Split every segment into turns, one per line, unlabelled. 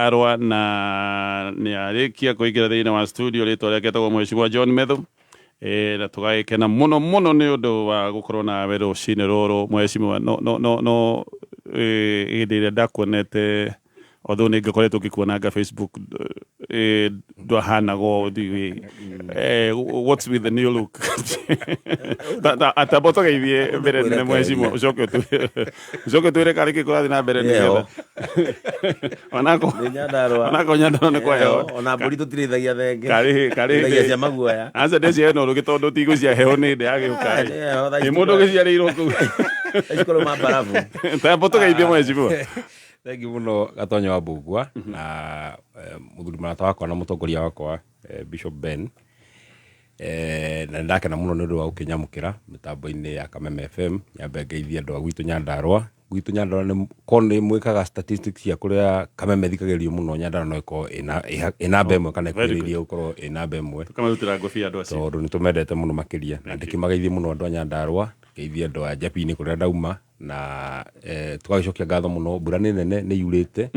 Nyandarua na nĩ arĩkia kũingĩra thĩinĩ wa studio. Rĩtwa rĩake etagwo Mheshimiwa John Methu. Na tũgagĩkena mũno mũno nĩ ũndũ wa gũkorwo nawe rũcinĩ rũrũ, Mheshimiwa. No hĩndĩ ĩrĩa ndakuonete, although nĩ ngĩkoretwo ngĩkuonanga Facebook, ndwahanaga ũũ ndiũĩ. What's with the new look? Atamba ũtũgeithie mbere nene, Mheshimiwa, ũcoke ũtwĩre karĩ kĩ kũrathiĩ na mbere nĩgetha onako
Nĩ Nyandarua.
Onako Nyandarua nĩ kwa heho.
Ona mbũri tũtirĩithagia thenge.
Karĩ
Tũrĩithagia cia maguoya.
Aca ndĩcia ĩno rũgĩ tondũ tigũcia heho nĩ ndĩ yagĩũka.
Nĩ heho, thaa
nĩ
ici
mũndũ ũgĩciarĩirwo kũu.
Thaa ici kũrĩ ma mbarabu.
Tamba ũtũgeithie, Mheshimiwa.
Thengi mũno, Gatonyo wa Mbũgua, na mũthuri mũrata wakwa na mũtongoria wakwa, Bishop Ben. Na nĩndakena mũno nĩ ũndũ wa gũkĩnyamũkĩra mĩtambo-inĩ ya Kameme FM. Nyambe ngeithie andũ a gwitũ Nyandarũa. Gwitũ Nyandarũa nĩ korwo nĩ mwĩkaga statistics cia kũrĩa Kameme ĩthikagĩrĩrio mũno, Nyandarũa no ĩkorwo ĩ namba ĩmwe kana
Very good.
ĩkuhĩrĩirie gũkorwo ĩ namba ĩmwe.
Tũkamarutĩra ngũbia andũ acio.
Tondũ nĩ tũmendete mũno makĩria. Na ndĩkĩmageithie mũno andũ a Nyandarũa, ngeithie andũ a Njapinĩ kũrĩa ndauma, na tũgagĩcokia ngatho mũno. Mbura nĩ nene, nĩ yurĩte.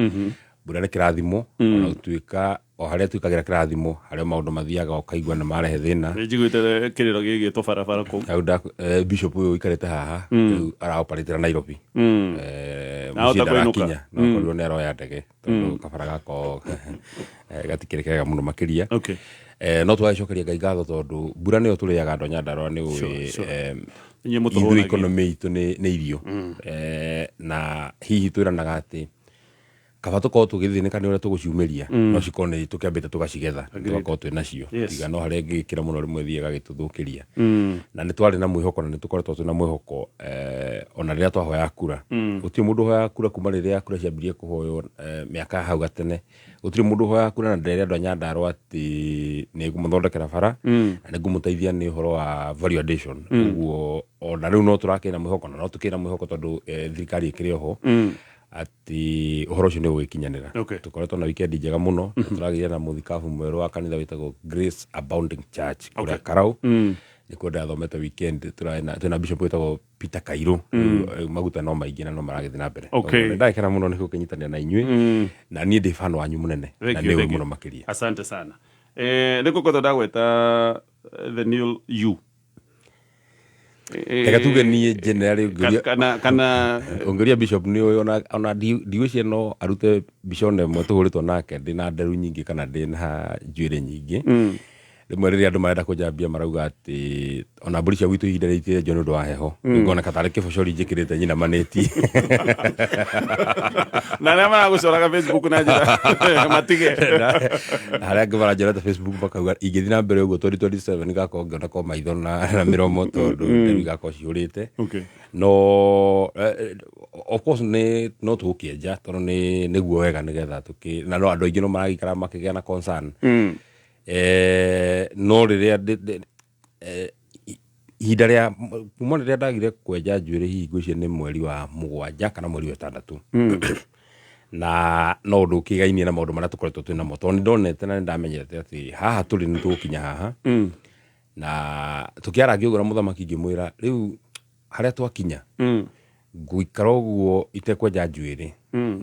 Mbura nĩ kĩrathimo, ona gũtuĩka o harĩa twĩkagĩra kĩrathimo harĩa maũndũ mathiaga ũkaigua nĩ marehe thĩna.
Nĩ njiguĩte kĩrĩro gĩgĩtwo barabara kũu.
Rĩu bishop ũyũ ũikarĩte haha rĩu araoparĩtĩra Nairobi.
Na ahota
Mũciĩ
kũinũka.
ndarakinya, no akorirwo nĩ aroya ndege tondũ kabara gako gatikĩrĩ kega mũno makĩria. No twagĩcokeria Ngai ngatho tondũ mbura nĩyo tũrĩaga andũ a Nyandarũa nĩ ũĩ.
Inyuĩ
Ithuĩ
mũtũhũnagia.
Economy itũ nĩ irio. Na hihi twĩranaga atĩ kaba tũkorwo tũgĩthĩnĩka nĩ ũrĩa tũgũciumĩria, no cikorwo nĩ tũkĩambĩte tũgacigetha, tũgakorwo twĩ nacio. Tiga no harĩa ĩngĩgĩkĩra mũno rĩmwe ĩthiĩ ĩgagĩtũthũkĩria. Na nĩ twarĩ na mwĩhoko na nĩ tũkoretwo twĩ na mwĩhoko, ona rĩrĩa twahoya kura. Gũtirĩ mũndũ ũhoyaga kura kuma rĩrĩa kura ciambirie kũhoywo, mĩaka ya hau gatene. Gũtirĩ mũndũ ũhoyaga kura na ndere andũ a Nyandarũa atĩ nĩ ngũmũthondekera bara na nĩ ngũmũteithia nĩ ũhoro wa value addition. Ũguo ona rĩu no tũrakĩrĩ na mwĩhoko na no tũkĩrĩ na mwĩhoko tondũ thirikari ĩkĩrĩ oho atĩ ũhoro ũcio nĩ ũgũgĩkinyanĩra. Tũkoretwo na weekend njega mũno. Tũragĩire na mũthikabu mwerũ wa kanitha wĩtagwo Grace Abounding Church kũrĩa Karau. Nĩkuo ndathomete weekend. Twĩna bishop wĩtagwo Peter Kairũ. Rĩu maguta no maingĩ na no maragĩthiĩ na mbere. Nĩ ndagĩkena mũno nĩ gũkĩnyitanĩra na inyuĩ, na niĩ ndĩ fan wanyu mũnene
Thank
na
you,
nĩ ũĩ
thank you.
mũno makĩria.
Asante sana. Nĩ kũkoto ndagweta the new you.
Reke tuge niĩ generally ũngĩũria
Kana
ũngĩũria bishop nĩ ũĩ, ona ndigwĩciria no arute mbica ona ĩmwe tũhũrĩtwo nake ndĩ na nderu nyingĩ kana ndĩ na njuĩrĩ nyingĩ. Rĩmwe rĩrĩa andũ marenda kũnjambia marauga atĩ ona mbũri cia gwitũ ihinda rĩrĩ itirenjwo nĩ ũndũ wa heho. Ngoneka tarĩ kĩbocori njĩkĩrĩte nyinamanĩtie.
Na arĩa maragũcoraga Facebook na njĩra matige.
Na harĩa angĩ maranjorete Facebook makauga ingĩthiĩ na mbere ũguo 2027 ngakorwo ngĩona ko maitho na mĩromo tondũ nderu igakorwo cihũrĩte. No of course nĩ no tũgũkĩenja tondũ nĩ nĩguo wega nĩgetha tũkĩ na no andũ aingĩ no maragĩikara makĩgĩa na concern. No rĩrĩa ihinda rĩa kuma rĩrĩa ndagire kwenja njuĩrĩ, hihi ngwĩciria nĩ mweri wa 7 kana mweri wa 6, na no ũndũ ũkĩgainie na maũndũ marĩa tũkoretwo twĩ namo tondũ nĩ ndonete na nĩ ndamenyete atĩ haha tũrĩ nĩ tũgũkinya haha. Na tũkĩarangia ũguo na mũthamaki ngĩmwĩra rĩu harĩa twakinya ngũikara ũguo itekwenja njuĩrĩ,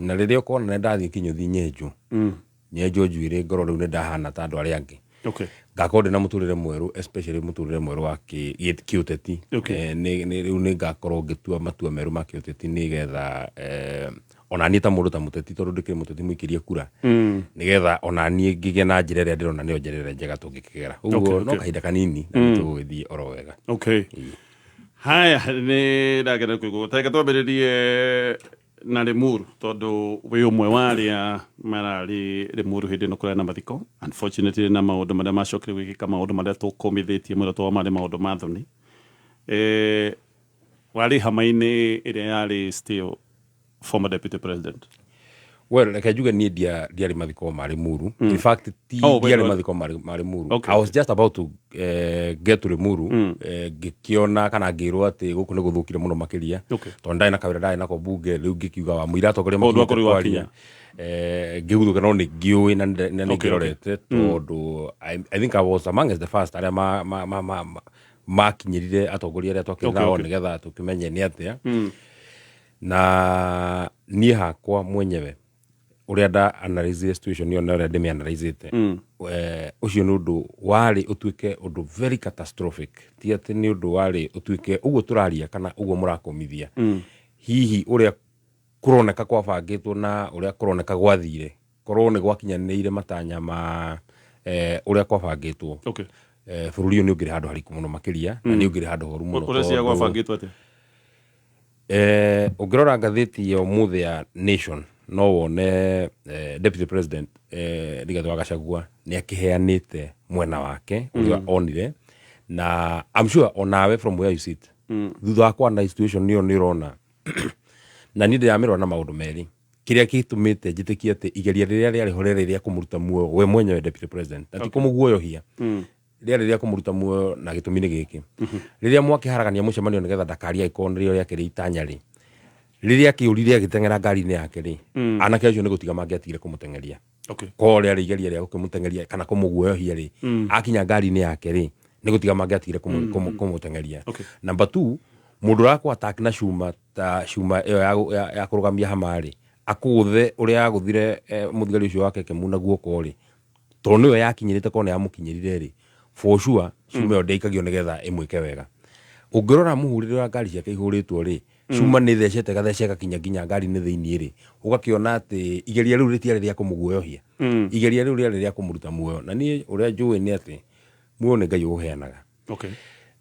na rĩrĩa ũkona nĩ ndathiĩ kĩnyũthi nyenjwo njuĩrĩ ngorwo rĩu nĩ ndahana ta andũ arĩa angĩ, ngakorwo ndĩna mũtũrĩre mwerũ, especially mũtũrĩre mwerũ wa kĩũteti. Rĩu nĩ ngakorwo ngĩtua matua merũ ma kĩũteti nĩgetha ona niĩ ta mũndũ ta mũteti, tondũ ndĩkĩrĩ mũteti mũikĩrie kura, nĩgetha ona niĩ ngĩgĩe na njĩra ĩrĩa ndĩrona nĩyo njĩra ĩrĩa njega tũngĩkĩgera ũguo. No kahinda kanini na nĩ tũgũgĩthiĩ oro wega.
Okay. Haya, nĩ ndagera kũigua. Tareke twambĩrĩrie na Limuru tondũ wĩ ũmwe wa arĩa mararĩ Limuru hĩndĩ ĩno kũrĩa na mathiko. Unfortunately na maũndũ marĩa macokire gwĩkĩka, maũndũ marĩa tũkũmithĩtie mũno tondũ marĩ maũndũ ma thoni. Warĩ hama-inĩ ĩrĩa yarĩ still former deputy president.
Well, reke njuge niĩ ndiarĩ mathiko ma Limuru. In fact, ti
Oh, wait,
ndiarĩ
what?
mathiko ma Limuru.
Okay.
I was just about to get to Limuru, ngĩkĩona kana ngĩrwo atĩ gũkũ nĩ gũthũkire mũno makĩria. Tondũ ndarĩ na kawĩra ndarĩ nako bunge, rĩu ngĩkiuga wa mũira atongoria
Oh,
makinyĩte
ndwakorirwo
kwaria.
wakinya.
Ngĩguthũka no nĩ ngĩũĩ na nĩ ngĩrorete tondũ I think I was among the first arĩa makinyĩrire atongoria arĩa twakĩrĩ nao nĩgetha tũkĩmenye nĩ atĩa. Na niĩ hakwa mwenyewe Ũrĩa nda analyze situation ĩyo na ũrĩa ndĩmĩanalyzĩte, ũcio nĩ ũndũ warĩ ũtuĩke ũndũ very catastrophic. Ti atĩ nĩ ũndũ warĩ ũtuĩke ũguo tũraria kana ũguo mũrakũmithia. Hihi ũrĩa kũroneka kwabangĩtwo na ũrĩa kũroneka gwathire, korwo nĩ gwakinyanĩire matanya ma ũrĩa kwabangĩtwo, bũrũri ũyũ nĩ ũngĩrĩ handũ hariku mũno makĩria na nĩ ũngĩrĩ handũ horu mũno.
Ũreciria gwabangĩtwo atĩa?
Ũngĩrora ngathĩti ya ũmũthĩ ya Nation, no wone Deputy President Rigathĩ wa Gachagua nĩ akĩheanĩte mwena wake ũrĩa onire, na I'm sure onawe from where you sit, thutha wa kwana situation ĩyo, nĩ ũrona. Na niĩ ndĩramĩrora na maũndũ merĩ. Kĩrĩa gĩtũmĩte njĩtĩkie atĩ igeria rĩrĩa rĩarĩ ho rĩarĩ rĩa kũmũruta muoyo we mwenyewe Deputy President, na ti kũmũguoyohia, rĩarĩ rĩa kũmũruta muoyo, na gĩtũmi nĩ gĩkĩ: rĩrĩa mwakĩharagania mũcemanio nĩgetha ndakaria angĩkorwo nĩrĩo rĩake rĩ itanya rĩ, rĩrĩa akĩũrire agĩteng'era ngari-inĩ yake rĩ, anake acio nĩ gũtiga mangĩatigire kũmũteng'eria. Korwo rĩarĩ igeria rĩa gũkĩmũteng'eria kana kũmũguoyohia rĩ, akinya ngari-inĩ yake rĩ, nĩ gũtiga mangĩatigire kũmũteng'eria. Number two, mũndũ ũrakũ attack na cuma ta cuma ĩyo ya kũrũgamia hama rĩ, akũgũthe ũrĩa yagũthire mũthigari ũcio wake kĩmuna guoko rĩ, tondũ nĩyo yakinyĩrĩte, korwo nĩ yamũkinyĩrire rĩ, for sure cuma ĩyo ndĩaikagio nĩgetha ĩmwĩke wega. Ũngĩrora mũhũrĩre wa ngari ciake ihũrĩtwo rĩ, cuma nĩ thecete gathece gakinya nginya ngari-inĩ thĩiniĩ rĩ, ũgakĩona atĩ igeria rĩu rĩtiarĩ rĩa kũmũguoyohia, igeria rĩu rĩarĩ rĩa kũmũruta muoyo. Na niĩ ũrĩa njũĩ nĩ atĩ muoyo nĩ Ngai ũheanaga.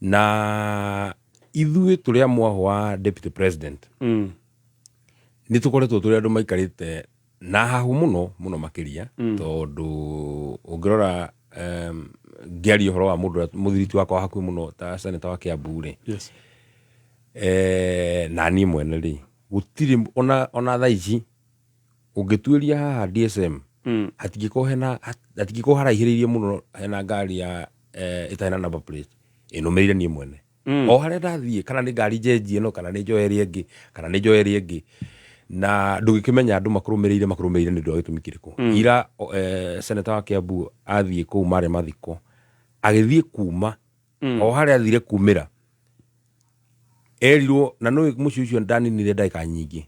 Na ithuĩ tũrĩ a mwaho wa Deputy President, nĩ tũkoretwo tũrĩ andũ maikarĩte na hahu mũno mũno makĩria, tondũ ũngĩrora, ngĩaria ũhoro wa mũndũ ũrĩa mũthiriti wakwa wa hakuhĩ mũno ta senator wa Kiambu rĩ, na niĩ mwene rĩ, gũtirĩ ona thaa ici ũngĩtuĩria haha DSM, hatingĩkorwo hena, hatingĩkorwo haraihĩrĩirie mũno hena ngari ya ĩtarĩ na number plate ĩnũmĩrĩire niĩ mwene o harĩa ndathiĩ, kana nĩ ngari njenjie ĩno, kana nĩ njoe ĩrĩa ĩngĩ, kana nĩ njoe ĩrĩa ĩngĩ, na ndũgĩkĩmenya andũ makũrũmĩrĩire nĩ ũndũ wa gĩtũmi kĩrĩkũ. Ira senator wa Kiambu athiĩ kũu marĩ mathiko, agĩthiĩ kuma o harĩa athire kumĩra erirwo na nĩ mũciĩ ũcio ndaninire ndagĩka nyingĩ,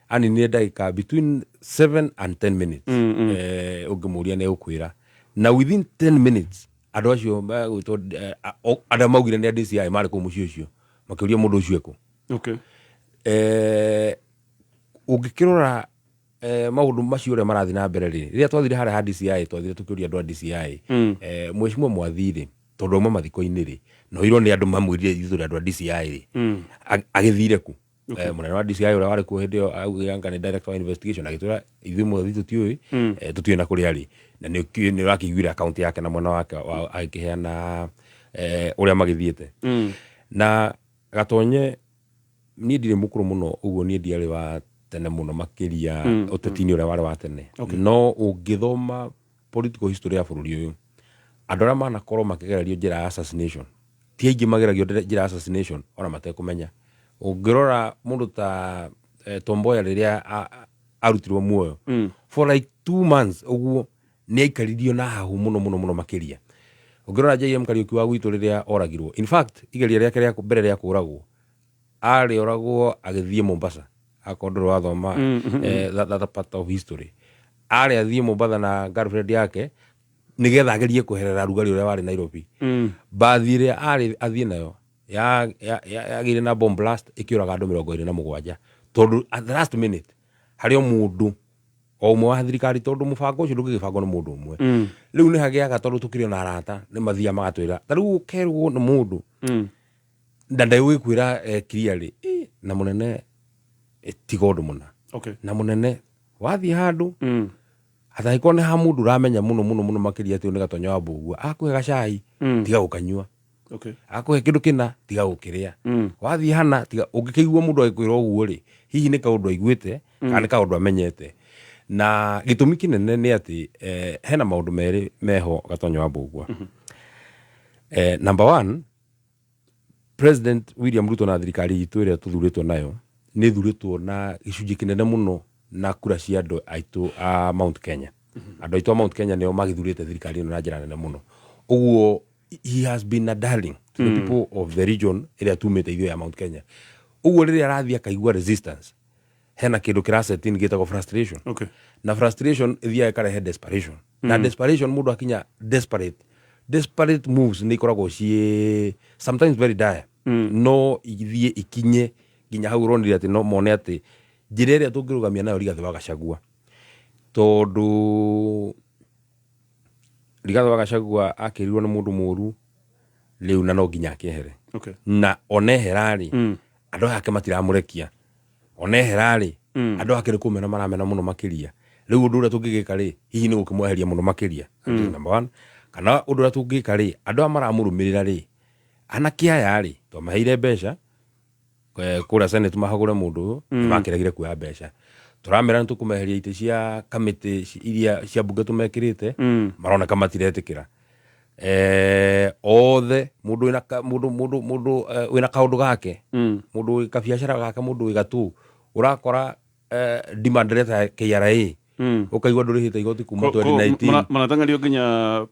aninire ndagĩka between 7 and 10 minutes. Ũngĩmũria nĩ egũkwĩra, na within 10 minutes andũ acio magwĩtwo andũ maugire nĩ a DCI marĩ kũu mũciĩ ũcio makĩũria mũndũ ũcio ekũ. Ũngĩkĩrora maũndũ macio ũrĩa marathiĩ na mbere rĩ, rĩrĩa twathire harĩa ha DCI, twathire tũkĩũria andũ a DCI, mheshimiwa mwathi rĩ, tondũ auma mathiko-inĩ rĩ, no irwo nĩ andũ mamwĩrire ithuĩ tũrĩ andũ a DCI rĩ, agĩthire ku? Mũnene wa DCI ũrĩa warĩ kuo hĩndĩ ĩyo augire anga nĩ director wa investigation, agĩtwĩra ithuĩ mwathi tũtiũĩ, tũtiũĩ na kũrĩa arĩ, na nĩ ũrakĩiguire akaunti yake na mwena wake agĩkĩheana ũrĩa magĩthiĩte. Na Gatonye, niĩ ndirĩ mũkũrũ mũno ũguo, niĩ ndiarĩ wa tene mũno makĩria ũteti-inĩ ũrĩa warĩ wa tene, no ũngĩthoma political history ya bũrũri ũyũ, andũ arĩa manakorwo makĩgererio njĩra ya assassination ti aingĩ. Mageragio njĩra ya assassination ona matekũmenya. Ũngĩrora mũndũ ta Tom Mboya, rĩrĩa arutirwo muoyo, for like 2 months ũguo nĩ aikaririo na hahu mũno mũno mũno makĩria. Ũngĩrora JM Kariuki wa gwitũ rĩrĩa oragirwo, in fact igeria rĩake rĩa mbere rĩa kũragwo, arĩ oragwo agĩthiĩ Mombasa. Akorwo ndũrĩ wathoma that part of history, arĩ athiĩ Mombasa na girlfriend yake nĩgetha agerie kweherera rugarĩ ũrĩa warĩ Nairobi. Mbathi ĩrĩa arĩ athiĩ nayo yagĩire na bomb blast, ĩkĩũraga andũ 27, tondũ at the last minute harĩ o mũndũ o ũmwe wa thirikari, tondũ mũbango ũcio ndũngĩgĩbangwo nĩ mũndũ ũmwe. Rĩu nĩ hagĩaga, tondũ tũkĩrĩ ona arata nĩ mathiaga magatwĩra, ta rĩu ũkerwo nĩ mũndũ na ndegũgĩkwĩra clearly, na mũnene, tiga ũndũ mũna. Na mũnene wathiĩ handũ, atangĩkorwo nĩ ha mũndũ ũramenya mũno mũno mũno makĩria atĩ ũyũ nĩ Gatonya wa Mbũgua, akũhe gacai, tiga gũkanyua. Akũhe kĩndũ kĩna, tiga gũkĩrĩa. Wathiĩ hana, tiga. Ũngĩkĩigua mũndũ agĩkwĩra ũguo rĩ, hihi nĩ kaũndũ aiguĩte kana nĩ kaũndũ amenyete. Na gĩtũmi kĩnene nĩ atĩ hena maũndũ merĩ meho, Gatonya wa Mbũgua. Number one, President William Ruto na thirikari itũ ĩrĩa tũthurĩtwo nayo nĩ ĩthurĩtwo na gĩcunjĩ kĩnene mũno na kura cia andũ aitũ a Mount Kenya. Andũ aitũ a Mount Kenya nĩo magĩthurĩte thirikari ĩno na njĩra nene mũno. Ũguo he has been a darling to the people of the region ĩrĩa tumĩte ithuĩ ya Mount Kenya. Ũguo rĩrĩa arathiĩ akaigua resistance, Hena kĩndũ kĩrasetin gĩtagwo frustration. Na frustration ĩthiaga ĩkarehe desperation, na desperation, mũndũ akinya desperate moves nĩ ikoragwo ciĩ sometimes very dire, no ithiĩ ikinye nginya hau ũronire atĩ no mone atĩ njĩra ĩrĩa tũngĩrũgamia nayo Rigathĩ wa Gachagua, tondũ Rigathĩ wa Gachagua akĩrirwo nĩ mũndũ mũru rĩu na no nginya akĩehere. Na onehera rĩ, andũ aya ake matiramũrekia. Onehera rĩ, andũ ake nĩ kũmena maramena mũno makĩria. Rĩu ũndũ ũrĩa tũngĩgĩka rĩ, hihi nĩ gũkĩmweheria mũno makĩria. That is number one. Kana ũndũ ũrĩa tũngĩka rĩ, andũ aya maramũrũmĩrĩra rĩ, anake aya rĩ, twamaheire mbeca kũrĩa Senate mahagũre mũndũ ũyũ, nĩmakĩregire kuoya mbeca. Tũramera nĩ tũkũmeheria itĩ cia kamĩtĩ iria cia mbunge tũmekĩrĩte, maroneka matiretĩkĩra. Othe mũndũ wĩna mũndũ wĩna kaũndũ gake, mũndũ wĩ kabiacara gake, mũndũ wĩ gatũ, ũrakora demand letter ya KRA, ũkaigua ndũrĩhĩte igoti kuma 2019.
Maratang'ario nginya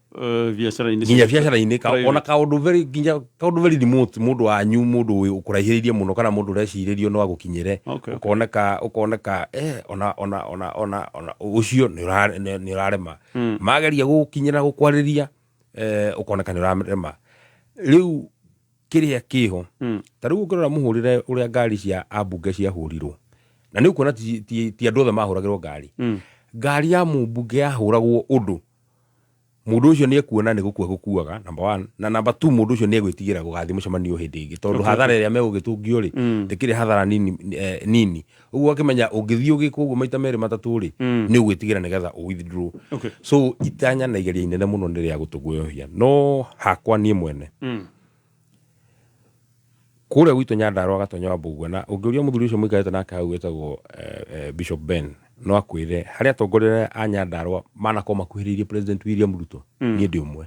biacara-inĩ.
Nginya biacara-inĩ
Private.
Ona kaũndũ very, nginya kaũndũ very remote, mũndũ wanyu, mũndũ ũkũraihĩrĩirie mũno kana mũndũ ũrecirĩrio no agũkinyĩre. Ũkoneka ona ũcio nĩ ũrarema. Mageria gũgũkinyĩra gũkwarĩria, ũkoneka nĩ ũrarema. Rĩu kĩrĩa kĩho, ta rĩu ũngĩrora mũhũrĩre ũrĩa ngari cia ambunge ciahũrirwo, na nĩ ũkuona ti andũ othe mahũragĩrwo ngari. Ngari ya mũmbunge yahũragwo ũndũ mũndũ ũcio nĩ ekuona nĩ gũkua gũkuaga, number one, na number two, mũndũ ũcio nĩ egwĩtigĩra gũgathiĩ mũcemanio hĩndĩ ĩngĩ, tondũ hathara ĩrĩa megũgĩtũngio rĩ, ndĩkĩrĩ hathara nini. Ũguo akĩmenya ũngĩthiĩ ũgĩkwo ũguo maita merĩ matatũ rĩ, nĩ ũgwĩtigĩra nĩgetha ũ withdraw. So itanya na igeria inene mũno nĩ rĩa gũtũguoyohia. No hakwa niĩ mwene, kũrĩa gwitũ Nyandarũa, Gatonya wa Mbũgua, na ũngĩũria mũthuri ũcio mũikarĩte nake hau wĩtagwo Bishop Ben, no akwĩre harĩa atongoria arĩa a Nyandarũa manakorwo makuhĩrĩirie President William Ruto, niĩ ndĩ ũmwe.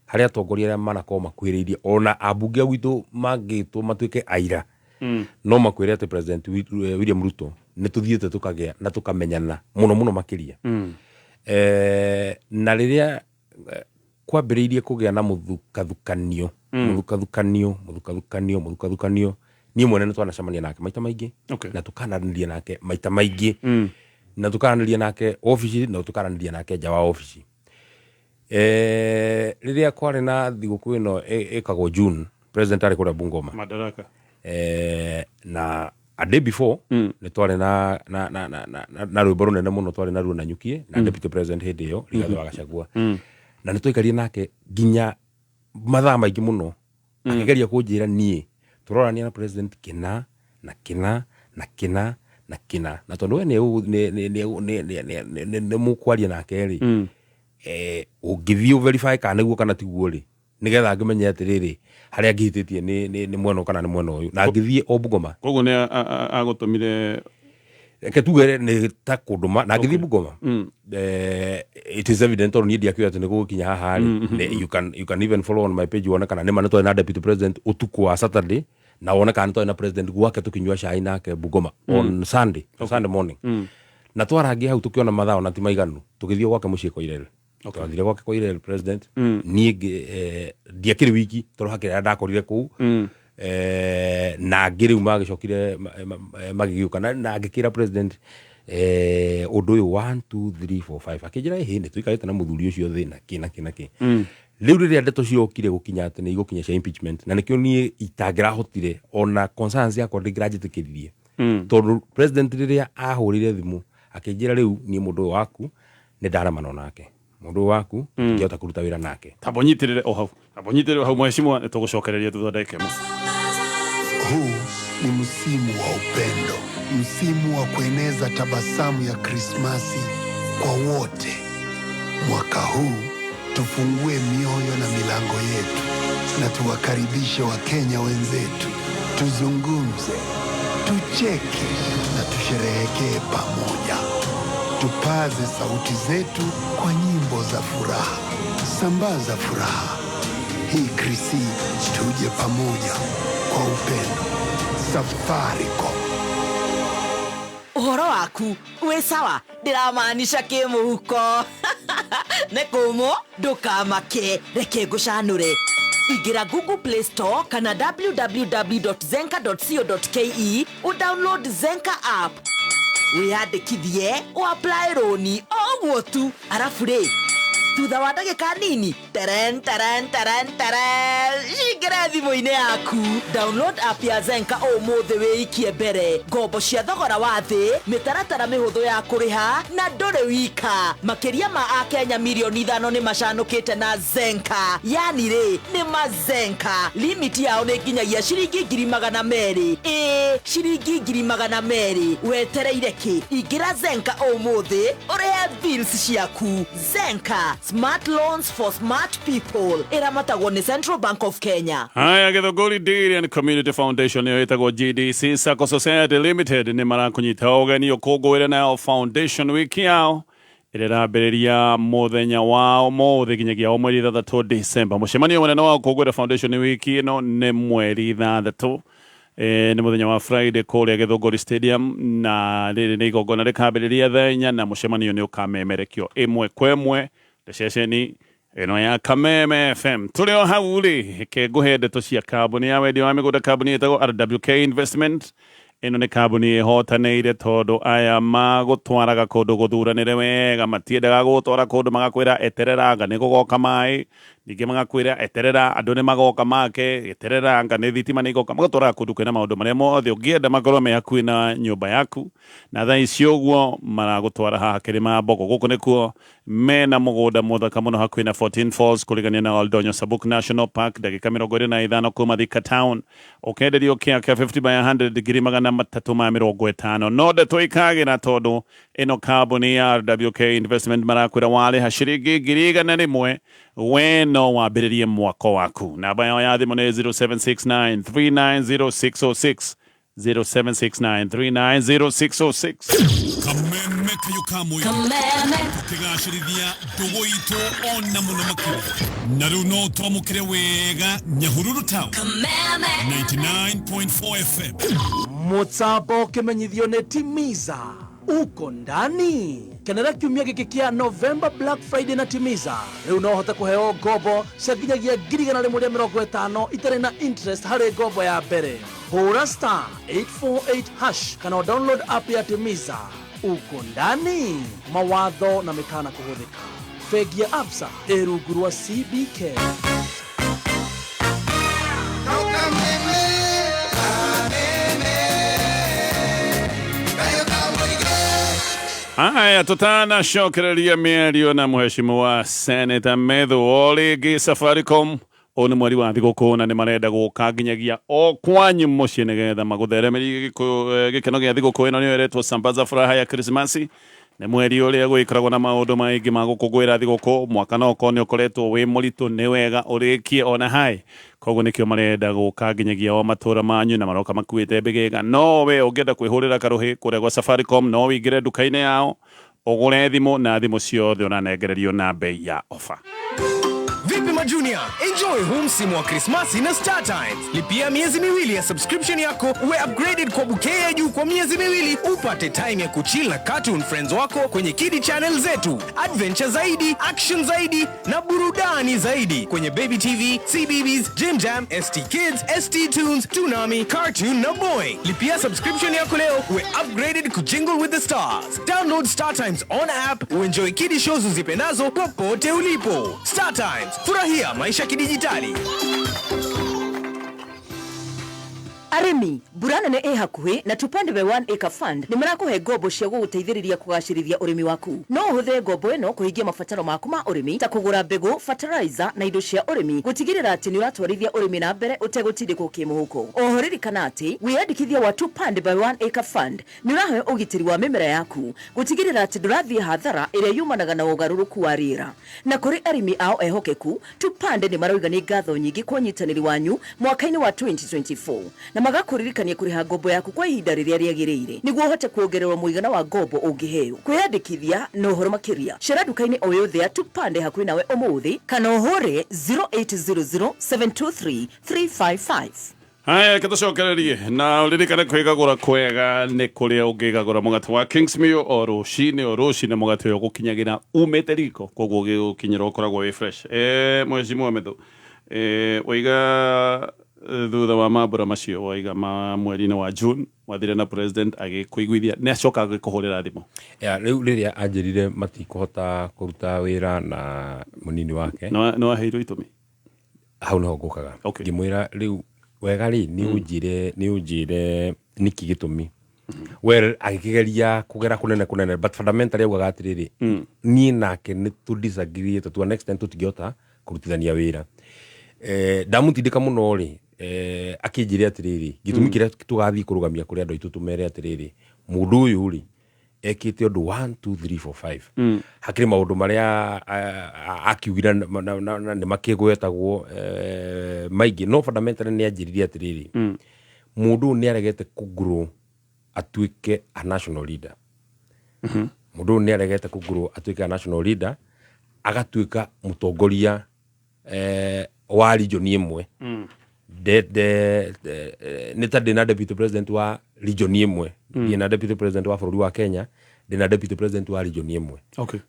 Harĩa atongoria arĩa manakorwo makuhĩrĩirie, ona ambunge a gwitũ mangĩtwo matuĩke aira, no makwĩre atĩ President William Ruto nĩ tũthiĩte tũkagĩa na tũkamenyana mũno mũno makĩria. Na rĩrĩa kwambĩrĩirie kũgĩa na mũthukathukanio, mũthukathukanio, mũthukathukanio, mũthukathukanio, niĩ mwene nĩ twanacemania nake maita maingĩ, na tũkaranĩria nake maita maingĩ, na tũkaranĩria nake obici, na tũkaranĩria nake nja wa obici. Rĩrĩa kwarĩ na thigũkũ ĩno ĩkagwo June, President arĩ kũrĩa Bungoma.
Madaraka.
Na a day before, nĩ twarĩ na rwĩmbo rũnene mũno twarĩ naruo na Nyukie na Deputy President hĩndĩ ĩyo Rigathĩ wa Gachagua, na nĩ twaikarire nake nginya mathaa maingĩ mũno akĩgeria kũnjĩra niĩ tũrorania na President kĩna na kĩna na kĩna na kĩna, na tondũ we nĩ mũkwaria nake rĩ, ũngĩthiĩ ũverify kana nĩguo kana tiguo rĩ, nĩgetha ngĩmenye atĩrĩrĩ, harĩa ngĩhĩtĩtie nĩ mwena ũyũ kana nĩ mwena ũyũ, na ngĩthiĩ o Bungoma.
Koguo nĩ agũtũmire?
Reke tuge nĩ ta kũndũma na ngĩthiĩ Bungoma. It is evident tondũ niĩ ndiakĩũĩ atĩ nĩ gũgũkinya haha rĩ. You can even follow on my page wone kana nĩma nĩ twarĩ na Deputy President ũtukũ wa Saturday, na wone kana nĩ twarĩ na President gwake tũkĩnyua cai nake Bungoma on Sunday morning, na twarangia hau tũkĩona mathaa ona ti maiganu, tũgĩthiĩ gwake mũciĩ Koirel. Twathire gwake Koirel President. Niĩ ndiakĩrĩ wiki tondũ hakĩrĩ arĩa ndakorire kũu, na angĩ rĩu magĩcokire magĩgĩũka, na ngĩkĩra President ũndũ ũyũ 1 2 3 4 5. Akĩnjĩra ĩhĩ nĩ tũikarĩte na mũthuri ũcio thĩ na kĩ na kĩ na kĩ. Rĩu rĩrĩa ndeto ciokire gũkinya atĩ nĩ igũkinya cia impeachment, na nĩkĩo niĩ itangĩrahotire, ona concerns yakwa ndĩngĩranjĩtĩkĩririe, tondũ President rĩrĩa ahũrĩire thimũ akĩnjĩra rĩu niĩ mũndũ ũyũ waku nĩ ndaremanwo nake, mũndũ ũyũ waku ndingĩhota kũruta wĩra nake.
Tamba ũnyitĩrĩre o hau, tamba ũnyitĩrĩre o hau, mheshimiwa, nĩ tũgũcokereria thutha wa ndagĩka ĩmwe.
Huu ni msimu wa upendo, msimu wa kueneza tabasamu ya Krismasi kwa wote. Mwaka huu tufungue mioyo na milango yetu na tuwakaribishe Wakenya wenzetu, tuzungumze, tucheke na tusherehekee pamoja. Tupaze sauti zetu kwa nyimbo za furaha. Sambaza furaha hii Krisi, tuje pamoja kwa upendo. Safaricom.
Ũhoro waku wĩ sawa? Ndĩramaanisha kĩmũhuko nĩ kũmũ, ndũkamake, reke ngũcanũre. Ingĩra Google Play Store kana www.zenka.co.ke, udownload Zenka app. Wĩyandĩkithie, ũapply rũni o ũguo tu, arabu rĩ, thutha wa ndagĩka nini, teren teren teren teren, cingĩre thimũ-inĩ yaku. Download app ya Zenka ũmũthĩ, wĩikie mbere ngombo cia thogora wa thĩ, mĩtaratara mĩhũthũ ya kũrĩha, na ndũrĩ wika. Makĩria ma akenya mirioni 5 nĩ macanũkĩte na Zenka. Yani rĩ, nĩ mazenka. Limit yao nĩ nginyagia ciringi 200,000. Ĩĩ, ciringi 200,000. Wetereire kĩ? Ingĩra Zenka ũmũthĩ, ũrĩhe bills ciaku. Zenka, smart loans for smart people. Ĩramatagwo nĩ Central Bank of Kenya.
Haya, Githunguri Dairy and Community Foundation, nĩyo ĩtagwo GDC Sacco Society Limited, nĩ marakũnyita ũgeni ũkũngũĩre nayo Foundation Week yao ĩrĩa ĩrambĩrĩria mũthenya wa ũmũthĩ nginyagia o mweri 6 December. Mũcemanio mũnene wa gũkũngũĩra Foundation Week ĩno nĩ mweri 6, nĩ mũthenya wa Friday, kũrĩa Gĩthũngũri Stadium, na rĩrĩ nĩ igongona rĩkambĩrĩria thaa 4, na mũcemanio nĩ ũkamemerekio ĩmwe kwa ĩmwe na ceceni ĩno ya Kameme FM. Tũrĩ o hau rĩ, reke ngũhe ndeto cia kambuni ya wendia wa mĩgũnda, kambuni ĩtagwo RWK Investment. Ĩno nĩ kambuni ĩhotanĩire tondũ aya magũtwaraga kũndũ gũthuranĩre wega, matiendaga gũgũtwara kũndũ magakwĩra eterera anga nĩ gũgoka maĩ, ningĩ magakwĩra eterera andũ nĩ magoka make, eterera anga nĩ thitima nĩ igoka. Magatwaraga kũndũ kwĩna maũndũ marĩa mothe ũngĩenda makorwo me hakuhĩ na nyũmba yaku. Na thaa ici ũguo maragũtwara haha Kĩrĩma Mbogo. Gũkũ nĩkuo mena mũgũnda mũthaka mũno hakuhĩ na 14 Falls, kũrigania na Oldonyo Sabuk National Park, ndagĩka 25 kuma Thika Town. Ũkenderio kĩa kĩa 50 by 100 350,000. No ndeto ikagĩra tondũ ĩno kambuni ya RWK Investment marakwĩra warĩha ciringi 100,000, we no wambĩrĩrie mwako waku. Namba yao ya thimũ nĩ 0769 390606, 0769 390606.
Kameme kayo kamwe tukigacĩrithia ndũgũ itũ ona mũno makĩria, na rĩu no twamũkĩre wega Nyahururu Town, 99.4 FM.
Mũtambo ũkĩmenyithio nĩ Timiza uko ndani. Kenera kiumia gĩkĩ kĩa November Black Friday na Timiza. Rĩu no ũhote kũheo ngombo cia nginyagia 150,000 itarĩ na interest harĩ ngombo ya mbere. Hũra *848# kana download app ya Timiza. Uko ndani. Mawatho na mĩkana kũhũthĩka. Bengi ya Absa ĩ rungu rwa CBK.
Haya, tutanacokereria mĩario na mheshimiwa Senator Methu. O rĩngĩ, Safaricom, ũyũ nĩ mweri wa thigũkũ na nĩ marenda gũka nginyagia o kwanyu mũciĩ nĩgetha magũtheremerie gĩkeno gĩa thigũkũ ĩno, nĩyo ĩretwo Sambaza Furaha ya Krismasi. Nĩ mweri ũrĩa gwĩkoragwo na maũndũ maingĩ ma gũkũngũĩra thigũkũ. Mwaka no ũkorwo nĩ ũkoretwo wĩ mũritũ, nĩ wega ũrĩkie ona hai. Koguo nĩkĩo marenda gũka nginyagia o matũra manyu, na maroka makuĩte mbĩgĩga. No we ũngĩenda kwĩhũrĩra karũhĩ kũrĩa gwa Safaricom, no wĩingĩre nduka-inĩ yao ũgũre thimũ, na thimũ ciothe ũranengererio na bei ya ofa.
Vipi majunia? Enjoy huu msimu wa Krismasi na Star Times. Lipia miezi 2 ya subscription yako uwe upgraded kwa bouquet ya juu kwa miezi 2, upate time ya kuchill na cartoon friends wako kwenye Kidi channel zetu, adventure zaidi, action zaidi na burudani zaidi kwenye Baby TV, CBeebies, Jim Jam, ST Kids, ST Tunes, Toonami, Cartoon na Boy. Lipia subscription yako leo uwe upgraded kujingle with the stars. Download Star Times on app uenjoy Kidi shows uzipendazo popote ulipo. Star Times, furahia maisha kidijitali.
Arĩmi, mbura nene ĩ hakuhĩ, na Tupande by One Acre Fund nĩ marakũhe ngombo cia gũgũteithĩrĩria kũgacĩrithia ũrĩmi waku. No ũhũthĩre ngombo ĩno kũhingia mabataro maku ma ũrĩmi, ta kũgũra mbegũ, fertilizer na indo cia ũrĩmi, gũtigĩrĩra atĩ nĩ ũratwarithia ũrĩmi na mbere ũtegũtindĩkwo kĩmũhuko. Oho ririkana atĩ wĩyandĩkithia wa Tupande by One Acre Fund nĩ ũraheo ũgitĩri wa mĩmera yaku, gũtigĩrĩra atĩ ndũrathiĩ hathara ĩrĩa yumanaga na ũgarũrũku wa rĩera. Na kũrĩ arĩmi ao ehokeku, Tupande nĩ marauga nĩ ngatho nyingĩ kwa ũnyitanĩri wanyu mwaka-inĩ wa 2024, na magakũririkania kũrĩha ngombo yaku kwa ihinda rĩrĩa rĩagĩrĩire nĩguo ũhote kuongererwo mũigana wa ngombo ũngĩheo. Kwĩyandĩkithia na ũhoro makĩria, cera nduka-inĩ o yothe ya Tupande hakuhĩ nawe ũmũthĩ, kana ũhũre 0800 723 355.
Haya, reke tũcokererie na ũririkane kwĩgagũra kwega nĩ kũrĩa ũngĩgagũra mũgate wa Kingsmill o rũcinĩ o rũcinĩ. Mũgate ũyũ gũkinyagĩra umĩte riko, koguo ũgĩgũkinyĩra ũkoragwo wĩ fresh. Mheshimiwa Methu, waiga thutha wa mambura macio waiga ma mweri-inĩ wa June Mwathire na president agĩkũiguithia nĩ acoka agĩkũhũrĩra thimũ?
Ya, rĩu rĩrĩa anjĩrire matikũhota kũruta wĩra na mũnini wake.
Nĩ waheirwo itũmi?
Hau nĩho ngũkaga.
Okay.
Ngĩmwĩra rĩu wega rĩ, nĩ ũnjĩre, nĩ ũnjĩre nĩkĩ gĩtũmi. Well, agĩkĩgeria kũgera kũnene kũnene, but fundamentally augaga atĩrĩrĩ, niĩ nake nĩ tũ disagree to an extent tũtingĩhota kũrutithania wĩra. Ndamũtindĩka mũno rĩ, akĩnjĩre atĩrĩrĩ, gĩtũmi kĩrĩa tũgathiĩ kũrũgamia kũrĩ andũ aitũ tũmere atĩrĩrĩ, mũndũ ũyũ rĩ ekĩte ũndũ 1 2 3 4 5, hakĩrĩ maũndũ marĩa akiugire na nĩ makĩgwetagwo maingĩ, no fundamentally nĩ anjĩrire atĩrĩrĩ, mũndũ ũyũ nĩ aregete kũgrow atuĩke a national leader. Mũndũ ũyũ nĩ aregete kũgrow atuĩke a national leader, agatuĩka mũtongoria wa region ĩmwe. De, de, de, nĩ ta ndĩna deputy president wa region ĩmwe, ndĩna deputy president wa bũrũri wa Kenya, ndĩna deputy president wa region ĩmwe.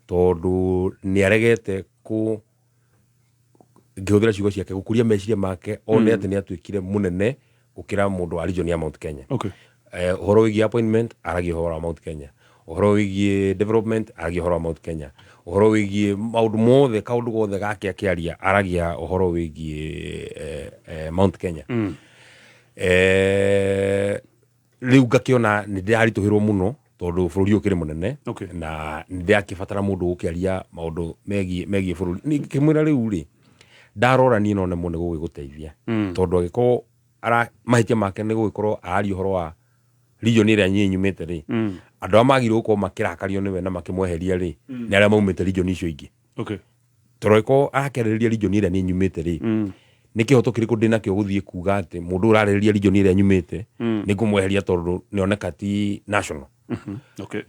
Tondũ nĩ aregete kũ ngĩhũthĩra ciugo ciake gũkũria meciria make one atĩ nĩ atuĩkire mũnene gũkĩra mũndũ wa region ya Mount Kenya. Ũhoro wĩgiĩ appointment aragia ũhoro wa Mount Kenya, ũhoro wĩgiĩ development aragia ũhoro wa Mount Kenya, ũhoro wĩgiĩ maũndũ mothe, kaũndũ gothe gake akĩaria aragia ũhoro wĩgiĩ Mount Kenya. Rĩu ngakĩona nĩ ndĩraritũhĩrwo mũno tondũ bũrũri ũyũ ũkĩrĩ mũnene na nĩ ndĩrakĩbatara mũndũ ũkĩaria maũndũ megiĩ bũrũri. Ngĩmwĩra rĩu rĩ, ndarora niĩ no nemwo nĩ gũgĩgũteithia tondũ angĩkorwo mahĩtia make nĩ gũgĩkorwo araria ũhoro wa region ĩrĩa niĩ nyumĩte rĩ, andũ arĩa magĩrĩirwo gũkorwo makĩrakario nĩwe na makĩmweheria rĩ, nĩ arĩa maumĩte region icio ingĩ. Tondũ angĩkorwo arakĩarĩrĩria region ĩrĩa niĩ nyumĩte rĩ, nĩ kĩhoto kĩrĩkũ ndĩnakĩo gũthiĩ kuga atĩ mũndũ ũrarĩrĩria region ĩrĩa nyumĩte nĩ ngũmweheria tondũ nĩoneka ti national?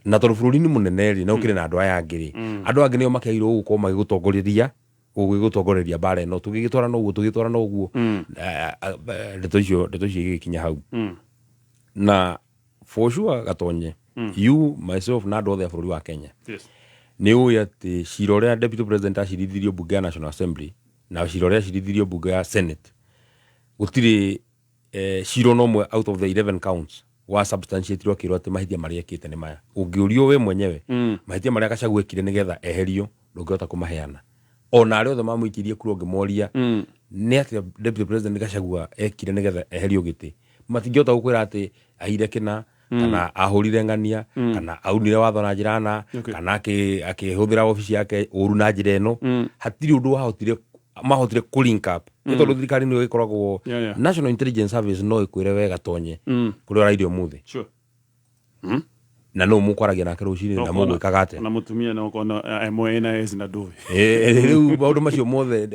Na tondũ bũrũri nĩ mũnene rĩ, na ũkĩrĩ na andũ aya angĩ rĩ, andũ angĩ nĩo makĩagĩrĩirwo gũkorwo magĩgũtongoreria gũgĩgũtongoreria mbara ĩno, tũgĩgĩtwarana ũguo, tũgĩtwarana ũguo. Ndeto icio igĩkinya hau. Na for sure, Gatonye, you, myself na andũ othe a bũrũri wa Kenya nĩ ũĩ atĩ cira ũrĩa deputy president acirithirio mbunge ya National Assembly na cira ũrĩa acirithirio mbunge ya Senate, gũtirĩ cira ona ũmwe out of the 11 counts wa substantiatirwo akĩrwo atĩ mahĩtia marĩa ekĩte nĩ maya. Ũngĩũrio we mwenyewe mahĩtia marĩa Gachagua ekire nĩgetha eherio, ndũngĩhota kũmaheana. Ona arĩa othe mamũikĩrie kura, ũngĩmoria nĩ atĩa deputy president Gachagua ekire nĩgetha eherio gĩtĩ, matingĩhota gũkwĩra atĩ aire kĩna kana ahũrire ng'ania kana aunire watho na njĩra na kana akĩhũthĩra obici yake ũru na njĩra ĩno. Hatirĩ ũndũ wahotire mahotire kũ link up, nĩ tondũ thirikari nĩyo ĩkoragwo National Intelligence Service no ĩkwĩre we Gatonye kũrĩa ũraire ũmũthĩ na no mũkwaragia nake rũcinĩ na mũgwĩkaga atĩa.
Na mũtumia no ũkona ĩmwe ĩna S na ndũĩ.
Rĩu maũndũ macio mothe,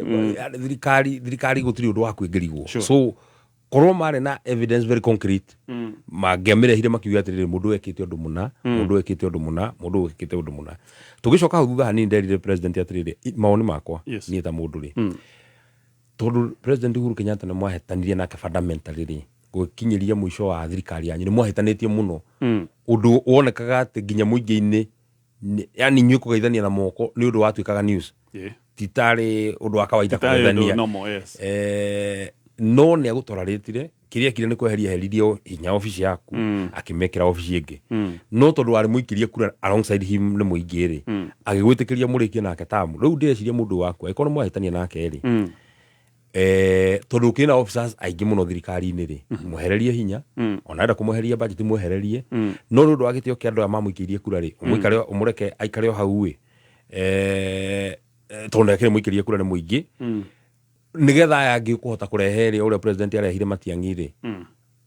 thirikari gũtirĩ ũndũ wa kwĩngĩrigwo. So korwo marĩ na evidence very concrete, mangĩamĩrehire makiuga atĩrĩrĩ, mũndũ ũyũ ekĩte ũndũ mũna, mũndũ ũyũ ekĩte ũndũ mũna, mũndũ ũyũ ekĩte ũndũ mũna. Tũgĩcoka hau thutha hanini, nderire president atĩrĩrĩ, mawoni makwa niĩ ta mũndũ rĩ, tondũ President Uhuru Kenyatta nĩ mwahetanirie nake fundamentally rĩ, gũkinyĩria mũico wa thirikari yanyu nĩ mwahetanĩtie mũno, ũndũ wonekaga atĩ nginya mũingĩ-inĩ yani inyuĩ kũgeithania na moko nĩ ũndũ watuĩkaga news, ti tarĩ ũndũ wa kawaida.
Ti tarĩ ũndũ
kũgeithania.
Normal, yes.
No nĩ agũtorarĩtire kĩrĩa ekire nĩ kweheria eheririe hinya obici yaku, akĩmekĩra obici ĩngĩ, no tondũ warĩ mũikĩrie kura alongside him nĩ mũingĩ rĩ, agĩgwĩtĩkĩria mũrĩkie nake tamu. Rĩu ndĩreciria mũndũ waku angĩkorwo nĩ mwahĩtania nake rĩ, tondũ ũkĩrĩ na officers aingĩ mũno thirikari-inĩ rĩ, mwehererie hinya, ona enda kũmweheria budget mwehererie, no nĩ ũndũ wa gĩtĩo kĩa andũ aya mamũikĩirie kura rĩ, ũmũikare, ũmũreke aikare o hau ĩ, tondũ ndakĩrĩ mũikĩrie kura nĩ mũingĩ, nĩgetha aya angĩ ũkũhota kũrehe rĩ, ũrĩa president arehire Matiang'i rĩ,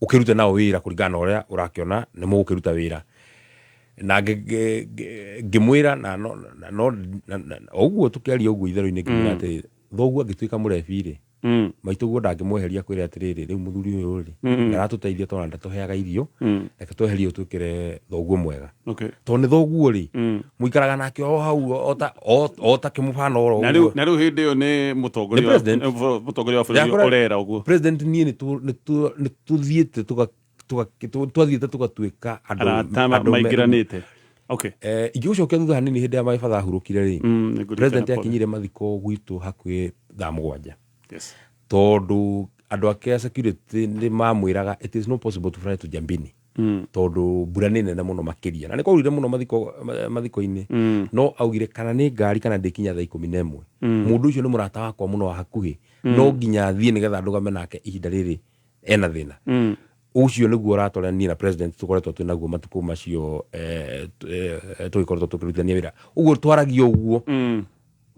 ũkĩrute nao wĩra kũringana na ũrĩa ũrakĩona nĩ mũgũkĩruta wĩra. Na ngĩmwĩra na no na no na ũguo tũkĩaria ũguo itherũ-inĩ, ngĩmwĩra atĩ thoguo angĩtuĩka mũrebi rĩ, maitũguo ndangĩmweheria kwĩra atĩrĩrĩ, rĩu mũthuri ũyũ rĩ, ndaratũteithia tondũ ndatũheaga irio, reke tweherie ũyũ twĩkĩre thoguo mwega. Tondũ nĩ thoguo rĩ, mũikaraga nake o hau o ta kĩmũbano oro
Na
ũguo.
rĩu hĩndĩ ĩyo nĩ mũtongoria
Nĩ president.
Mũtongoria wa bũrũri ũrera ũguo.
President, niĩ nĩ tũthiĩte twathiĩte tũgatuĩka andũ
arata
andũ
maingĩranĩte. Okay.
Ingĩgũcokia thutha hanini, hĩndĩ ya my father ahurũkire rĩ,
Nĩngũririkana.
president
Pole.
akinyire mathiko gwitũ hakuhĩ thaa 7 tondũ andũ ake a security nĩ mamwĩraga it is not possible to fly to Jambini. Tondũ mbura nĩ nene mũno makĩria na nĩ kwaurire mũno mathiko mathiko-inĩ, no augire kana nĩ ngari kana ndĩkinya thaa 11. Mũndũ ũcio nĩ mũrata wakwa mũno wa hakuhĩ, no nginya thiĩ nĩgetha ndũgame nake ihinda rĩrĩ ena thĩna. Ũcio nĩguo ũrata ũrĩa niĩ na president tũkoretwo twĩ naguo matukũ macio, tũgĩkoretwo tũkĩrutithania wĩra ũguo, twaragia ũguo.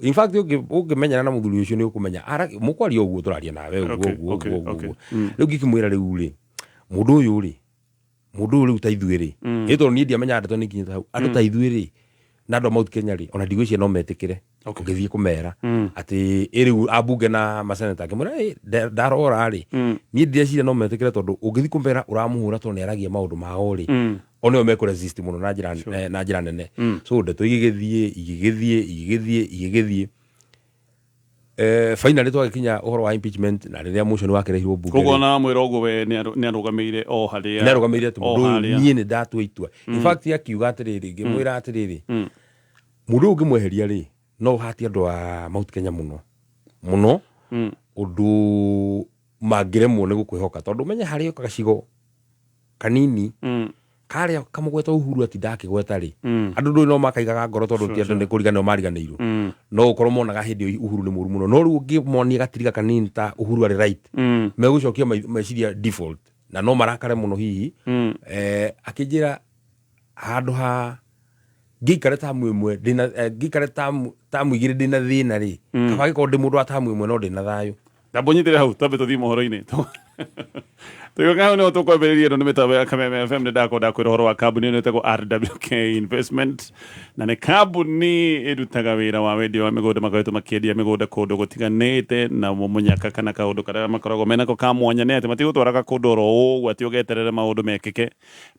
In fact, ũngĩmenyana na mũthuri ũcio nĩ ũkũmenya mũkwaria ũguo tũraria nawe ũguo, ũguo, ũguo, ũguo. Rĩu ngĩkĩmwĩra, rĩu rĩ, mũndũ ũyũ rĩ, mũndũ ũyũ rĩu ta ithuĩ rĩ, ĩ tondũ niĩ ndiamenyaga ndeto nĩ ikinyĩte hau, andũ ta ithuĩ rĩ na andũ a Mount Kenya rĩ, ona ndigwĩciria no metĩkĩre ũngĩthiĩ kũmera atĩ ĩ rĩu ambunge na maseneta, ngĩmwĩra, "Ĩ, ndarora rĩ, niĩ ndireciria no metĩkĩre, tondũ ũngĩthiĩ kũmera ũramũhũra tondũ nĩ aragia maũndũ mao rĩ, o nĩo mekũresist mũno na njĩra na njĩra nene." So ndeto igĩgĩthiĩ, igĩgĩthiĩ, igĩgĩthiĩ, igĩgĩthiĩ, finally twagĩkinya ũhoro wa impeachment na rĩrĩa motion wakĩrehirwo mbunge
Koguo
rĩ,
na mwĩra ũguo, we nĩ arũgamĩire o harĩa
nĩ arũgamĩire atĩ
o
mũndũ ũyũ
harĩa.
Niĩ nĩ ndatua itua. In fact, akiuga atĩrĩrĩ, ngĩmwĩra atĩrĩrĩ, mũndũ ũyũ ũngĩmweheria rĩ, no ũhatie andũ a Mount Kenya mũno mũno, ũndũ mangĩremwo nĩ gũkwĩhoka, tondũ ũmenye harĩ gacigo kanini karĩa kamũgweta Uhuru atinda akĩgweta rĩ, andũ ndũĩ no makaigaga ngoro, tondũ ti andũ nĩ kũriganĩrwo mariganĩirwo, no ũkorwo monaga hĩndĩ ĩyo Uhuru nĩ mũru mũno, no rĩu ũngĩmonia gatiriga kanini ta Uhuru arĩ right, megũcokia meciria default na no marakare mũno hihi. Akĩnjĩra handũ ha ngĩikare tamu ĩmwe ndĩna, ngĩikare tamu 2 ndĩna thĩna rĩ, kaba gĩkorwo ndĩ mũndũ wa tamu ĩmwe no ndĩna thayũ.
Ndambo nyitĩre hau, twambe tũthiĩ mohoro-inĩ. Tũgĩũka hau nĩho tũkwambĩrĩria. Ĩno nĩ mĩtambo ya Kameme FM. Nĩ ndakorwo ndakwĩra ũhoro wa kambuni ĩno ĩtagwo RWK Investment, na nĩ kambuni ĩrutaga wĩra wa wendia wa mĩgũnda. Makoretwo makĩendia mĩgũnda kũndũ gũtiganĩte, na mũnyaka kana kaũndũ karĩa makoragwo menako ka mwanya nĩ atĩ matigũtwaraga kũndũ oro ũguo atĩ ũgeterere maũndũ mekĩke.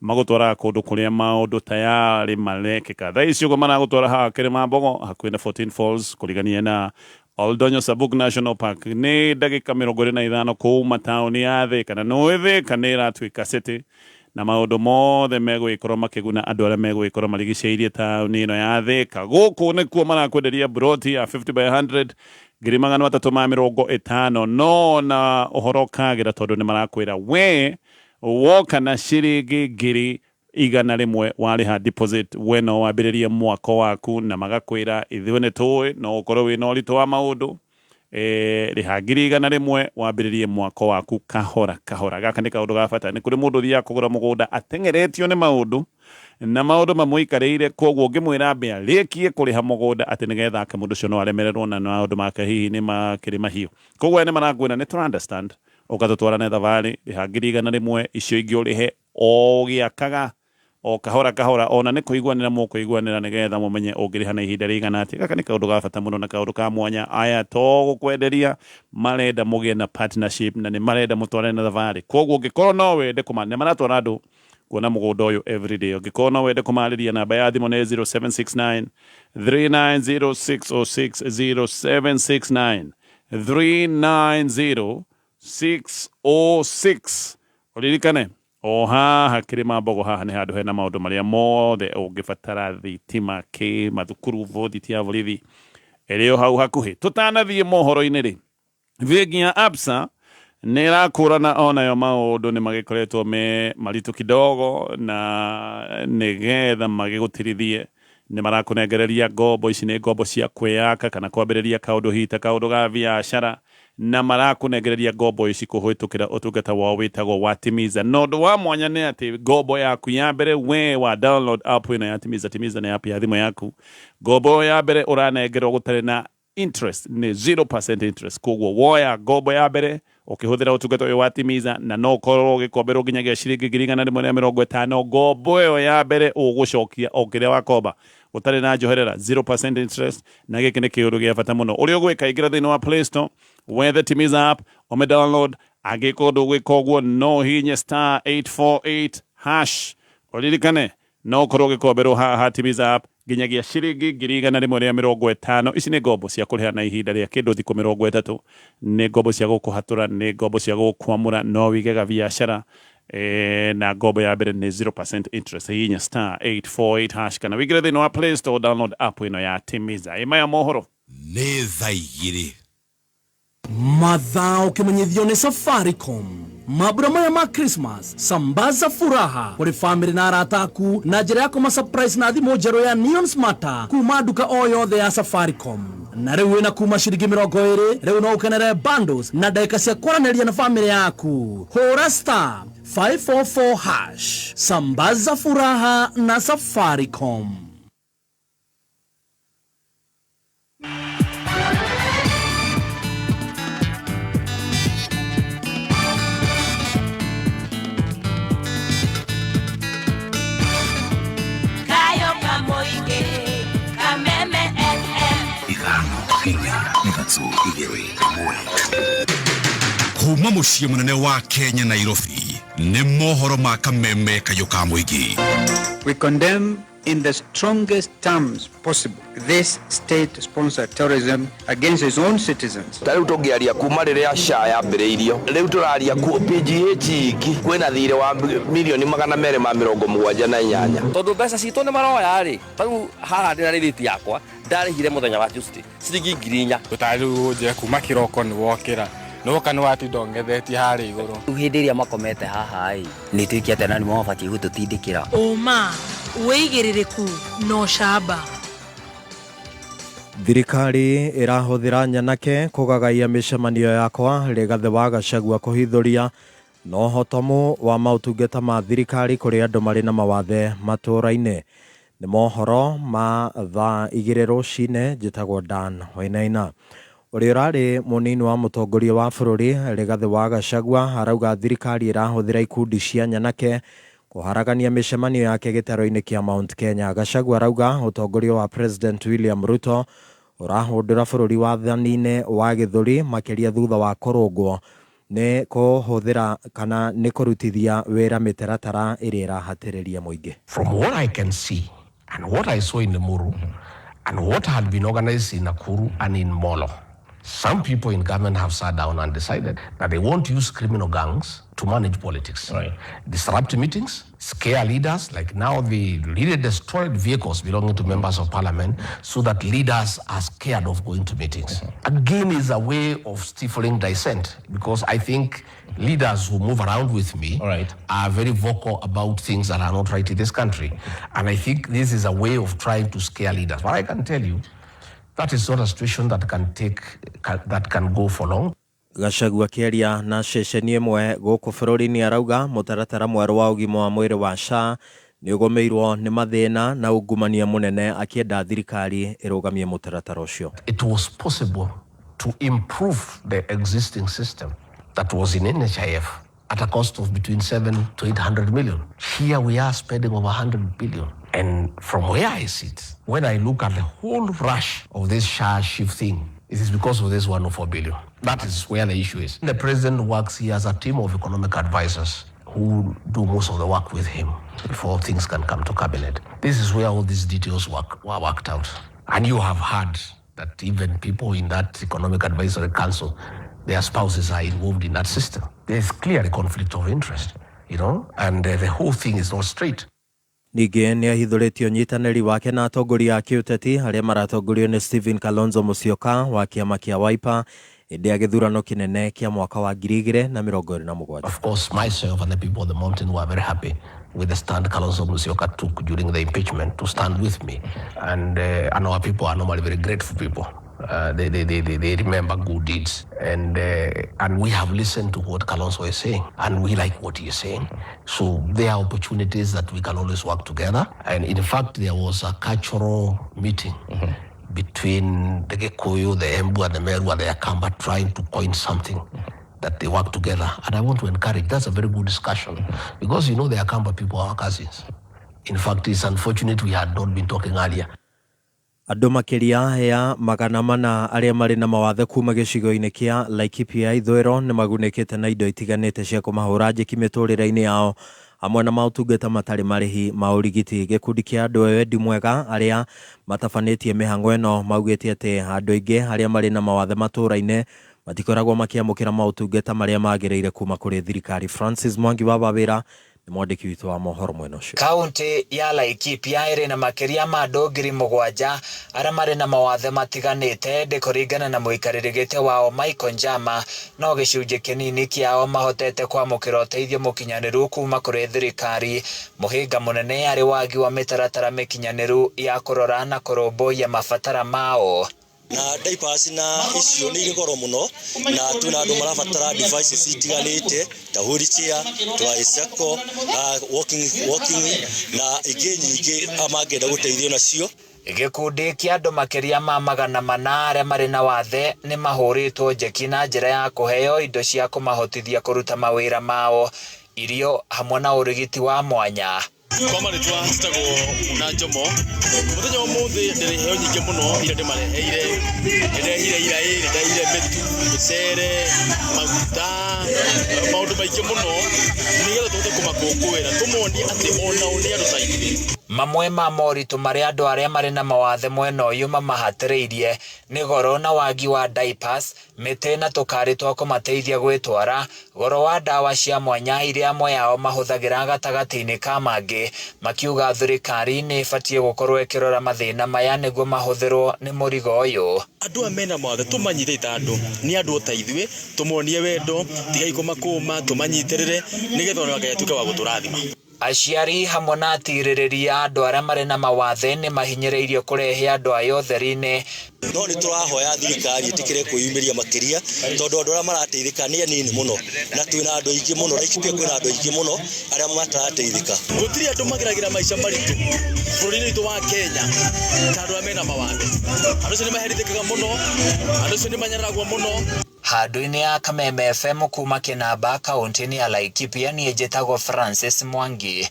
Magũtwaraga kũndũ kũrĩa maũndũ tayarĩ marekĩka. Thaa ici ũguo maragũtwara haha Kĩrĩma Mbogo, hakuhĩ na 14 Falls, kũrigania na Oldonyo Sabuk National Park, nĩ ndagĩka 25 kuma taũni ya Thĩka. Na nĩ Thĩka nĩ ĩratuĩka city, na maũndũ mothe megũgĩkorwo makĩguna andũ arĩa megũgĩkorwo marigicĩirie taũni ĩno ya Thĩka. Gũkũ nĩkuo marakwenderia broti ya 50 by 100 350,000, no na ũhoro kagĩra, tondũ nĩ marakwĩra we woka na ciringi 100,000 warĩha deposit, we no wambĩrĩrie mwako waku. Na magakwĩra ithuĩ nĩ tũĩ no ũkorwo wĩna ũritũ wa maũndũ, rĩha 100,000 wambĩrĩrie mwako waku kahora kahora. Gaka nĩ kaũndũ ga bata. Nĩ kũrĩ mũndũ ũthiaga kũgũra mũgũnda ateng'eretio nĩ maũndũ na maũndũ mamũikarĩire, koguo ũngĩmwĩra ambe arĩkie kũrĩha mũgũnda atĩ nĩgetha ake, mũndũ ũcio no aremererwo na maũndũ make hihi nĩ makĩrĩ mahiũ. Koguo aya nĩ marakwĩra nĩ tũra understand, ũgatũtwara na thabarĩ, rĩha 100,000, icio ingĩ ũrĩhe o ũgĩakaga o kahora kahora, ona nĩ kũiguanĩra mũkũiguanĩra nĩgetha mũmenye ũngĩrĩha na ihinda rĩigana atĩa. Gaka nĩ kaũndũ ga bata mũno na kaũndũ ka mwanya. Aya to gũkwenderia marenda, mũgĩe na partnership, na nĩ marenda mũtwarane na thabarĩ. Koguo ũngĩkorwo no wende kũma, nĩ maratwara andũ kuona mũgũnda ũyũ everyday. Ũngĩkorwo no wende kũmarĩria, namba ya thimũ nĩ 0769 390606, 0769 390 606. Ũririkane o haha Kĩrĩma Mbogo, haha nĩ handũ hena maũndũ marĩa mothe ũngĩbatara, thitima, kĩ mathukuru, bothiti ya borithi ĩrĩ o hau hakuhĩ. Tũtanathiĩ mohoro-inĩ rĩ, bengi ya Absa nĩ ĩrakũrana onayo maũndũ nĩ magĩkoretwo me maritũ kidogo, na nĩgetha magĩgũtirithie nĩ marakũnengereria ngombo. Ici nĩ ngombo cia kwĩyaka kana kwambĩrĩria kaũndũ, hihi ta kaũndũ ga biacara, na marakũnengereria ngombo ici kũhĩtũkĩra ũtungata wao wĩtagwo wa Timiza. Na ũndũ wa mwanya nĩ atĩ ngombo yaku ya mbere we wa download app ĩno ya Timiza, Timiza nĩ app ya thimũ yaku, ngombo ĩyo ya mbere ũranengerwo gũtarĩ na interest, nĩ 0% interest. Koguo woya ngombo ya mbere ũkĩhũthĩra ũtungata ũyũ wa Timiza, na no ũkorwo ũgĩkomberwo nginyagia ciringi 150,000, ngombo ĩyo ya mbere ũgũcokia o kĩrĩa wakomba gũtarĩ na njoherera, 0% interest. Na gĩkĩ nĩ kĩũndũ gĩa bata mũno. Ũrĩa ũgwĩka, ingĩra thĩinĩ wa Play Store, wethe Timiza app, ũme download. Angĩkorwo ndũgwĩka ũguo, no hihinye *848#. Ũririkane no ũkorwo ũgĩkomberwo haha Timiza app nginyagia ciringi 150,000. Ici nĩ ngombo cia kũrĩha na ihinda rĩa kĩndũ thikũ 30, nĩ ngombo cia gũkũhatũra, nĩ ngombo cia gũkwamũra no wĩige gabiacara, na ngombo ya mbere nĩ 0% interest. Hihinya *848# kana wĩingĩre thĩinĩ wa Play Store, download app ĩno ya Timiza. Ĩ maya mohoro.
Nĩ thaa 2.
Mathaa ũkĩmenyithio nĩ Safaricom. Mambura maya ma Christmas, sambaza furaha kuri family na arata aku na njĩra ya kũma surprise na thimũ njerũ ya Neon Smarter kuma nduka o yothe ya Safaricom. Na rĩu wĩna kuma ciringi 20, rĩu no ũkenere bundles na ndagĩka cia kwaranĩria na family yaku. Hũra star 544 hash. Sambaza furaha na Safaricom.
Kayo kamoige Kameme FM.
5 4 3 2 1. Kuma muciĩ mũnene wa Kenya Nairobi nĩ mohoro ma Kameme Kayũ ka Mũingĩ.
We condemn in the strongest terms possible this state-sponsored terrorism against its own citizens.
Ta rĩu tũngĩaria kuma rĩrĩa SHA yambĩrĩirio, rĩu tũraria PGH iki kwĩna thirĩ wa milioni 278.
Tondũ mbeca citũ nĩ maroya rĩ, ta rĩu haha ndĩna rĩthiti yakwa ndarĩhire mũthenya wa Tuesday ciringi 4,000.
Ũtarĩ njĩra kuma kĩroko nĩ wokĩra nĩwoka nĩ watinda ũng'ethetie harĩa igũrũ.
Rĩu hĩndĩ ĩrĩa makomete haha ĩ nĩ tuĩke atĩa na nĩ mabatiĩ gũtũtindĩkĩra.
Ũma, wĩigĩrĩrĩku na ũcamba.
Thirikari ĩrahũthĩra nyanake kũgagaia mĩcemanio yakwa Rigathĩ wa Gachagua kũhithũria na ũhotomu wa maũtungata ma thirikari kũrĩ andũ marĩ na mawathe matũũra-inĩ. Nĩ mohoro ma thaa 2 rũcinĩ. Njĩtagwo Dan Wainaina. Ũrĩa ũrarĩ mũnini wa mũtongoria wa bũrũri Rigathĩ wa Gachagua arauga thirikari ĩrahũthĩra ikundi cia nyanake kũharagania mĩcemanio yake gĩtaro-inĩ kĩa Mount Kenya. Gachagua arauga ũtongoria wa President William Ruto ũrahũndũra bũrũri wathani-inĩ wa gĩthũri makĩria thutha wa kũrũngwo nĩ kũhũthĩra kana nĩ kũrutithia wĩra mĩtaratara ĩrĩa ĩrahatĩrĩria mũingĩ.
From what I can see and what I saw in Limuru and what had been organized in Nakuru and in Molo, some people in government have sat down and decided that they won't use criminal gangs to manage politics. Right. Disrupt meetings, scare leaders, like now they really destroyed vehicles belonging to members of parliament so that leaders are scared of going to meetings. Mm-hmm. Again, is a way of stifling dissent, because I think leaders who move around with me are very vocal about things that are not right in this country. And I think this is a way of trying to scare leaders. But I can tell you, that is not a situation that can take, that can go for long.
Gachagua akĩaria na ceceni ĩmwe gũkũ bũrũri-inĩ arauga mũtaratara mwerũ wa ũgima wa mwĩrĩ wa SHA nĩ ũgũmĩirwo nĩ mathĩna na ungumania mũnene, akĩenda thirikari ĩrũgamie mũtaratara ũcio.
It was possible to improve the existing system that was in NHIF at a cost of between 7 to 800 million. Here we are spending over 100 billion. And from where I sit, when I look at the whole rush of this SHA shift thing, it is because of this 104 billion. That is where the issue is. The president works, he has a team of economic advisors who do most of the work with him before things can come to cabinet. This is where all these details were worked out. And you have heard that even people in that economic advisory council, their spouses are involved in that system. There's clearly conflict of interest, you know, and the whole thing is not straight.
Ningĩ nĩ ahithũrĩtie ũnyitanĩri wake na atongoria a kĩũteti arĩa maratongorio nĩ Stephen Kalonzo Musyoka wa kĩama kĩa Wiper hĩndĩ ya gĩthurano kĩnene kĩa mwaka wa 2027.
Of course, myself and the people of the mountain were very happy with the stand Kalonzo Musyoka took during the impeachment to stand with me. And our people are normally very grateful people. They remember good deeds, and we have listened to what Kalonzo is saying, and we like what he is saying. So there are opportunities that we can always work together. And in fact, there was a cultural meeting between the Gikuyu, the Embu, and the Meru, and the Akamba, trying to coin something that they work together. And I want to encourage, that's a very good discussion, because you know the Akamba people are our cousins. In fact, it's unfortunate we had not been talking earlier.
Andũ makĩria ya 400 arĩa marĩ na mawathe kuma gĩcigo-inĩ kĩa Laikipia ithũĩro nĩ magunĩkĩte na indo itiganĩte cia kũmahũra njĩki mĩtũrĩre-inĩ yao hamwe na maũtungata matarĩ marĩhi ma ũrigiti. Gĩkundi kĩa andũ a wendi mwega arĩa matabanĩtie mĩhang'o ĩno maugĩte atĩ andũ aingĩ arĩa marĩ na mawathe matũũra-inĩ matikoragwo makĩamũkĩra maũtungata marĩa magĩrĩire kuma kũrĩ thirikari. Francis Mwangi wa Wawĩra Nĩ mwandĩki witũ wa mohoro mwena ũcio.
Kaunti ya Laikipia ĩrĩ na makĩria ma andũ 7,000 arĩa marĩ na mawathe matiganĩte ĩndĩ kũringana na mũikarĩri gĩtĩ wao Michael Njama no gĩcunjĩ kĩnini kĩao mahotete kwamũkĩra ũteithio mũkinyanĩru kuma kũrĩ thirikari. Mũhĩnga mũnene arĩ wagi wa mĩtaratara mĩkinyanĩru ya kũrora na kũrũmbũiya mabatara mao.
Na diapers na icio nĩ irĩ goro mũno, na twĩna andũ marabatara devices itiganĩte ta wheelchair, tricycle, walking na ingĩ nyingĩ mangĩenda gũteithio nacio.
Gĩkundi kĩa andũ makĩria ma 400 arĩa marĩ na wathe nĩ mahũrĩtwo njeki na njĩra ya kũheo indo cia kũmahotithia kũruta mawĩra mao, irio hamwe na ũrigiti wa mwanya.
Kwa marĩtwa njĩtagwo Una Njomo. Mũthenya wa ũmũthĩ ndĩrĩ iheo nyingĩ mũno iria ndĩmareheire. Nĩndehire iraĩ, nĩndehire mĩtu, mĩcere, maguta, maũndũ maingĩ mũno nĩgetha tũhote kũmakũngũĩra, tũmonie atĩ onao nĩ andũ ta ithuĩ.
Mamwe ma moritũ marĩa andũ arĩa marĩ na mawathe mwena ũyũ mamahatĩrĩirie nĩ goro na wagi wa diapers, mĩtĩ na tũkari twa kũmateithia gwĩtwara, goro wa ndawa cia mwanya iria amwe ao mahũthagĩra gatagatĩ-inĩ ka mangĩ, makiuga thirikari nĩ ĩbatiĩ gũkorwo ĩkĩrora mathĩna maya nĩguo mahũthĩrwo nĩ mũrigo ũyũ.
Andũ aya mena mawathe tũmanyite ta andũ, nĩ andũ o ta ithuĩ, tũmonie wendo, tigai kũmakũma, tũmanyitĩrĩre nĩgetha ona Ngai atuĩke wa gũtũrathima.
Aciari hamwe na atirĩrĩria andũ arĩa marĩ na mawathe nĩ mahinyĩrĩirio kũrehe andũ aya ũtheri-inĩ.
No nĩ tũrahoya thirikari ĩtĩkĩre kwĩyumĩria makĩria tondũ andũ arĩa marateithĩka nĩ anini mũno, na twĩna andũ aingĩ mũno, Laikipia kwĩna andũ aingĩ mũno arĩa matarateithĩka.
Gũtirĩ andũ mageragĩra maica maritũ bũrũri-inĩ witũ wa Kenya ta andũ arĩa mena mawathe. Andũ acio nĩ maherithĩkaga mũno, andũ acio nĩ manyararagwo mũno.
Handũ-inĩ ya Kameme FM kuma Kĩnamba kaunti-inĩ ya Laikipia niĩ njĩtagwo Francis Mwangi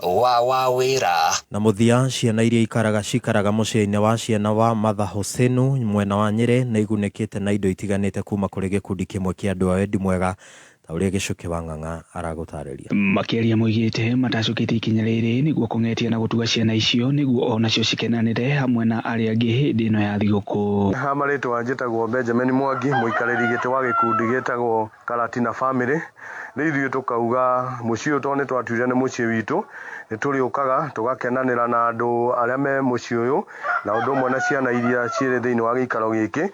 wa Wawĩra.
Na mũthia, ciana iria cikaraga mũciĩ-inĩ wa ciana wa Mother Hosenu mwena wa Nyĩrĩ nĩ igunĩkĩte na indo itiganĩte kuma kũrĩ gĩkundi kĩmwe kĩa andũ a wendi mwega ta ũrĩa Gĩcũkĩ wa Ng'ang'a aragũtarĩria.
Makĩaria moigĩte matacũkĩtie ikinya rĩrĩ nĩguo kũng'etia na gũtuga ciana icio nĩguo onacio cikenanĩre hamwe na arĩa angĩ hĩndĩ ĩno ya thigũkũ.
Ha marĩtwa njĩtagwo Benjamin Mwangi, mũikarĩri gĩtĩ wa gĩkundi gĩtagwo Karatina Family. Rĩu ithuĩ tũkauga mũciĩ ũyũ tondũ nĩ twatuire nĩ mũciĩ witũ, nĩ tũrĩũkaga tũgakenanĩra na andũ arĩa me mũciĩ ũyũ na ũndũ ũmwe na ciana iria cirĩ thĩinĩ wa gĩikaro gĩkĩ.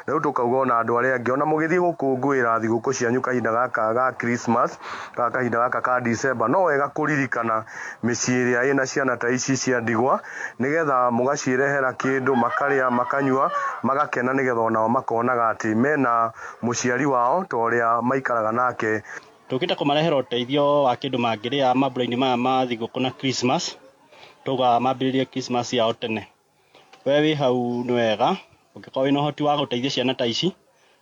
Rĩu tũkauga ona andũ arĩa angĩ ona mũgĩthiĩ gũkũngũĩra thigũkũ cianyu kahinda gaka ga Christmas kana kahinda gaka ka December, no wega kũririkana mĩciĩ ĩrĩa ĩna ciana ta ici cia ndigwa nĩgetha mũgacirehera kĩndũ makarĩa makanyua magakena nĩgetha onao makonaga atĩ mena mũciari wao ta ũrĩa maikaraga nake.
Tũkĩte kũmarehera ũteithio wa kĩndũ mangĩrĩa mambura-inĩ maya ma thigũkũ na Christmas, tũga mambĩrĩrie Christmas yao tene. We wĩ hau nĩ wega ũngĩkorwo wĩna ũhoti wa gũteithia ciana ta ici,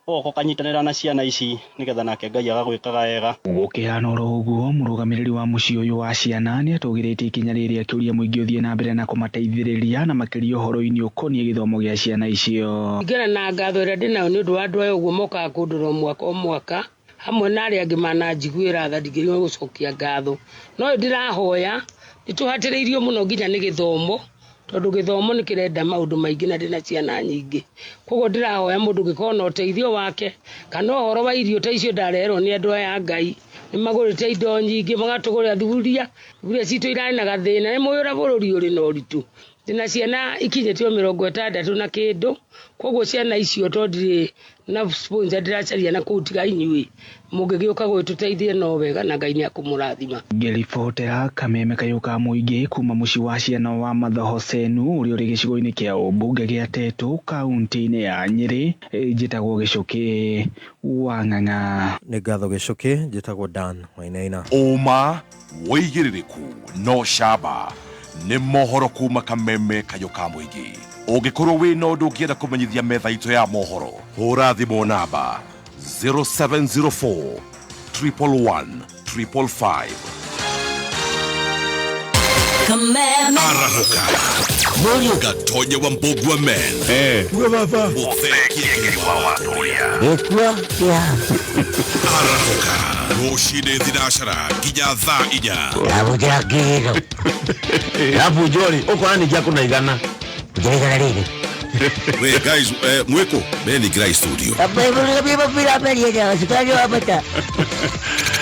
ũgoka ũkanyitanĩra na ciana ici nĩgetha nake Ngai agagwĩkaga wega.
Gũkĩhana oro ũguo, mũrũgamĩrĩri wa mũciĩ ũyũ wa ciana nĩatũgĩrĩtie ikinya rĩrĩ akĩũria mũingĩ ũthiĩ na mbere na kũmateithĩrĩria na makĩria ũhoro-inĩ ũkoniĩ gĩthomo gĩa ciana icio.
Ringana na ngatho ĩrĩa ndĩnayo nĩ ũndũ wa andũ aya ũguo mokaga kũndora o mwaka o mwaka, hamwe na arĩa angĩ mananjiguĩra tha, ndingĩrigwo nĩ gũcokia ngatho. No ndĩrahoya nĩ tũhatĩrĩirio mũno nginya nĩ gĩthomo, tondũ gĩthomo nĩ kĩrenda maũndũ maingĩ na ndĩna ciana nyingĩ. Koguo ndĩrahoya mũndũ ũngĩkorwo na ũteithio wake kana ũhoro wa irio ta icio ndareherwo nĩ andũ aya a Ngai, nĩ magũrĩte indo nyingĩ magatũgũrĩra thuburia, thuburia citũ irarĩ na gathĩna, nĩ mũĩ ũrĩa bũrũri ũrĩ na ũritũ. Ndĩna ciana ikinyĩte o 60 na kĩndũ, koguo ciana icio tondũ ndirĩ na sponsor ndĩracaria na kũu tiga inyuĩ, mũngĩgĩũka gwĩtũteithia no wega na Ngai nĩakũmũrathima.
Ngĩribotera Kameme kayũ ka mũingĩ kuma mũciĩ wa ciana wa Mother Hosenu ũrĩa ũrĩ gĩcigo-inĩ kĩa ũmbunge gĩa Tetu kaunti-inĩ ya Nyĩrĩ, njĩtagwo Gĩcũkĩ wa Ng'ang'a.
Nĩ ngatho Gĩcũkĩ, njĩtagwo Dan Wainaina.
Ũma wĩigĩrĩrĩku no camba nĩ mohoro kuma Kameme kayũ ka mũingĩ. Ũngĩkorwo wĩna ũndũ ũngĩenda kũmenyithia metha itũ ya mohoro, hũra thimũ namba 0704 111 555.
Kameme.
Arahũka Gatonya wa Mbũgua men Mũtheki wa Watoria. Arahũka rũcinĩ thinacara nginya thaa 4.
Ndamũkĩra kĩgĩro. Arabu njori ũkora nĩ gĩa kũna igana. Njĩra rĩrĩ.
We guys, mweko beni Grai studio.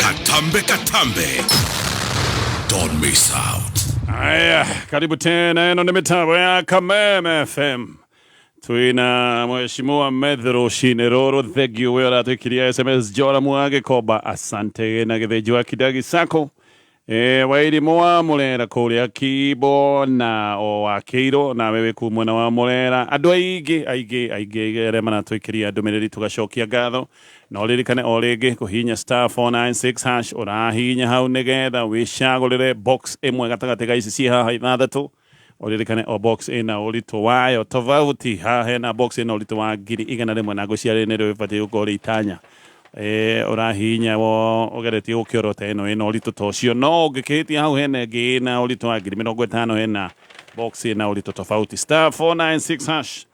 Katambe katambe.
Don't miss out. Aya, karibu tena ĩno nĩ mĩtambo ya Kameme FM. Twina mheshimiwa Methu rũcinĩ rũrũ, thengiũ we ũratwĩkiria SMS Joramu wa Gĩkomba, asante na Gĩthĩnji wa Kidagi Sacco, Wairimũ wa Mũrera kũrĩa Kibo na o wa Kĩirũ nawe wĩ kuu mwena wa Mũrera, andũ aingĩ aingĩ aingĩ arĩa maratwĩkĩria ndũmĩrĩri tũgacokia ngatho. Na ũririkane o rĩngĩ kũhihinya star 496 hash, ũrahihinya hau nĩgetha wĩcagũrĩre box ĩmwe gatagatĩ ga ici ciĩ haha ithathatũ. Ũririkane o box ĩna ũritũ wayo tofauti. Haha hena box ĩna ũritũ wa 100,000 na ngwĩciria nĩrĩo ĩbatiĩ gũkorwo rĩ itanya. Ũrahihinya wo ũgeretie gũkĩorota ĩno ĩna ũritũ ta ũcio, no ũngĩkĩhĩtia hau hena ĩngĩ ĩna ũritũ wa 50,000, hena box ĩna ũritũ tofauti. Star 496 hash,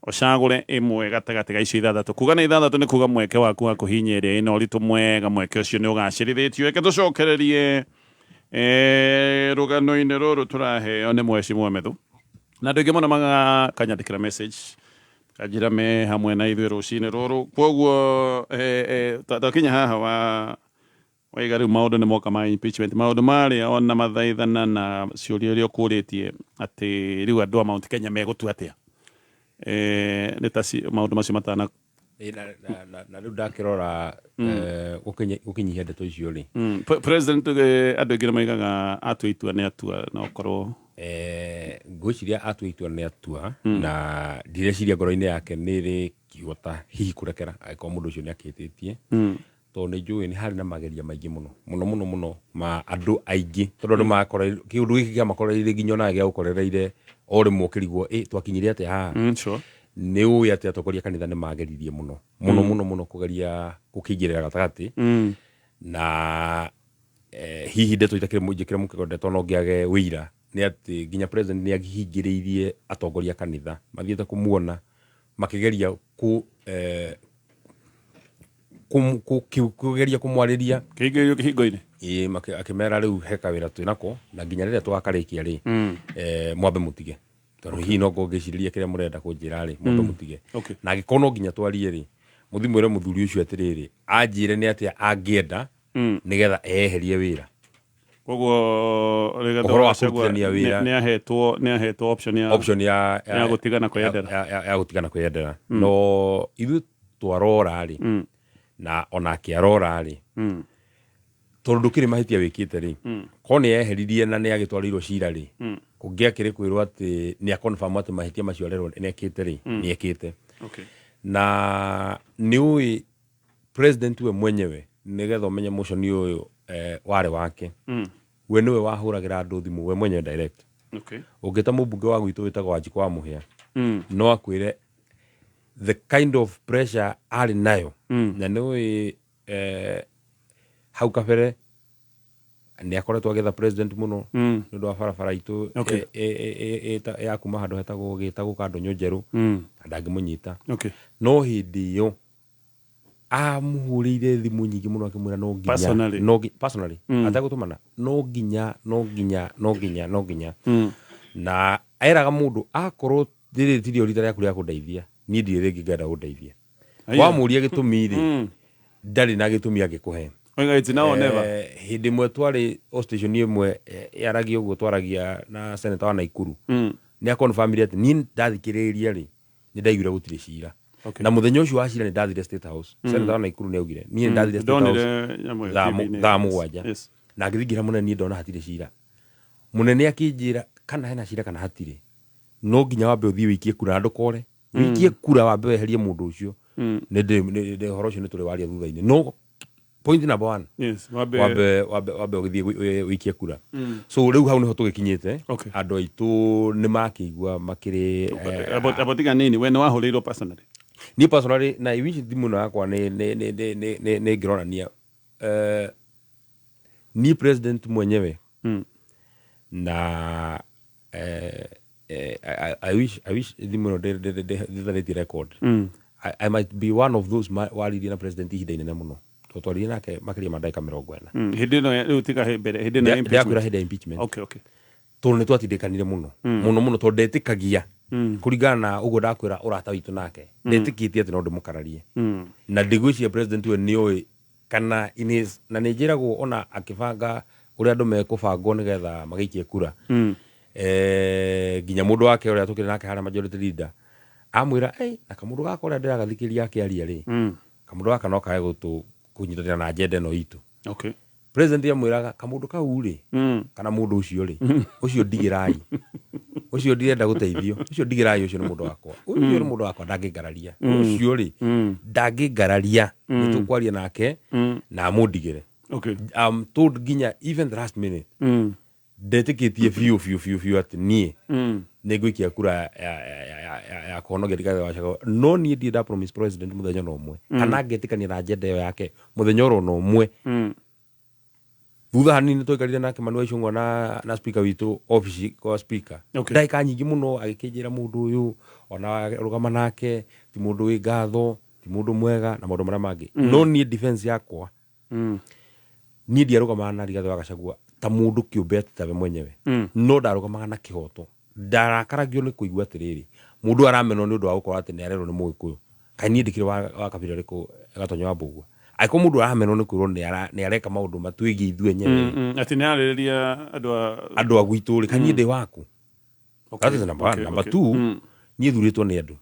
ũcagũre ĩmwe gatagatĩ ga icio ithathatũ. Kuga nĩ ithathatũ nĩ kuga mweke waku wa kũhihinya ĩrĩa ĩna ũritũ mwega, mweke ũcio nĩ ũgacĩrithĩtio. Reke tũcokererie rũgano-inĩ rũrũ tũraheo nĩ mheshimiwa Methu, na andũ aingĩ mũno magakanyandĩkĩra message kanjĩra me hamwe na ithuĩ rũcinĩ rũrũ. Koguo twakinya haha wa waiga rĩu maũndũ nĩ moka ma impeachment, maũndũ marĩa ona mathaithana na ciũria iria ũkũrĩtie atĩ rĩu andũ a Mount Kenya megũtua atĩa, nĩ ta maũndũ macio matana
Na rĩu ndakĩrora gũkĩnyihia ndeto icio rĩ,
President, andũ aingĩ nĩ maigaga atua itua nĩ atua, na ũkorwo
Ngwĩciria atua itua nĩ atua, na ndireciria ngoro-inĩ yake nĩ rĩ kĩhota hihi kũrekera angĩkorwo mũndũ ũcio nĩ akĩhĩtĩtie, tondũ nĩ njũĩ nĩ harĩ na mageria maingĩ mũno mũno mũno mũno ma andũ aingĩ, tondũ andũ makore kĩũndũ gĩkĩ kĩamakorereire nginya onawe gĩagũkorereire o rĩmwe ũkĩrigwo ĩ twakinyire atĩa haha. Nĩ ũĩ atĩ atongoria a kanitha nĩ mageririe mũno mũno mũno mũno kũgeria gũkĩingĩrĩra gatagatĩ, na hihi ndeto itakĩrĩ njĩkĩre mũkĩgo ndeto no ngĩage wĩira nĩ atĩ nginya president nĩ ahingĩrĩirie atongoria a kanitha mathiĩte kũmuona makĩgeria ku kũgeria kũmwarĩria
kĩhingĩrĩrio kĩhingo-inĩ.
Ĩĩ, akĩmera rĩu he kawĩra twĩnako na nginya rĩrĩa tũgakarĩkia rĩ, mwambe mũtige, tondũ hihi no ngorwo ngĩcirĩria kĩrĩa mũrenda kũnjĩra rĩ, mwambe mũtige. Na angĩkorwo no nginya twarie rĩ, mũthiĩ mwĩre mũthuri ũcio atĩrĩrĩ, anjĩre nĩ atĩa angĩenda nĩgetha eherie wĩra.
Koguo Rigathĩ
Ũhoro wa
wa Gachagua
kũrutithania wĩra.
Nĩ ahetwo option ya
option ya
ya gũtigana kwĩyendera.
Ya gũtigana kwĩyendera. No ithuĩ twarora rĩ, na onake arora rĩ, tondũ ndũkĩrĩ mahĩtia wĩkĩte rĩ, korwo nĩ eheririe na nĩ agĩtwarĩirwo cira rĩ, kũngĩakĩrĩ kwĩrwo atĩ nĩ aconfirm atĩ mahĩtia macio arerwo nĩ ekĩte rĩ, nĩ ekĩte. Na nĩ ũĩ president we mwenyewe, nĩgetha ũmenye motion ũyũ warĩ wake, we nĩwe wahũragĩra andũ thimũ we mwenyewe direct. Ũngĩta mũmbunge wa gwitũ wĩtagwo Wanjikũ wa Mũhĩa, no akwĩre the kind of pressure arĩ nayo. Na nĩ ũĩ hau kabere nĩ akoretwo agĩetha president mũno nĩ ũndũ wa barabara itũ ya kuma handũ hetagwo gĩtagwo Kandũnyũ Njerũ, na ndangĩmũnyita. No hĩndĩ ĩyo amũhũrĩire thimũ nyingĩ mũno akĩmwĩra no nginya
Personally.
no personally, ategũtũmana, no nginya, no nginya, no nginya, no nginya. Na eraga mũndũ akorwo rĩrĩ tirio rita rĩaku rĩa kũndeithia, niĩ ndirĩ rĩngĩ ngenda gũndeithia.
Aya.
Wamũria gĩtũmi rĩ, ndarĩ na gĩtũmi angĩkũhe.
Oiga it's now or never.
Hĩndĩ ĩmwe twarĩ o station ĩmwe, yaragia ũguo twaragia na senator wa Naikuru, nĩ aconfirmire atĩ niĩ ndathikĩrĩria rĩ, nĩ ndaiguire gũtirĩ cira. Na mũthenya ũcio wa cira nĩ ndathire State House. Senator wa Naikuru nĩ augire niĩ nĩ ndathire State House
Ndonire nyamũ ĩyo TV-inĩ.
thaa 7, na ngĩthiĩ ngĩra mũnene niĩ ndona hatirĩ cira. Mũnene akĩnjĩra kana hena cira kana hatirĩ, no nginya wambe ũthiĩ wĩikie kura na ndũkore, wĩikie kura wambe weherie mũndũ ũcio. Nĩ ũhoro ũcio nĩ tũrĩ waria thutha-inĩ, no point number one,
Yes,
wambe ũgĩthiĩ wĩikie kura. So rĩu hau nĩho tũgĩkinyĩte. Andũ aitũ nĩ makĩigua makĩrĩ
Abo tiga nini, we nĩ wahũrĩirwo personally?
Niĩ personally, na I wish thimũ ĩno yakwa nĩ ngĩronania, niĩ president mwenyewe na I wish thimũ ĩno ndĩtharĩtie record. I might be one of those waririe na president ihinda inene mũno, tondũ twaririe nake makĩria ma ndagĩka 40.
Hĩndĩ ĩno rĩu tiga mbere, hĩndĩ ĩno ya
Ndĩrakwĩra
impeachment.
hĩndĩ ya impeachment.
Okay.
Tondũ nĩ twatindĩkanire mũno mũno mũno, tondũ ndetĩkagia, kũringana na ũguo ndakwĩra ũrata witũ nake, ndetĩkĩtie atĩ no ndĩmũkararie. Na ndigwĩciria president we nĩoĩ kana in his, na nĩ njĩragwo ona akĩbanga Ũrĩa andũ mekũbangwo nĩgetha magĩikie kura, nginya mũndũ wake ũrĩa tũkĩrĩ nake harĩa majority leader amwĩra, "Ei, na kamũndũ gaka ũrĩa ndĩragathikĩrĩria akĩaria rĩ, kamũndũ gaka no kage kũnyitanĩra na agenda ĩno itũ." President amwĩraga, "Kamũndũ kau rĩ, kana mũndũ ũcio rĩ, ũcio ndigĩrai, ũcio ndirenda gũteithio, ũcio ndigĩrai, ũcio nĩ mũndũ wakwa, ũcio nĩ mũndũ wakwa, ndangĩngararia, ũcio rĩ, ndangĩngararia, nĩ tũkwaria nake na amũndigĩre." I'm told nginya even the last minute ndetĩkĩtie biũ biũ biũ biũ atĩ niĩ nĩ ngũikia kura ya kũhonokia Rigathĩ wa Gachagua, no niĩ ndirĩ nda promise president mũthenya ona ũmwe kana ngetĩkania na agenda ĩyo yake mũthenya oro na ũmwe. Thutha hanini twaikarire nake Manu wa Icũng'wa na speaker witũ obici kwa speaker ndagĩka nyingĩ mũno, agĩkĩnjĩra mũndũ ũyũ ona rũgama nake ti mũndũ wĩ ngatho, ti mũndũ mwega na maũndũ marĩa mangĩ. No niĩ defense yakwa, niĩ ndiarũgamaga na Rigathĩ wa Gachagua ta mũndũ kĩũmbe atĩ tawe mwenyewe, no ndarũgamaga na kĩhoto. Ndarakaragio nĩ kũigua atĩrĩrĩ, mũndũ aramenwo nĩ ũndũ wa gũkorwo atĩ nĩ arerwo nĩ Mũgĩkũyũ. Kaĩ niĩ ndĩkĩrĩ wa kabira rĩkũ, Gatonyo wa Mbũgua? Angĩkorwo mũndũ aramenwo nĩ kwĩrwo nĩ areka maũndũ matwĩgiĩ ithuĩ enyewe,
Atĩ nĩ arĩrĩria andũ a
andũ a gwitũ rĩ, kaĩ niĩ ndĩ waku? That is number one. Number two, niĩ thurĩtwo nĩ andũ.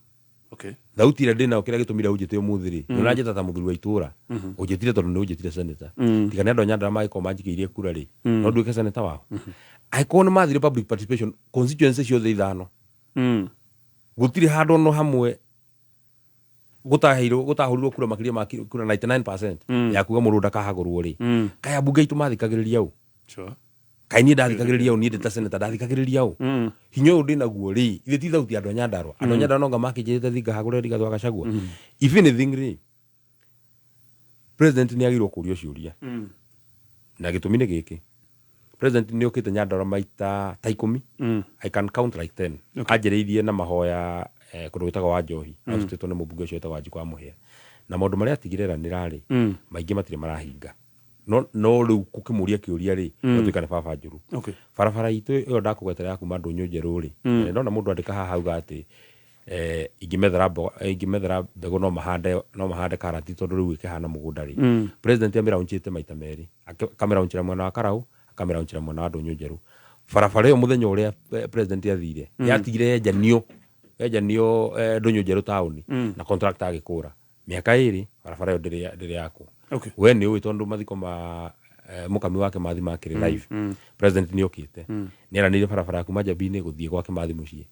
Thauti ĩrĩa ndĩ nayo, kĩrĩa gĩtũmire ũnjĩte ũmũthĩ rĩ, nĩ ũranjĩta ta mũthuri wa itũra, ũnjĩtire tondũ nĩ ũnjĩtire senator. Tiga nĩ andũ a Nyandarua mangĩkorwo manjikĩirie kura rĩ, no nduĩke senator wao? Angĩkorwo nĩ mathire public participation constituency ciothe ithano, gũtirĩ handũ ono hamwe gũtaheirwo, gũtahũrirwo kura makĩria ma kura 99% ya kuga mũndũ ndakahagũrwo rĩ, kaĩ ambunge aitũ mathikagĩrĩria ũ? Kaĩ niĩ ndathikagĩrĩria ũ? Niĩ ndĩ ta senator ndathikagĩrĩria ũ? Hinya ũyũ ndĩnaguo rĩ, ithe ti thauti ya andũ a Nyandarua? Andũ a Nyandarua no nga makĩnjĩrĩte thi ngahagũre Rigathĩ wa Gachagua. If anything rĩ, president nĩ agĩrĩirwo kũrio ciũria, na gĩtũmi nĩ gĩkĩ: president nĩ okĩte Nyandarua maita ta 10. I can count like 10. Anjĩrĩirie na mahoya kũndũ gwĩtagwo wa Njohi, arutĩtwo nĩ mũmbunge ũcio wĩtagwo Wanjikũ wa Mũhĩa, na maũndũ marĩa atigire eranĩra rĩ, maingĩ matirĩ marahinga. No rĩu kũkĩmũria kĩũria rĩ, gũtuĩka nĩ baba njũru. Barabara itũ ĩyo ndakũgwetera ya kuma Ndũnyũ Njerũ rĩ, na ndona mũndũ andĩka haha auga atĩ ingĩmethera mbegũ no mahande karati tondũ rĩu ĩkĩhana mũgũnda rĩ, president amĩraunchĩte maita merĩ. Akamĩraunchĩra mwena wa Karau, akamĩraunchĩra mwena wa Ndũnyũ Njerũ. Barabara ĩyo, mũthenya ũrĩa president athire, yatigire yenjanio Ndũnyũ Njerũ taũni, na contractor agĩkũra mĩaka 2, barabara ĩyo ndĩrĩ yakwo. We nĩ ũĩ tondũ mathiko ma mũkami wake mathi makĩrĩ live, president nĩ okĩte, nĩ eranĩire barabara ya kuma Njambi-inĩ gũthiĩ gwake mathi mũciĩ.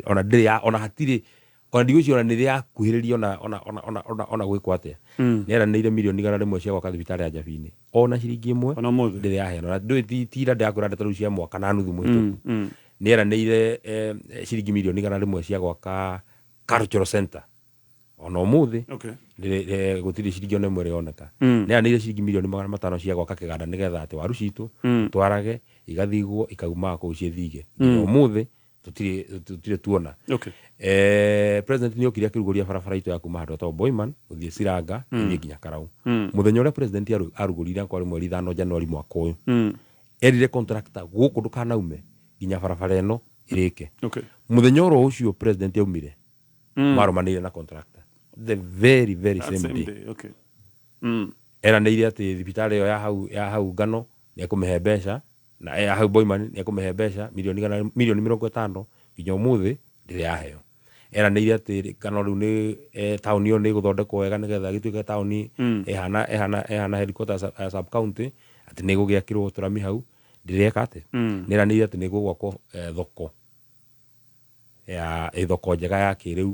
Ona ndĩrĩ ona hatirĩ, ona ndigwĩciria ona nĩ yakuhĩrĩria ona gwĩkwo atĩa. Nĩ eranĩire mirioni 100 cia gwaka thibitarĩ ya Njambi-inĩ, ona ciringi ĩmwe
Ona ũmũthĩ.
ndĩrĩ yaheanwo. Na ndũĩ tira ndĩrakwĩra ndeto rĩu cia mwaka na nuthu mũhĩtũku. Nĩ eranĩire ciringi mirioni 100 cia gwaka cultural center, ona ũmũthĩ gũtirĩ ciringi ona ĩmwe ĩroneka. Nĩ eranĩire ciringi mirioni 500 cia gwaka kĩganda nĩgetha atĩ waru citũ twarage igathigwo ikaumaga kũu ciĩthige, nginya ũmũthĩ tũtirĩ tuona. President nĩ okire akĩrugũria barabara itũ ya kuma handũ hetagwo Boyman gũthiĩ Ciranga, ĩthiĩ nginya Karau. Mũthenya ũrĩa president arugũrire kwarĩ mweri 5 Januari mwaka ũyũ, erire contractor, "Gũkũ ndũkanaume nginya barabara ĩno ĩrĩke." Mũthenya oro ũcio president aumire, marũmanĩire na contractor the very very
That
same
same
day.
day.
Eranĩire atĩ thibitarĩ ĩyo ya hau ngano nĩ ekũmĩhe mbeca, na ya hau Boyman nĩ ekũmĩhe mbeca milioni 50, nginya ũmũthĩ ndĩrĩ yaheo. Eranĩire atĩ ngano rĩu nĩ taũni ĩyo nĩ ĩgũthondekwo wega nĩgetha ĩgĩtuĩke taũni ĩhana headquarters ya sub county, atĩ nĩ ĩgũgĩakĩrwo tũrami hau, ndĩreka atĩ. Nĩ eranĩire atĩ nĩ gũgwakwo thoko ya thoko njega ya kĩrĩu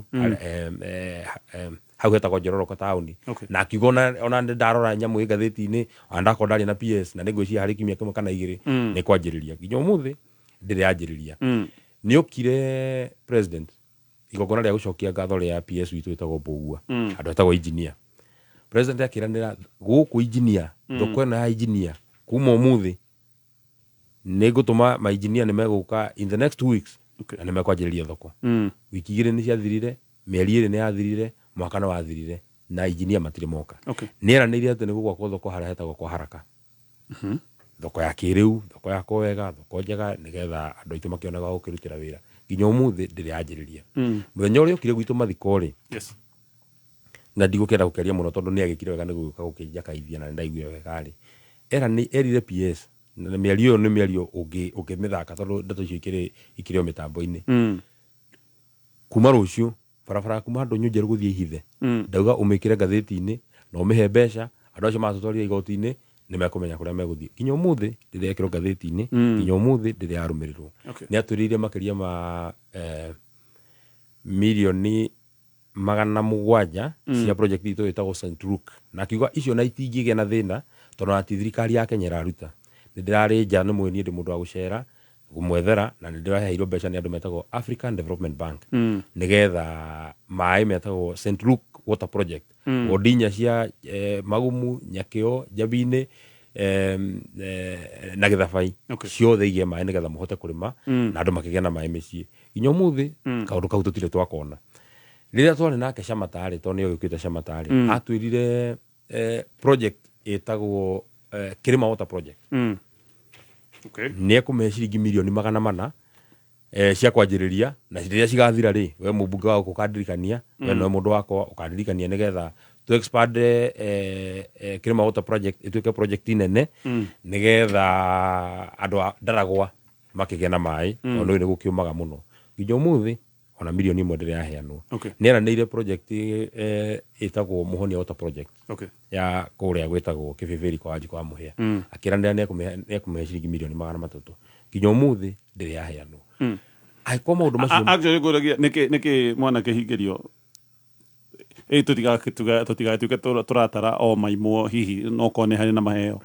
hau hetagwo Njororoko taũni, na akiuga ona nĩ ndarora nyamũ ĩ ngathĩti-inĩ, ona ndakorwo ndaria na PS, na nĩ ngwĩciria harĩ kiumia kĩmwe kana igĩrĩ nĩ kwanjĩrĩria, nginya ũmũthĩ ndĩrĩ yanjĩrĩria. Nĩ okire president igongona rĩa gũcokia ngatho rĩa PS witũ wĩtagwo Mbũgua, handũ hetagwo engineer. President akĩranĩra gũkũ engineer, thoko ĩno ya engineer, kuma ũmũthĩ nĩ ngũtũma mainjinia nĩ megũka in the next 2 weeks na nĩ mekwanjĩrĩria thoko. Wiki 2 nĩ ciathirire, mĩeri 2 nĩ yathirire, mwaka nĩ wathirire, na injinia matirĩ moka. Nĩ eranĩire atĩ nĩ gũgwakwo thoko harĩa hetagwo kwa Haraka, thoko ya kĩrĩu, thoko yakwo wega, thoko njega, nĩgetha andũ aitũ makĩonaga gũkĩrutĩra wĩra, nginya ũmũthĩ ndĩrĩ yanjĩrĩria. Mũthenya ũrĩa okire gwitũ mathiko rĩ, na ndigũkĩenda gũkĩaria mũno tondũ nĩ agĩkire wega nĩ gũgĩũka gũkĩnjakaithia na nĩ ndaiguire wega rĩ, erire PS Na mĩario ĩyo nĩ mĩario ũngĩmĩthaka tondũ ndeto icio ikĩrĩ o mĩtambo-inĩ. Kuma rũciũ barabara kuma Ndũnyũ Njerũ gũthiĩ Ihithe, ndauga ũmĩkĩre ngathĩti-inĩ na ũmĩhe mbeca, andũ acio matũtwarire igoti-inĩ nĩ mekũmenya kũrĩa megũthiĩ. Nginya ũmũthĩ ndĩrĩ yekĩrwo ngathĩti-inĩ, nginya ũmũthĩ ndĩrĩ yarũmĩrĩrwo. Nĩ atwĩrĩire makĩria ma mirioni 700 cia project itũ ĩtagwo St Luke, na akiuga icio na itingĩgĩa na thĩna tondũ ona ti thirikari ya Kenya ĩraruta. Nĩ ndĩrarĩ nja, nĩ mũĩ niĩ ndĩ mũndũ wa gũcera kũmwethera, na nĩ ndĩraheirwo mbeca nĩ andũ metagwo African Development Bank nĩgetha maĩ metagwo St Luke Water Project, wodi inya cia Magumu, Nyakĩo, Njabinĩ na Gĩthabai, ciothe igĩe maĩ nĩgetha mũhote kũrĩma na andũ makĩgĩa na maĩ mĩciĩ. Nginya ũmũthĩ kaũndũ kau tũtirĩ twakona. Rĩrĩa twarĩ nake Shamata-rĩ, tondũ nĩwe ũgĩũkĩte Shamata-rĩ, atwĩrire project ĩtagwo Kĩrĩma Water Project. Nĩ ekũmĩhe ciringi mirioni 400 cia kwanjĩrĩria, na rĩrĩa cigathira rĩ, we mũmbunge wa gũkũ ũkandirikania, we nĩwe mũndũ wakwa ũkandirikania nĩgetha tu expand Kĩrĩma Water Project ĩtuĩke project nene, nĩgetha andũ a Ndaragwa makĩgĩe na maĩ, tondũ nĩ gũkĩũmaga mũno. Nginya ũmũthĩ ona mirioni 1 ndĩrĩ yaheanwo. Nĩ eranĩire project ĩtagwo Mũhonia Water Project ya kũrĩa gwĩtagwo Kĩbĩbĩri kwa Wanjikũ wa Mũhĩa. Akĩranĩra nĩ ekũmĩhe ciringi mirioni 300. Nginya ũmũthĩ ndĩrĩ yaheanwo. Angĩkorwo maũndũ macio
Actually ngũragia nĩkĩ mwanake hingĩrio ĩ tũtigatuĩke tũratara o maimwo, hihi no korwo nĩ harĩ na maheo.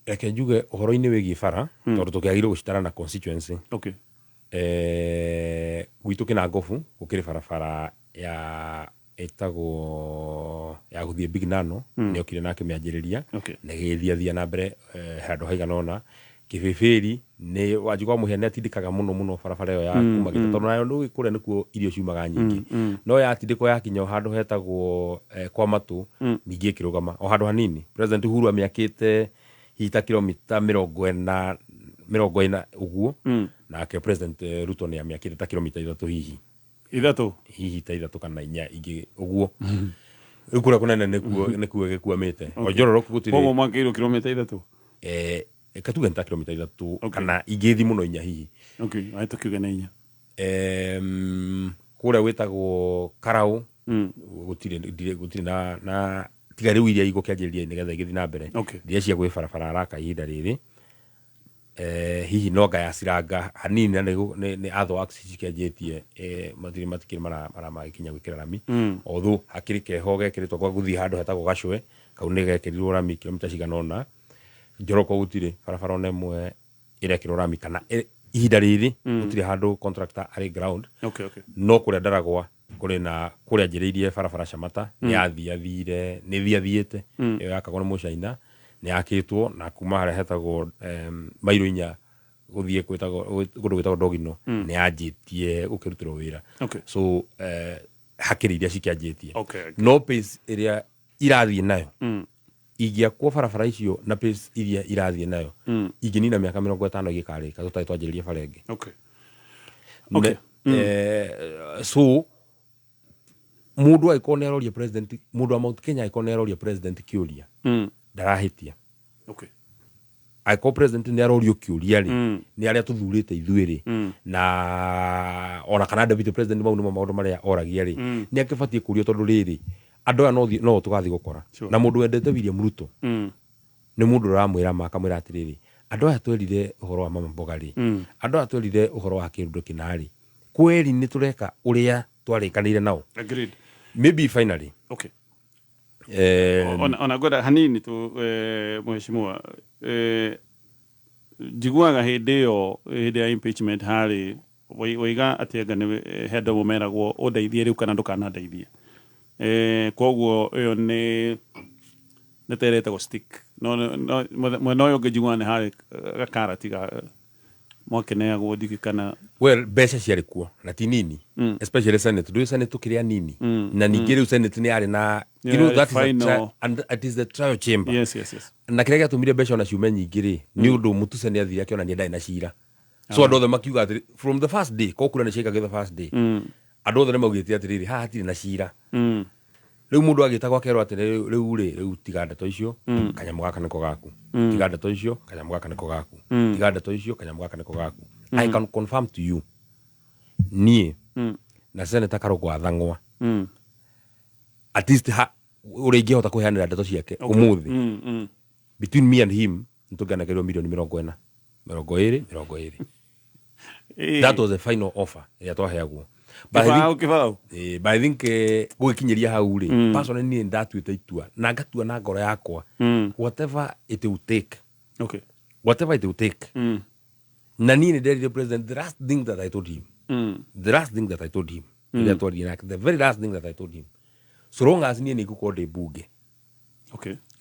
Reke njuge ũhoro-inĩ wĩgiĩ bara, tondũ tũkĩagĩrĩirwo gũcitara na constituency. Gwitũ Kĩnangobu gũkĩrĩ barabara ya ĩtagwo ya gũthiĩ Big Nano, nĩ okire na akĩmĩanjĩrĩria, na ĩgĩthiathia na mbere handũ haigana ũna. Kĩbĩbĩri nĩ Wanjikũ wa Mũhĩa nĩ atindĩkaga mũno mũno barabara ĩyo ya kuma Gĩta, tondũ nayo nĩ kũrĩa nĩkuo irio ciumaga nyingĩ, no yatindĩkwo yakinya o handũ hetagwo kwa matũ, ningĩ ĩkĩrũgama o handũ hanini. President Uhuru amĩakĩte hihi ta kilomita 40 ũguo, nake President Ruto nĩ amĩakĩte ta kilomita 3 hihi.
3?
Hihi ta 3 kana 4 ingĩ ũguo. Rĩu kũrĩa kũnene nĩkuo gĩkuamĩte. O Njororoku gũtirĩ.
Koguo mwakĩirwo kilomita 3?
Katuge nĩ ta kilomita 3 kana ingĩthi mũno 4 hihi.
Okay, aĩ tũkiuge nĩ 4.
Kũrĩa gwĩtagwo Karau gũtirĩ na tiga rĩu iria igũkĩanjĩrĩria nĩgetha igĩthiĩ na mbere. Iria cia gwĩ barabara araka ihinda rĩrĩ, hihi no ngaya ciranga hanini, na nĩ earthworks cikĩanjĩtie, matirĩ matikĩrĩ maramagĩkinya gwĩkĩra rami. Although hakĩrĩ keho gekĩrĩtwo gwa gũthiĩ handũ hetagwo Gacwe, kau nĩ gekĩrirwo rami kilomita cigana ũna. Njoroko gũtirĩ barabara ona ĩmwe ĩrekĩrwo rami kana ihinda rĩrĩ, gũtirĩ handũ contractor arĩ ground. No kũrĩa Ndaragwa kũrĩ na kũrĩa njĩrĩirie barabara Shamata, nĩ yathiathire, nĩ thiathiĩte. Ĩyo yakagwo nĩ Mũcaina, nĩ yakĩtwo na kuma harĩa hetagwo mairo 4 gũthiĩ gwĩtagwo kũndũ gwĩtagwo Dogino, nĩ yanjĩtie gũkĩrutĩrwo wĩra. So hakĩrĩ iria cikĩanjĩtie, no pace ĩrĩa irathiĩ nayo, ingĩakwo barabara icio na pace iria irathiĩ nayo, ingĩnina mĩaka 50 igĩkarĩka tũtarĩ twanjĩrĩria bara ĩngĩ. So mũndũ angĩkorwo nĩ aroria president, mũndũ wa Mount Kenya angĩkorwo nĩ aroria president kĩũria, ndarahĩtia. Angĩkorwo president nĩ arorio kĩũria rĩ, nĩ arĩa tũthurĩte ithuĩ rĩ, na ona kana deputy president, mau nĩmo maũndũ marĩa oragia rĩ, nĩ akĩbatiĩ kũrio, tondũ rĩrĩ andũ aya no tũgathiĩ gũkora. Na mũndũ wendete William Ruto nĩ mũndũ ũramwĩra ma, akamwĩra atĩrĩrĩ, andũ aya twerire ũhoro wa mama mboga rĩ, andũ aya twerire ũhoro wa kĩũndũ kĩna rĩ, kweri nĩ tũreka ũrĩa twarĩkanĩire nao?
Agreed.
Maybe finally
Ona ngwenda hanini tu, mheshimiwa, njiguaga hĩndĩ ĩyo, hĩndĩ ya impeachment, harĩ waiga atĩ anga nĩ he andũ amwe meragwo ũndeithie rĩu kana ndũkanandeithie. Koguo ĩyo nĩ ta ĩrĩa ĩtagwo stick, no mwena ũyũ ũngĩ njiguaga nĩ harĩ gakarati ga mwakĩneagwo ndigi kana
Well, mbeca ciarĩ kuo na ti nini, especially Senate. Ndũĩ Senate tũkĩrĩ anini, na ningĩ rĩu Senate nĩ yarĩ na that is a
final.
And it is the trial chamber.
Yes.
Na kĩrĩa gĩatũmire mbeca ona ciume nyingĩ rĩ, nĩ ũndũ Mũtuse nĩ athire akĩonania ndarĩ na cira, so andũ othe makiuga atĩrĩ from the first day, ko kura nĩ ciaikagio the first day, andũ othe nĩ maugĩte atĩrĩrĩ, haha hatirĩ na cira. Rĩu mũndũ agĩtagwo akerwo atĩ rĩu rĩ, rĩu tiga ndeto icio, kanyamũ gaka nĩko gaku. Tiga ndeto icio, kanyamũ gaka nĩko gaku. Tiga ndeto icio, kanyamũ gaka nĩko gaku. I can confirm to you, niĩ na Senator Karũngũ wa Thang'wa, at least ha ũrĩa ingĩhota kũheanĩra ndeto ciake ũmũthĩ, between me and him nĩtũngĩanekerirwo mirioni 40, 20, 20. That was the final offer ĩrĩa twaheagwo. But I
Kĩbaũ,
think-
kĩbaũ.
But I think gũgĩkinyĩria hau rĩ, personally niĩ ndatuĩte itua na ngatua na ngoro yakwa, whatever it will take, whatever it will take. Na niĩ nĩ nderire president the last thing that I told him, the last thing that I told him, rĩrĩa twaririe nake, the very last thing that I told him, so long as niĩ nĩ ngũkorwo ndĩ mbunge,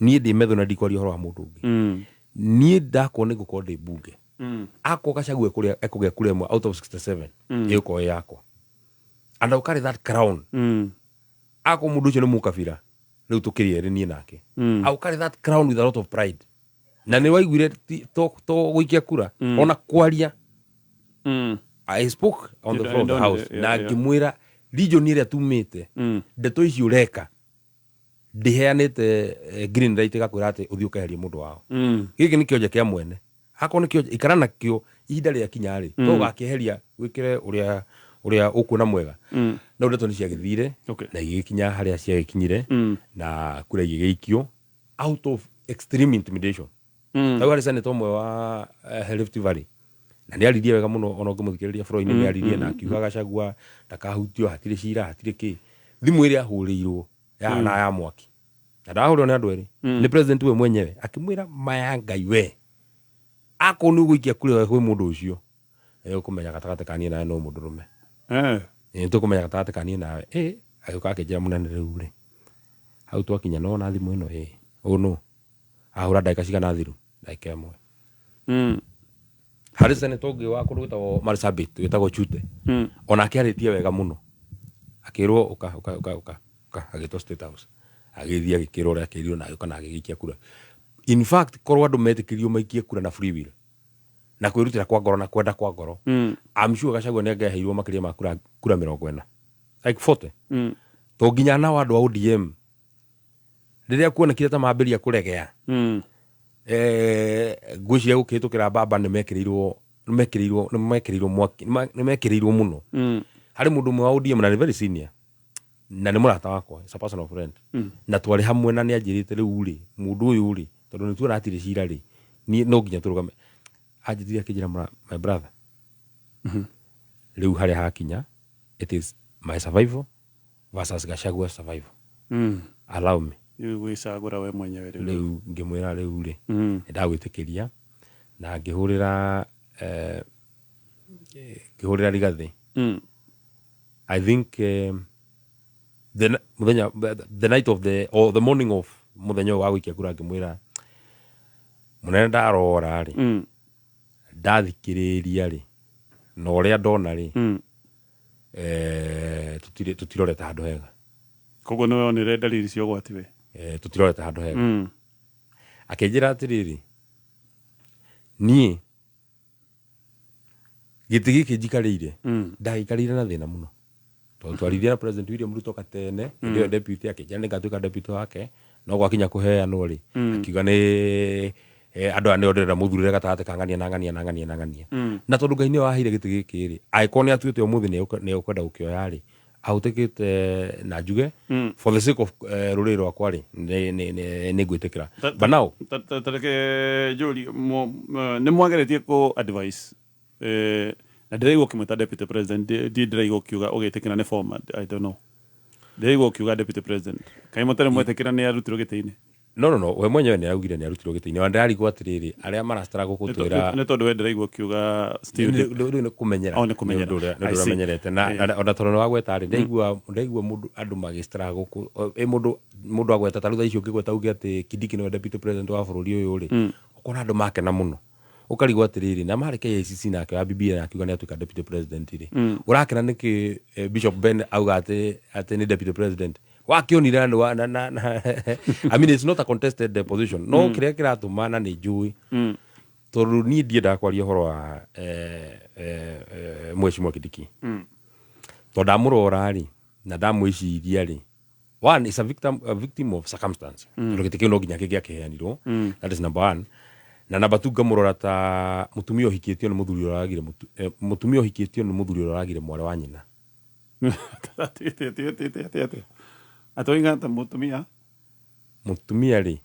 niĩ ndĩ metho na ndikwaria ũhoro wa mũndũ ũngĩ, niĩ ndakwo nĩ ngũkorwo ndĩ mbunge, akwo Gachagua ekũrĩa ekũgĩa kura ĩmwe out of 67, ĩgũkorwo ĩ yakwa, and I'll carry that crown. Akwo mũndũ ũcio nĩ mũkabira, rĩu tũkĩrĩ erĩ niĩ nake, I'll carry that crown with a lot of pride. Na nĩ waiguire to gũikia kura, ona kwaria, I spoke on the floor of the house na ngĩmwĩra region ĩrĩa tumĩte, ndeto ici ũreka ndĩheanĩte green light ĩgakwĩra atĩ ũthiĩ ũkeherie mũndũ wao. Gĩkĩ nĩ kĩonje kĩa mwene, akorwo nĩ kĩonje ikara nakĩo, ihinda rĩakinya rĩ, to ũgakĩeheria wĩkĩre ũrĩa ũrĩa ũkuona mwega. No ndeto nĩ ciagĩthire na igĩgĩkinya harĩa ciagĩkinyire, na kura igĩgĩikio out of extreme intimidation. Hau harĩ senator ũmwe wa Rift Valley na nĩ aririe wega mũno, ona ũngĩmũthikĩrĩria floor-inĩ, nĩ aririe na akiuga Gachagua ndakahutio, hatirĩ cira, hatirĩ kĩ. Thimũ ĩrĩa ahũrĩirwo yahana ya mwaki, na ndahũrĩrwo nĩ andũ erĩ, nĩ president we mwenyewe akĩmwĩra maya Ngai we, akorwo nĩ ũgũikia kura kwĩ mũndũ ũcio, ũkũmenya gatagatĩ ka niĩ nawe no mũndũrũme. Nĩ tũkũmenya gatagatĩ ka niĩ nawe. Agĩũka akĩnjĩra, mũnene, rĩu rĩ hau twakinya no na thimũ ĩno, ũũ nũ ahũra ndagĩka cigana thiru, ndagĩka ĩmwe. Harĩ senator ũngĩ wa kũndũ gwĩtagwo Marsabit wĩtagwo Chute, onake arĩtie wega mũno, akĩrwo ũka, ũka, ũka, ũka, ũka, agĩtwo State House, agĩthiĩ agĩkĩrwo ũrĩa akĩrirwo na agĩũka na agĩgĩikia kura. In fact, korwo andũ metĩkĩrio maikie kura na free will na kwĩrutĩra kwa ngoro na kwenda kwa ngoro, I'm sure Gachagua nĩ angĩaheirwo makĩria ma kura 40, like 40. To nginya nao andũ a ODM rĩrĩa kuonekire ta mambĩria kũregea, ngwĩciria gũkĩhĩtũkĩra baba nĩ mekĩrĩirwo mwaki, nĩ mekĩrĩirwo mũno. Harĩ mũndũ ũmwe wa ODM na nĩ very senior na nĩ mũrata wakwa, is a personal friend, na twarĩ hamwe na nĩ anjĩrĩte rĩu rĩ, mũndũ ũyũ rĩ, tondũ nĩ tuona hatirĩ cira rĩ, niĩ no nginya tũrũgame. Anjĩtire akĩnjĩra, "My brother, rĩu harĩa hakinya, it is my survival versus Gachagua survival. Allow me."
Rĩu gwĩcagũra we mwenyewe rĩu.
Rĩu ngĩmwĩra rĩu rĩ, nĩ ndagwĩtĩkĩria, na ngĩhũrĩra Rigathĩ. I think the mũthenya, the night of the or the morning of mũthenya ũyũ wa gũikia kura, ngĩmwĩra, mũnene, ndarora rĩ, ndathikĩrĩria rĩ, na ũrĩa ndona rĩ, tũtirorete handũ hega.
Koguo nĩ wonire ndariri cia ũgwati we?
Tũtirorete handũ hega. Akĩnjĩra atĩrĩrĩ, niĩ gĩtĩ gĩkĩ njikarĩire, ndagĩikarĩire na thĩna mũno, tondũ twaririe na President William Ruto katene hĩndĩ ĩyo deputy, akĩnjĩra nĩngatuĩka deputy wake, no gwakinya kũheanwo rĩ, akiuga nĩ andũ aya nĩo ndĩrenda mũthurĩre gatagatĩ ka ng'ania na ng'ania na ng'ania na ng'ania. Na tondũ Ngai nĩwe waheire gĩtĩ gĩkĩ rĩ, angĩkorwo nĩ atuĩte ũmũthĩ nĩ ekwenda gũkĩoya rĩ, ahũtĩkĩte na njuge for the sake of rũrĩrĩ rwakwa rĩ, nĩ ngwĩtĩkĩra. But now
Tareke njũrie, nĩ mwageretie kũ advice, na ndĩraigua ũkĩmwĩta deputy president, ndiĩ ndĩraigua ũkiuga ũgĩtĩkĩra nĩ former, I don't know, ndĩraigua ũkiuga deputy president, kaĩ mũtarĩ mwetĩkĩra nĩ arutirwo gĩtĩ-inĩ?
No, we mwenyewe nĩ araugire nĩ arutirwo gĩtĩ-inĩ. Ona ndĩrarigwo atĩrĩrĩ, arĩa marastruggle gũtwĩra
Nĩ tondũ we ndĩraigua ũkiuga still
Rĩu nĩ kũmenyera.
Oh, nĩ kũmenyera.
Nĩ ũndũ ũrĩa
I see.
ũmenyerete na ona tondũ nĩ wagweta rĩ, ndaigua mũndũ andũ magĩ struggle ĩ mũndũ agweta ta rĩu thaa ici ũngĩgweta uge atĩ Kindiki nĩwe deputy president wa bũrũri ũyũ rĩ, ũkona andũ makena mũno, ũkarigwo atĩrĩrĩ, na marĩ KICC nake wa BBI na akiuga nĩ atuĩka deputy president rĩ, ũrakena nĩkĩ? Bishop Ben auga atĩ nĩ deputy president wakĩonire na, na, na, na I mean, it's not a contested position, no kĩrĩa kĩratũma na nĩ njũĩ, tondũ niĩ ndiendaga kwaria ũhoro wa Mheshimiwa Kindiki, tondũ ndamũrora rĩ na ndamwĩciria rĩ, One is a victim of circumstance, tondũ gĩtĩ kĩu no nginya kĩngĩakĩheanirwo. That is number one. Na number two, ngamũrora ta mũtumia ũhikĩtio nĩ mũthuri ũragire mũtumia ũhikĩtio nĩ mũthuri ũragire mwarĩ wa nyina.
Atĩ atĩ oiga ta mũtumia.
Mũtumia rĩ,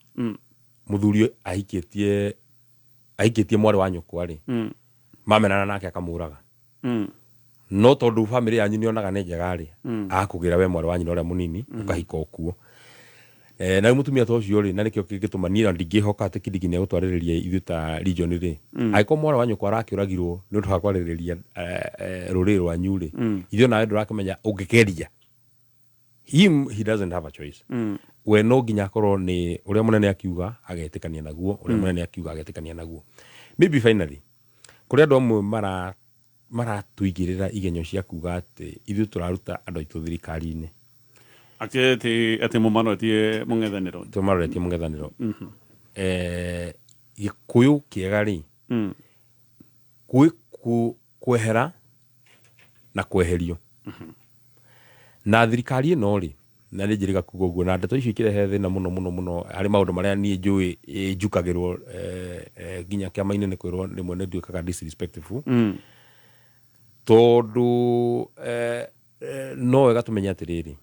mũthuri ahikĩtie mwarĩ wa nyũkwa rĩ, mamenana nake akamũraga, no tondũ famĩlĩ yanyu nĩonaga nĩ njega rĩ, akũgĩra we mwarĩ wa nyina ũrĩa mũnini, ũkahika o kuo. Na rĩu mũtumia ta ũcio rĩ, na nĩkĩo kĩngĩtũma niĩ ona ndingĩhoka atĩ Kindiki nĩ egũtwarĩrĩria ithuĩ ta region rĩ. Angĩkorwo mwarĩ wa nyũkwa arakĩũragirwo nĩ ũndũ wa kwarĩrĩria rũrĩrĩ rwanyu rĩ, ithuĩ nawe ndũrakĩmenya ũngĩgeria. Him, he doesn't have a choice. We no nginya akorwo nĩ ũrĩa mũnene akiuga agetĩkania naguo, ũrĩa mũnene akiuga agetĩkania naguo. Maybe finally, kũrĩ andũ amwe maratũigĩrĩra igenyo cia kuga atĩ ithuĩ tũraruta andũ aitũ thirikari-inĩ.
Atĩ mũmaroretie mũng'ethanĩro.
Tũmaroretie mũng'ethanĩro. Gĩkũyũ kĩega rĩ, gwĩ kwehera na kweherio na thirikari ĩno rĩ, na nĩ njĩrĩga kuga ũguo na ndeto icio ikĩrehe thĩna mũno mũno mũno harĩ maũndũ marĩa niĩ njũĩ njukagĩrwo nginya kĩama-inĩ nĩ kwĩrwo rĩmwe nĩ nduĩkaga disrespectful, tondũ no wega tũmenye atĩrĩrĩ,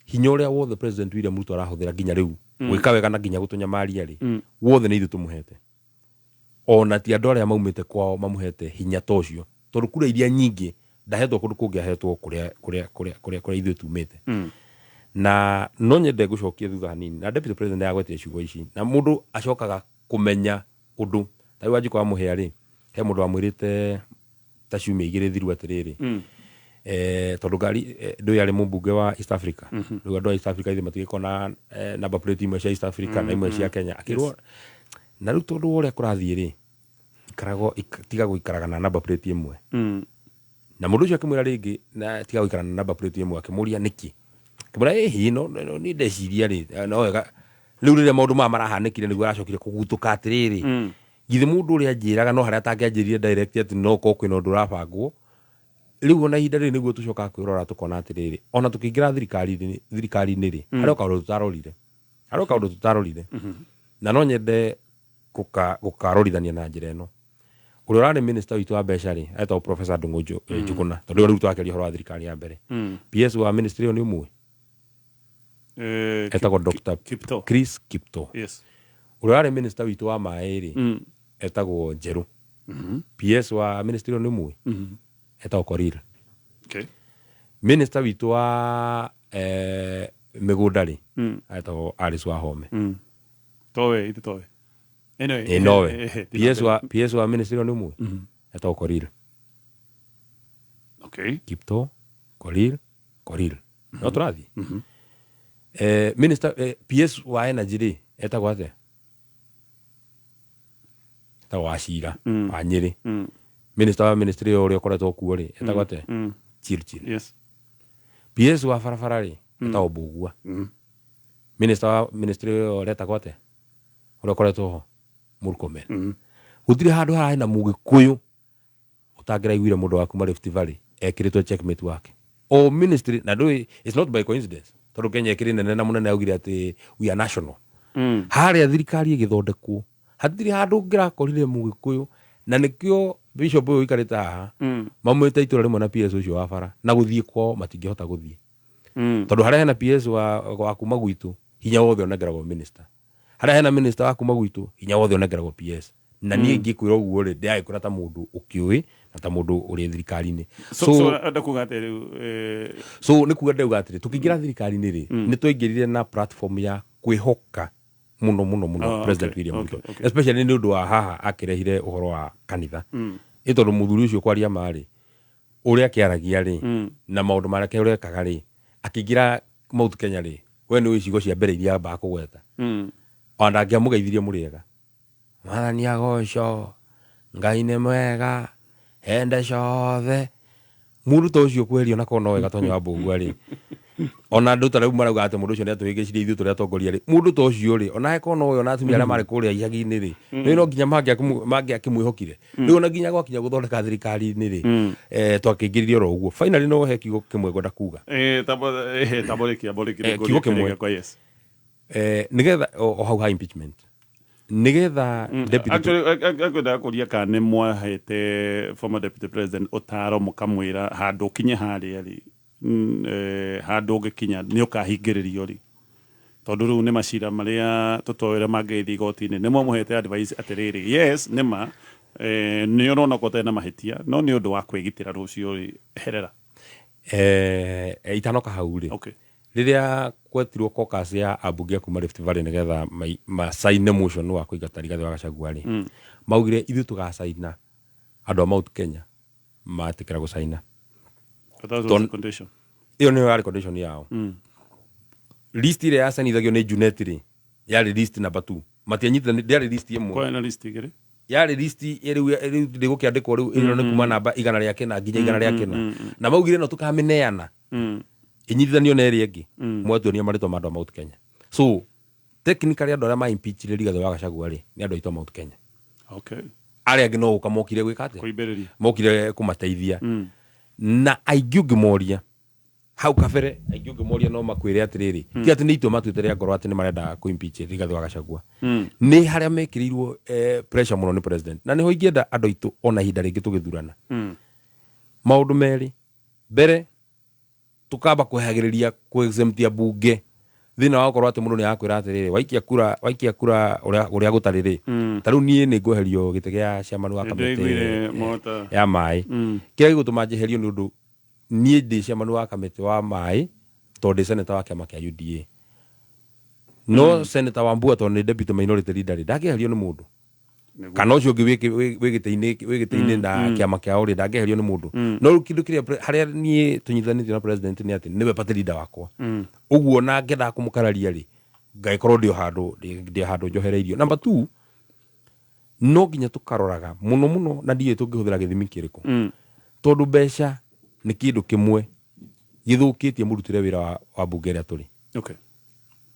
hinya ũrĩa wothe President William Ruto arahũthĩra nginya rĩu gwĩka wega na nginya gũtũnyamaria rĩ, wothe nĩ ithuĩ tũmũhete, ona ti andũ arĩa maumĩte kwao mamũhete hinya ta ũcio, tondũ kura iria nyingĩ ndahetwo kũndũ kũngĩ, ahetwo kũrĩa ithuĩ tumĩte. Na no nyende ngũcokie thutha hanini na Deputy President agwetire ciugo ici, na mũndũ acokaga kũmenya ũndũ ta rĩu Wanjikũ wa Mũhĩa rĩ, he mũndũ wamwĩrĩte ta ciumia 2 thiru atĩrĩrĩ, tondũ ngari ndũĩ arĩ mũmbunge wa East Africa. Rĩu andũ a East Africa ithe matigĩkorwo na number plate imwe cia East Africa na imwe cia Kenya. Akĩrwo na rĩu tondũ wa ũrĩa kũrathiĩ rĩ, ikaragwo tiga gũikaraga na number plate ĩmwe. Na mũndũ ũcio akĩmwĩra rĩngĩ na tiga gũikara na number plate ĩmwe, akĩmũria nĩkĩ, akĩmwĩra ĩhĩ no niĩ ndeciria rĩ, no wega rĩu rĩrĩa maũndũ maya marahanĩkire nĩguo aracokire kũgutũka atĩrĩrĩ, githĩ mũndũ ũrĩa anjĩraga no harĩa atangĩanjĩrire direct atĩ no korwo kwĩna ũndũ ũrabangwo rĩu. Ona ihinda rĩrĩ nĩguo tũcokaga kwĩrora tũkona atĩrĩrĩ, ona tũkĩingĩra thirikari-inĩ rĩ, harĩ o kaũndũ tũtarorire, harĩ o kaũndũ tũtarorire, na no nyende gũkarorithania na njĩra ĩno. Ũrĩa ũrarĩ minister witũ wa mbeca rĩ, etagwo Professor Ndung'u Njuguna, tondũ rĩu tũrakĩaria ũhoro wa thirikari ya mbere. PS wa ministry ĩyo nĩ ũmũĩ? Etagwo Dr.
Kipto.
Chris Kipto. Ũrĩa ũrarĩ minister witũ wa maĩ rĩ, etagwo Njerũ. PS wa ministry ĩyo nĩ ũmũĩ? Etagwo Korir. Minister witũ wa mĩgũnda rĩ, etagwo Alice Wahome.
Towe ithe towe. Anyway,
ĩ nowe. PS wa ministry ĩyo nĩ ũmũĩ? Etagwo Korir. Kipto, Korir, Korir, no tũrathiĩ. Minister PS wa energy rĩ, etagwo atĩa? Etagwo Wachira wa Nyĩrĩ. Minister wa ministry ĩyo ũrĩa ũkoretwo kuo rĩ, etagwo atĩa? Chirchir. PS wa barabara rĩ, etagwo Mbugua. Minister wa ministry ĩyo ũretagwo atĩa, ũrĩa ũkoretwo ho? Murkomen. Gũtirĩ handũ hararĩ na Mũgĩkũyũ ũtangĩraiguire mũndũ wa kuma Rift Valley ekĩrĩtwo checkmate wake o ministry. Na ndũĩ it's not by coincidence, tondũ Kenya ĩkĩrĩ nene na mũnene augire atĩ we are national. Harĩa thirikari ĩgĩthondekwo hatirĩ handũ ũngĩrakorire Mũgĩkũyũ, na nĩkĩo bishop ũyũ ũikarĩte haha mamwĩte itũra rĩmwe na PS ũcio wa bara, na gũthiĩ kwao matingĩhota gũthiĩ, tondũ harĩa hena PS wa kuma gwitũ, hinya wothe ũnengeragwo minister, harĩa hena minister wa kuma gwitũ, hinya wothe ũnengeragwo PS. Na niĩ ingĩkwĩra ũguo rĩ, ndĩragĩkwĩra ta mũndũ ũkĩũĩ na ta mũndũ ũrĩ thirikari-inĩ.
So enda kuga atĩ rĩu
So nĩ kuga ndauga atĩrĩ, tũkĩingĩra thirikari-inĩ rĩ, nĩ twaingĩrire na platform ya kwĩhoka mũno mũno mũno President William Ruto, especially nĩ ũndũ wa haha akĩrehire ũhoro wa kanitha. Ĩ tondũ mũthuri ũcio kwaria ma rĩ, ũrĩa akĩaragia rĩ, na maũndũ marĩa ũrekaga rĩ, akĩingĩra Mount Kenya rĩ, we nĩ ũĩ ciugo cia mbere iria ambaga kũgweta, ona ndangĩamũgeithirie mũrĩega, "Mwathani agocwo, Ngai nĩ mwega hende ciothe." Mũndũ ta ũcio kweherio na korwo no wega Tonyo wa Mbũgua rĩ, Ona andũ ta rĩu marauga atĩ mũndũ ũcio nĩ atũhĩngĩcirie ithuĩ tũrĩa atongoria rĩ, mũndũ ta ũcio rĩ, ona angĩkorwo nowe ona atumia arĩa marĩ kũrĩa icagi-inĩ rĩ, nĩ no nginya mangĩakĩmwĩhokire. Rĩu ona nginya gwakinya gũthondeka thirikari-inĩ rĩ, twakĩingĩririe oro ũguo. Finally no he kiugo kĩmwe ngwenda kuga.
Tamborĩkia mborĩkia.
Kiugo kĩmwe.
Yes.
Nĩgetha o hau ha impeachment, nĩgetha deputy
Actually, akwendaga kũria kana nĩ mwahete former deputy president ũtaro mũkamwĩra handũ ũkinye harĩa rĩ, handũ ũngĩkinya nĩ ũkahingĩrĩrio rĩ, tondũ rĩu nĩ macira marĩa tũtoĩ ũrĩa mangĩgĩthiĩ igoti-inĩ. Nĩ mwamũhete advice atĩrĩrĩ, yes, nĩ ma nĩ ũrona ko ũtarĩ na mahĩtia, no nĩ ũndũ wa kwĩgitĩra rũciũ rĩ, herera.
Itanoka hau rĩ,
Okay.
Rĩrĩa kwetirwo caucus ya ambunge a kuma Rift Valley nĩgetha macaine motion wa kũingata Rigathĩ wa Gachagua rĩ, maugire ithuĩ tũgacaina andũ a Mount Kenya matĩkĩra gũcaina.
But that was the condition.
Ĩyo nĩyo yarĩ condition yao. List ĩrĩa yacainithagio nĩ Junet rĩ, yarĩ list number 2. Matianyitithani, ndĩarĩ list ĩmwe.
Kwarĩ na list igĩrĩ.
Yarĩ list rĩu ndĩgũkĩandĩkwo rĩu ĩno nĩ kuma namba 104 nginya 104. Na maugire no tũkamĩneana. Ĩnyitithanio na ĩrĩa ĩngĩ. Mwatuonia marĩtwa ma andũ a Mount Kenya. So technically andũ arĩa ma impeach Rigathĩ wa Gachagua rĩ, nĩ andũ aitũ a Mount Kenya.
Okay.
Arĩa angĩ no gũka mokire gwĩka atĩa?
Kũimbĩrĩria.
Mokire kũmateithia. Na aingĩ ũngĩmoria hau kabere, aingĩ ũngĩmoria no makwĩre atĩrĩrĩ, ti atĩ nĩ itua matuĩte rĩa ngoro atĩ nĩ marenda kũ impeach Rigathĩ wa Gachagua. Nĩ harĩa mekĩrĩirwo pressure mũno nĩ president. Na nĩho ingĩenda andũ aitũ ona ihinda rĩngĩ tũgĩthurana. Maũndũ merĩ. Mbere tukamba kwehagĩrĩria kũ-exemptia bunge thĩna wa gũkorwo atĩ mũndũ nĩ arakwĩra atĩrĩrĩ, waikia kura ũrĩa gũtarĩ rĩ, ta rĩu niĩ nĩ ngweherio gĩtĩ gĩa chairman wa kamĩtĩ
Nĩndĩraiguire mota.
ya maĩ. Kĩrĩa gĩgũtũma njeherio nĩ ũndũ niĩ ndĩ chairman wa kamĩtĩ wa maĩ tondũ ndĩ senator wa kĩama kĩa UDA. No senator wa Mbua tondũ nĩ deputy minority leader rĩ, ndangĩeherio nĩ mũndũ. Kana ũcio ũngĩ wĩ gĩtĩ-inĩ na kĩama kĩao rĩ, ndangĩeherio nĩ mũndũ. No rĩu kĩndũ kĩrĩa harĩa niĩ tũnyitanĩtio na president nĩ atĩ nĩwe party leader wakwa. Ũguo na ngĩendaga kũmũkararia rĩ, ngagĩkorwo ndĩ o handũ, ndĩ o handũ njohereirio. Number 2, no nginya tũkaroraga mũno mũno na ndiũĩ tũngĩhũthĩra gĩthimi kĩrĩkũ. Tondũ mbeca nĩ kĩndũ kĩmwe gĩthũkĩtie mũrutĩre wĩra wa bunge ĩrĩa tũrĩ.
Okay.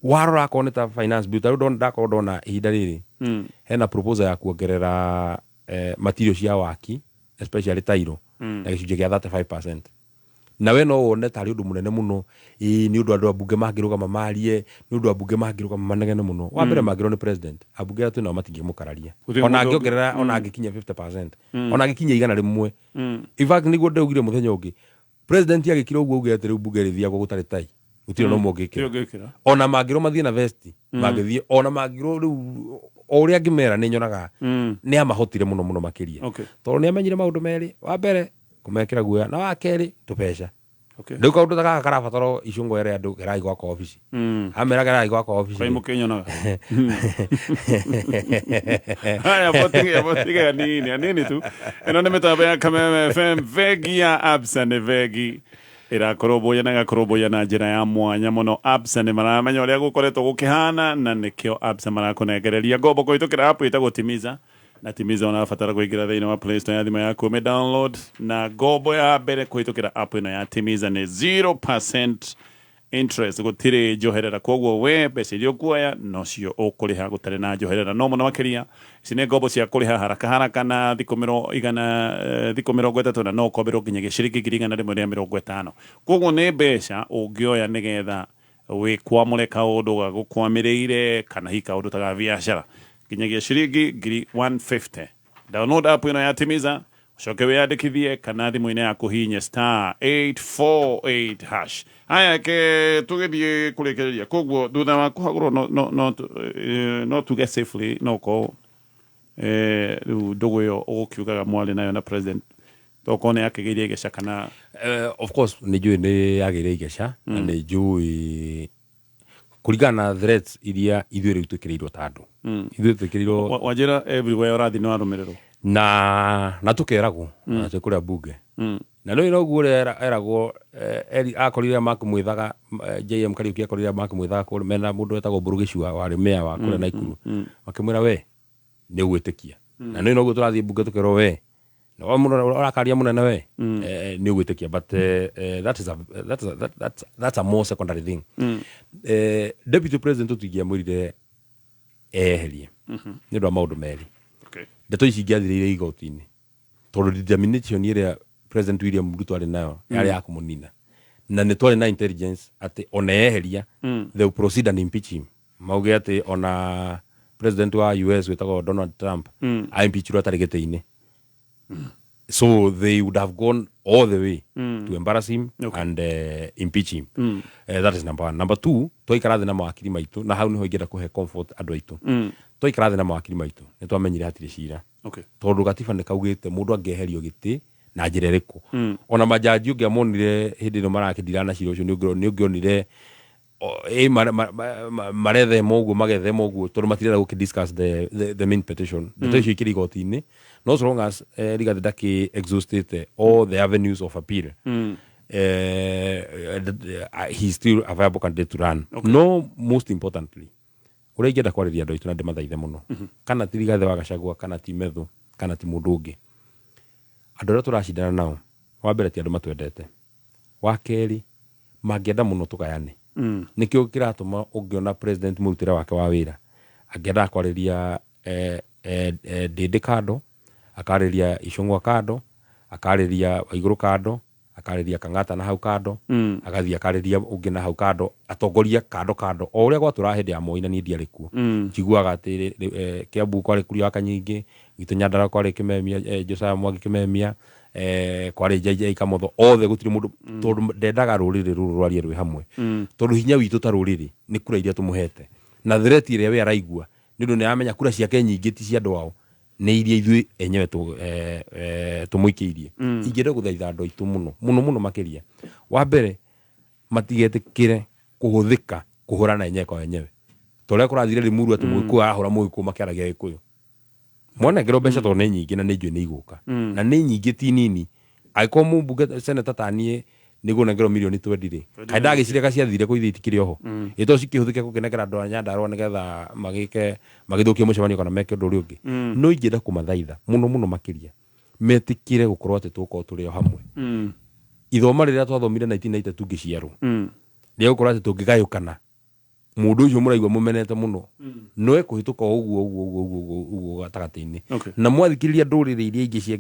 Warora akorwo nĩ ta finance bill, ta rĩu ndakorwo ndona ihinda rĩrĩ, hena proposal ya kuongerera material cia waki, especially tairo, na gĩcunjĩ kĩa 35%. Na we no wone tarĩ ũndũ mũnene mũno, ĩĩ nĩ ũndũ andũ a bunge mangĩrũgama marie, nĩ ũndũ ambunge mangĩrũgama manegene mũno. Wa mbere mangĩrwo nĩ president, ambunge arĩa twĩ nao matingĩmũkararia.
Gũtirĩ
Ona
mũndũ ũngĩ.
angĩongerera, ona angĩkinyia 50%, ona angĩkinyia 100. In fact nĩguo ndaugire mũthenya ũngĩ, president agĩkira ũguo auge atĩ rĩu bunge rĩthiagwo gũtarĩ tai. Gũtirĩ na ũmwe ũngĩkĩra.
Gũtirĩ ũngĩkĩra.
Ona mangĩrwo mathiĩ na vesti, mangĩthiĩ, ona mangĩrwo rĩu o ũrĩa angĩmera nĩ nyonaga nĩ amahotire mũno mũno makĩria.
Okay.
Tondũ nĩ amenyire maũndũ merĩ, wa mbere kũmekĩra guoya na wa kerĩ tũbeca.
Okay.
Rĩu kaũndũ ta gaka karabatara icungwa ĩrĩa andũ kerai gwakwa obici. Amera kerai gwakwa obici.
Kwai mũkĩnyonaga. Haya, botige anini, anini tu. Ĩno nĩ mĩtambo ya Kameme FM, bengi ya Absa nĩ bengi ĩrakũrũmbũiya na ĩgakũrũmbũiya na njĩra ya mwanya mũno. Absa nĩ maramenya ũrĩa gũkoretwo gũkĩhana na nĩkĩo Absa marakũnengereria ngombo kũhĩtũkĩra app ĩtagwo Timiza. Na Timiza ũrabatara kũingĩra thĩinĩ wa Play Store ya thimũ yaku ũmĩ download, na ngombo ya mbere kũhĩtũkĩra app ĩno ya Timiza nĩ 0% interest, gũtirĩ njoherera. Koguo we mbeca iria ũkuoya nocio ũkũrĩha gũtarĩ na njoherera. No mũno makĩria ici nĩ ngombo cia kũrĩha haraka haraka na thikũ igana, thikũ 30, na no ũkomberwo nginyagia ciringi 150,000. Koguo nĩ mbeca ũngĩoya nĩgetha wĩkwamũre kaũndũ gagũkwamĩrĩire kana hihi kaũndũ ta ga biacara nginyagia ciringi ngiri 150. Download app ĩno ya Timiza ũcoke wĩyandĩkithie kana thimũ-inĩ yaku hihinye star 848 hash. Haya, ke tũgĩthiĩ kũrĩkĩrĩria. Koguo thutha wa kũhagũrwo no tuge safely no ũkorwo rĩu ndũgũ ĩyo ũgũkiugaga mwarĩ nayo na president tokorwo nĩ yakĩgĩire igeca kana
Of course nĩ njũĩ nĩ yagĩire igeca na nĩ njũĩ kũringana na threats iria ithuĩ rĩu twĩkĩrĩirwo ta andũ. Ithuĩ twĩkĩrĩirwo
Wanjĩra everywhere ũrathiĩ nĩ warũmĩrĩrwo.
Na tũkeragwo, na twĩ kũrĩa bunge. Na rĩu noguo ũrĩa eragwo, akorire Mark Mwithaga, JM Kariuki akorire Mark Mwithaga kũrĩa mena mũndũ wetagwo Mbũrũ Gĩcua warĩ mayor wa kũrĩa Naikuru. Makĩmwĩra we nĩ ũgwĩtĩkia. Na nĩ noguo tũrathiĩ bunge tũkerwo we Na wa mũno ũrakaria mũnene we nĩ ũgwĩtĩkia, but that is a, that is a, that, that's a more secondary thing. Deputy president tũtingĩamwĩrire eyeherie nĩ ũndũ wa maũndũ merĩ. Ndeto ici ingĩathirĩire igoti-inĩ, tondũ determination ĩrĩa President William Ruto arĩ nayo yarĩ ya kũmũnina, na nĩ twarĩ na intelligence atĩ ona eyeheria, they will proceed and impeach him. Mauge atĩ ona president wa US wĩtagwo Donald Trump aimpeachirwo atarĩ gĩtĩ-inĩ. So they would have gone all the way to embarrass him and impeach him. That is number one. Number two, twaikara thĩ na mawakiri maitũ, na hau nĩho ingĩenda kũhe comfort andũ aitũ. Twaikara thĩ na mawakiri maitũ, nĩ twamenyire hatirĩ cira, tondũ gatiba nĩ kaugĩte mũndũ angĩeherio gĩtĩ na njĩra ĩrĩkũ. Ona majaji ũngĩamonire hĩndĩ ĩno marakĩndira na cira ũcio, nĩ ũngĩonire ĩ marethema ũguo, magethema ũguo, tondũ matirenda gũkĩ discuss the main petition. Ndeto icio ikĩrĩ igoti-inĩ, no so long as Rigathi ndakĩ exhaustĩte all the avenues of appeal, he's still a viable candidate to run. No most importantly, ũrĩa ingĩenda kwarĩria andũ aitũ na ndĩmathaithe mũno, kana ti Rigathi wa Gachagua, kana ti Methu, kana ti mũndũ ũngĩ, andũ arĩa tũracindana nao, wa mbere, ti andũ matwendete, wa kerĩ, mangĩenda mũno tũgayane. Nĩkĩo kĩratũma ũngĩona president mũrutĩre wake wa wĩra angĩendaga kwarĩria Ndĩndĩ kando, akarĩria Icũng'wa kando, akarĩria Waigũrũ kando, akarĩria Kang'ata na hau kando, agathiĩ akarĩria ũngĩ na hau kando, atongoria kando kando, o ũrĩa gwatũraga hĩndĩ ya Moi, na niĩ ndiarĩ kuo. Njiguaga atĩ Kiambu kwarĩ Kuria wa Kanyingĩ, gwitũ Nyandarua kwarĩ Kĩmemia, Josiah Mwangi Kĩmemia, kwarĩ JJ Kamotho, othe gũtirĩ mũndũ, tondũ ndendaga rũrĩrĩ rũrũ rwarie rwĩ hamwe, tondũ hinya witũ ta rũrĩrĩ nĩ kura iria tũmũhete, na threat ĩrĩa we araigua nĩ ũndũ nĩ aramenya kura ciake nyingĩ ti cia andũ ao, nĩ iria ithuĩ enyewe tũmũikĩirie. Ingĩenda gũthaitha andũ aitũ mũno mũno mũno makĩria, wa mbere, matigetĩkĩre kũhũthĩka kũhũrana enyewe kwa enyewe, ta ũrĩa kũrathire Limuru, atĩ Mũgĩkũyũ arahũra Mũgĩkũyũ makĩaragia Gĩkũyũ. Mwanengerwo mbeca, tondũ nĩ nyingĩ na nĩ njũĩ nĩ igũka, na nĩ nyingĩ, ti nini. Angĩkorwo mũmbunge, seneta ta niĩ nĩ ngũnengerwo mirioni 20 rĩ, kaĩ ndagĩcireka ciathire kũ ithe itikĩrĩ oho? Ĩ to cikĩhũthĩke gũkĩnengera andũ a Nyandarũa nĩgetha magĩke magĩthũkie mũcemanio kana meke ũndũ ũrĩa ũngĩ. No ingĩenda kũmathaitha mũno mũno makĩria metĩkĩre gũkorwo atĩ tũgũkorwo tũrĩ o hamwe. Ithoma rĩrĩa twathomire 1992 ngĩciarwo, rĩa gũkorwo atĩ tũngĩgayũkana, mũndũ ũcio mũraigua mũmenete mũno no ekũhĩtũka o ũguo ũguo ũguo ũguo ũguo ũguo gatagatĩ-inĩ. Na mwathikĩrĩria ndũrĩrĩ iria ingĩ cia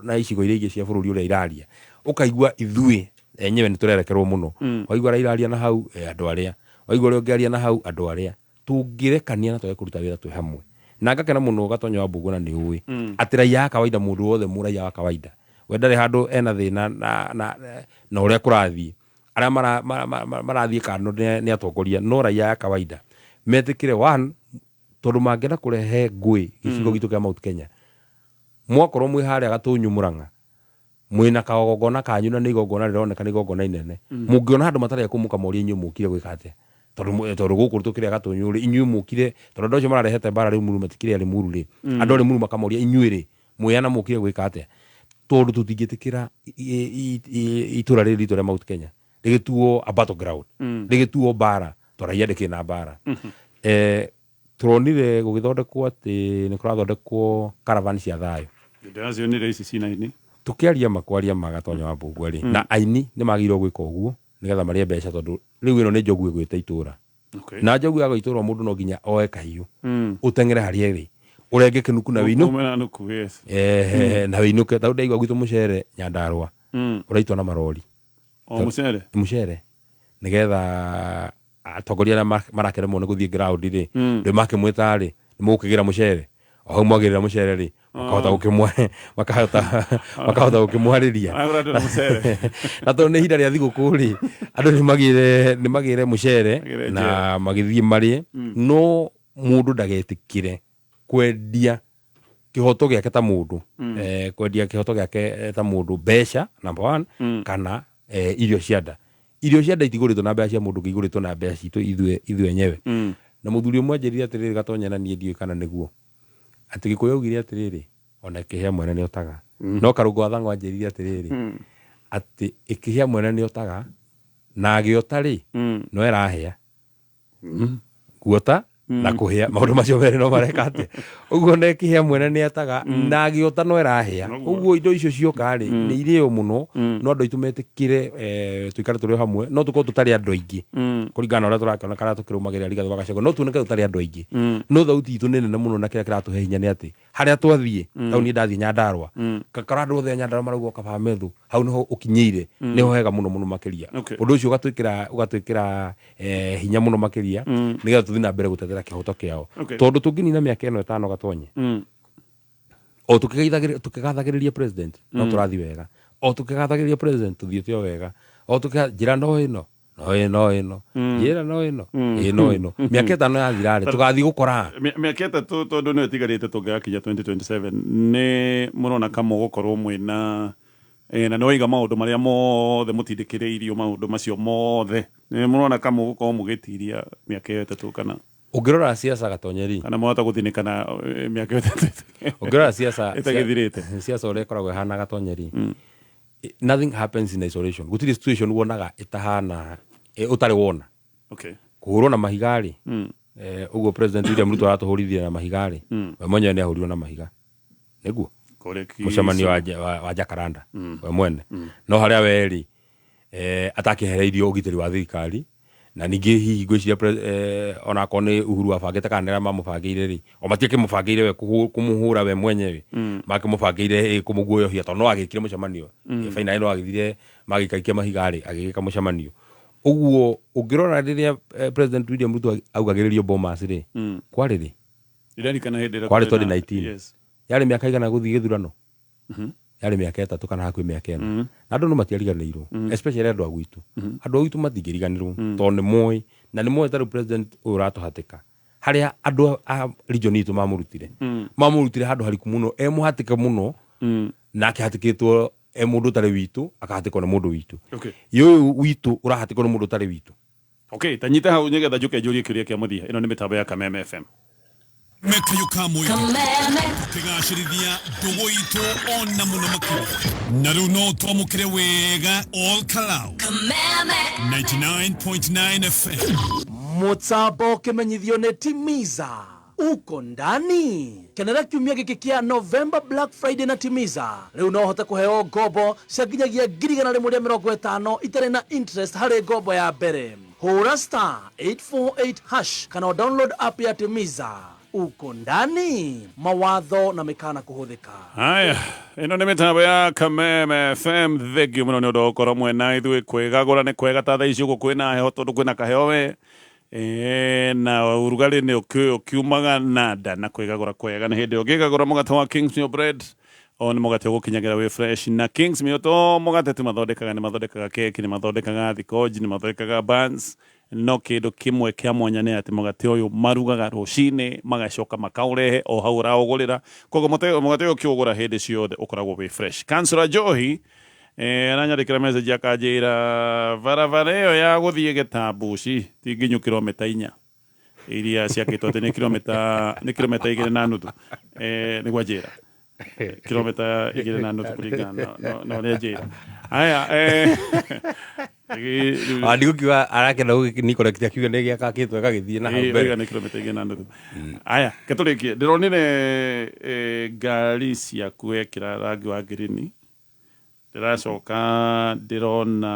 na icigo iria ingĩ cia bũrũri ũrĩa iraria, ũkaigua ithuĩ enyewe nĩ tũrerekerwo mũno. Waigua arĩa iraria na hau, andũ arĩa waigua ũrĩa ũngĩaria na hau, andũ arĩa tũngĩrekania na twage kũruta wĩra twĩ hamwe. Na ngakena mũno, Gatonya wa Mbũgũ, na nĩ ũĩ atĩ raia wa kawaida, mũndũ wothe mũraia wa kawaida, we ndarĩ handũ ena thĩna na ũrĩa kũrathiĩ. Arĩa marathiĩ kando nĩ atongoria, no raia ya kawaida metĩkĩre one, tondũ mangĩenda kũrehe ngũĩ gĩcigo gitũ kĩa Mount Kenya, mwakorwo mwĩ harĩa Gatũnyũ Mũrang'a, mwĩna kagongona kanyu, na nĩ igongona rĩroneka nĩ igongona inene, mũngĩona andũ matarĩ kũu, mũkamoria, "Inyuĩ mũkire gwĩka atĩa?" Tondũ gũkũ tũkĩrĩa Gatũnyũ rĩ, inyuĩ mũkire, tondũ andũ acio mararehete mbara rĩu Mũru matikĩrĩ arĩ Mũru rĩ. Andũ arĩ Mũru makamoria, "Inyuĩ rĩ, mwĩana mũkire gwĩka atĩa?" Tondũ tũtingĩtĩkĩra itũra rĩrĩ ritũ rĩa Mount Kenya rĩgĩtuo a battleground, rĩgĩtuo mbara, tũraia ndĩkĩrĩ na mbara. Tũronire gũgĩthondekwo atĩ nĩ kũrathondekwo caravan cia thayũ.
Ndĩracionire ici cina-inĩ.
Tũkĩaria makwaria ma Gatonya wa Mbũgua rĩ, na aini nĩ magĩrĩirwo gwĩka ũguo nĩgetha marĩe mbeca, tondũ rĩu ĩno nĩ njogu ĩgwĩte itũra. Na njogu ya itũra, mũndũ no nginya oe kahiũ, ũteng'ere harĩa ĩrĩ, ũrenge kĩnuku na wĩinũ
Ume na nuku, yes.
Na wĩinũke. Tarĩu ndaigua gwitũ mũcere Nyandarũa ũraitwo na marori.
O mũcere?
Mũcere, nĩgetha atongoria arĩa marakĩremwo nĩ gũthiĩ ground rĩ, rĩu makĩmwĩta rĩ, nĩ mũgũkĩgĩra mũcere o hau, mwagĩrĩra mũcere rĩ, makahota gũkĩmwa makahota gũkĩmwarĩria.
Agũra andũ na mũcere.
Na tondũ nĩ ihinda rĩa thigũkũ rĩ, andũ nĩ magĩre mũcere.
Magĩre.
Na magĩthiĩ marĩe. No mũndũ ndagetĩkĩre kwendia kĩhoto gĩake ta mũndũ, kwendia kĩhoto gĩake ta mũndũ mbeca, number one, kana irio cia nda. Irio cia nda itigũrĩtwo na mbeca cia mũndũ ũngĩ, igũrĩtwo na mbeca citũ ithuĩ enyewe. Na mũthuri ũmwe anjĩrire atĩrĩrĩ, Gatonya, na niĩ ndiũĩ kana nĩguo, atĩ Gĩkũyũ augire atĩrĩrĩ, ona ĩkĩhĩa mwene nĩ otaga. No Karũngũ wa Thang'wa anjĩrire atĩrĩrĩ, atĩ ĩkĩhĩa mwene nĩ otaga, na agĩota rĩ, no ĩrahĩa guota. Na kũhĩa maũndũ macio merĩ no mareka atĩa ũguo na ĩkĩhĩa mwene nĩ ataga na agĩota no ĩrahĩa. Ũguo indo icio cioka rĩ, nĩ irĩo mũno, no andũ aitũ metĩkĩre, tũikare tũrĩ o hamwe, no tũkorwo tũtarĩ andũ aingĩ kũringana na ũrĩa tũrakĩona kana tũkĩrũmagĩrĩra Rigathĩ wa Gachagua, no tuoneke tũtarĩ andũ aingĩ, no thauti itũ nĩ nene mũno, na kĩrĩa kĩratũhe hinya nĩ atĩ harĩa twathiĩ, hau niĩ ndathiĩ Nyandarua, ngakora andũ othe a Nyandarua marauga kaba methu hau niho ũkinyĩire, nĩho hega mũno mũno makĩria. Ũndũ ũcio ũgatwĩkĩra hinya mũno makĩria, nĩgetha tũthiĩ na mbere gũtetera kĩhoto kĩao, tondũ tũngĩnina mĩaka ĩno 5 gatonye o tũkĩgathagĩrĩria president, no tũrathiĩ wega, o tũkĩgathagĩrĩria president tũthiĩte o wega, o tũkĩ njĩra no ĩno no ĩno ĩno, njĩra no ĩno ĩno ĩno, mĩaka 5 yathira rĩ, tũgathiĩ gũkora
Mĩaka 3 tondũ nĩyo ĩtigarĩte tũngĩgakinya 2027, nĩ mũrona ka mũgũkorwo mwĩna na nĩ waiga maũndũ marĩa mothe mũtindĩkĩrĩirio, maũndũ macio mothe nĩ mũrona ka mũgũkorwo mũgĩtiria mĩaka ĩyo 3 kana
Ũngĩrora siasa gatonyeri,
kana mwahota gũthinĩkana mĩaka ĩyo 3
Ũngĩrora siasa
ĩtagĩthirĩte?
Siasa ũrĩa ĩkoragwo ĩhana gatonyeri, nothing happens in isolation. Gũtirĩ situation wonaga ĩtahana ũtarĩ wona. Kũhũrwo na mahiga rĩ, ũguo President William Ruto aratũhũrithia na mahiga rĩ, we mwenyewe nĩ ahũrirwo na mahiga nĩguo
Kũrĩa
mũcemanio wa Jacaranda, we mwene no harĩa we rĩ, atakĩhereirio ũgitĩri wa thirikari, na ningĩ hihi ngwĩciria onakorwo nĩ Uhuru wabangĩte kana nĩ arĩa mamũbangĩire rĩ, o matiakĩmũbangĩire we kũmũhũra we mwenyewe, makĩmũbangĩire kũmũguoyohia, tondũ no agĩkire mũcemanio. Finally no agĩthire magĩikaikia mahiga rĩ, agĩgĩka mũcemanio. Ũguo ũngĩrora rĩrĩa President William Ruto augagĩrĩrio Bomas rĩ, kwarĩ rĩ?
Ndirarikana hĩndĩ ĩrĩa
Kwarĩ
kwarĩ na
2019.
Yes.
Yarĩ mĩaka igana gũthiĩ gĩthurano? Yarĩ mĩaka 3 kana hakuhĩ mĩaka 4. Na andũ no matiariganĩirwo, especially andũ a gwitũ. Andũ a gwitũ matingĩriganĩrwo, tondũ nĩ moĩ, na nĩ moĩ ta rĩu president ũyũ ũratũhatĩka harĩa andũ a region itũ mamũrutire, mamũrutire handũ hariku mũno, e mũhatĩke mũno, nake hatĩkĩtwo e mũndũ ũtarĩ witũ, akahatĩkwo nĩ mũndũ witũ. Ũyũ witũ ũrahatĩkwo nĩ mũndũ ũtarĩ witũ.
Okay, ta nyita hau nĩgetha njũke njũrie kĩũria kĩa mũthia. Ĩno nĩ mĩtambo ya Kameme FM.
Mekayo ka mũingĩ tũkĩgacĩrithia ndũgũ itũ ona mũno makĩria, na rĩu no twamũkĩre wega all Kalau 99.9 FM.
Mũtambo ũkĩmenyithio nĩ Timiza uko ndani. Kenera kiumia gĩkĩ kĩa November Black Friday na Timiza. Rĩu no ũhote kũheo ngombo cia nginyagia 150,000 itarĩ na interest harĩ ngombo ya mbere. Hũra *848# kana download app ya Timiza. Uko ndani. Mawatho na mĩkana kũhũthĩka.
Haya, ĩno nĩ mĩtambo ya Kameme FM. Thank you mũno nĩ ũndũ wa gũkorwo mwena ithuĩ. Kwĩgagũra nĩ kwega ta thaa ici ũguo kwĩna heho, tondũ kwĩna kaheo we, na ũrugarĩ nĩ ũkiumaga na nda, na kwĩgagũra kwega nĩ hĩndĩ ũngĩgagũra mũgate wa Kingsmill Bread, o nĩ mũgate ũgũkinyagĩra wĩ fresh. Na Kingsmill to mũgate tu mathondekaga, nĩ mathondekaga keki, nĩ mathondekaga thikoji, nĩ mathondekaga buns, no kĩndũ kĩmwe kĩa mwanya nĩ atĩ mũgate ũyũ marugaga rũcinĩ magacoka makaũrehe o hau ũraũgũrĩra, koguo mũgate ũyũ ũkĩũgũra hĩndĩ ciothe ũkoragwo wĩ fresh. Councillor Njohi aranyandĩkĩra message akanjĩra barabara ĩyo ya gũthiĩ Gĩtambuci ti nginyu kilomita 4 iria ciakĩtwo atĩ nĩ kilomita 2.5, nĩguo anjĩra kilomita 2.5 kũringana na ũrĩa anjĩra. Aya,
Ndigũkiuga arakenda gũgĩ correct akiuga nĩ gĩakakĩtwo ĩgagĩthiĩ na hau mbere.
Oiga nĩ kilomita 2.5. Aya, ke tũrĩkie, ndĩronire ngari ciaku wekĩra rangi wa ngirini, ndĩracoka ndĩrona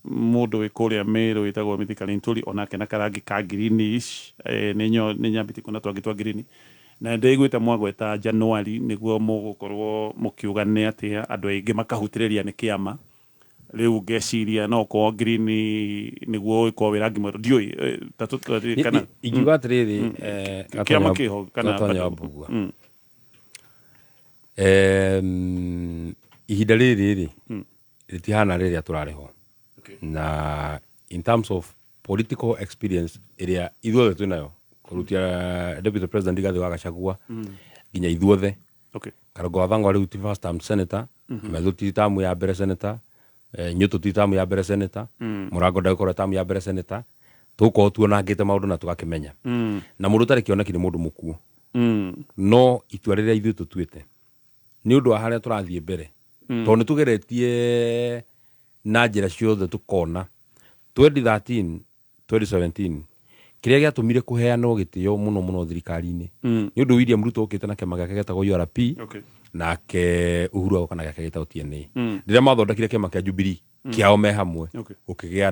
mũndũ wĩ kũrĩa Meru wĩtagwo Mithika Linturi onake na karangi ka greenish, nĩ nyambĩtie kuona twangi twa green, na ndĩiguĩte mwagweta January nĩguo mũgũkorwo mũkiuga nĩ atĩa, andũ aingĩ makahutĩrĩria nĩ kĩama. Rĩu ngeciria no ũkorwo green nĩguo ũkorwo wĩ rangi mwerũ, ndiũĩ, ta kana
Ingiuga atĩrĩrĩ,
kĩama kĩho kana
Gatonya
bado?
Mbugua. Ihinda rĩrĩ rĩ, rĩtihana rĩrĩa tũrarĩ ho. Na in terms of political experience ĩrĩa ithuothe twĩnayo, kũrutia Deputy President Rigathĩ wa Gachagua nginya ithuothe, Karũngo wa Thang'wa rĩu ti first term senator, Methu ti tamu ya mbere senator, Nyũtũ ti tamu ya mbere senator, Mũrango ndagũkorwo tamu ya mbere senator, tũgũkorwo tuonangĩte maũndũ na tũgakĩmenya. Na mũndũ ũtarĩ kĩoneki nĩ mũndũ mũkuũ. No itua rĩrĩa ithuĩ tũtuĩte nĩ ũndũ wa harĩa tũrathiĩ mbere, tondũ nĩ tũgeretie na njĩra ciothe tũkona 2013 2017 Kĩrĩa gĩatũmire kũheanwo gĩtĩo mũno mũno thirikari-inĩ nĩ ũndũ William Ruto okĩte na kĩama gĩake gĩtagwo URP. Nake Uhuru agoka na gĩake gĩtagwo TNA. Rĩrĩa mathondekire kĩama kĩa Jubilee kĩao me hamwe, gũkĩgĩa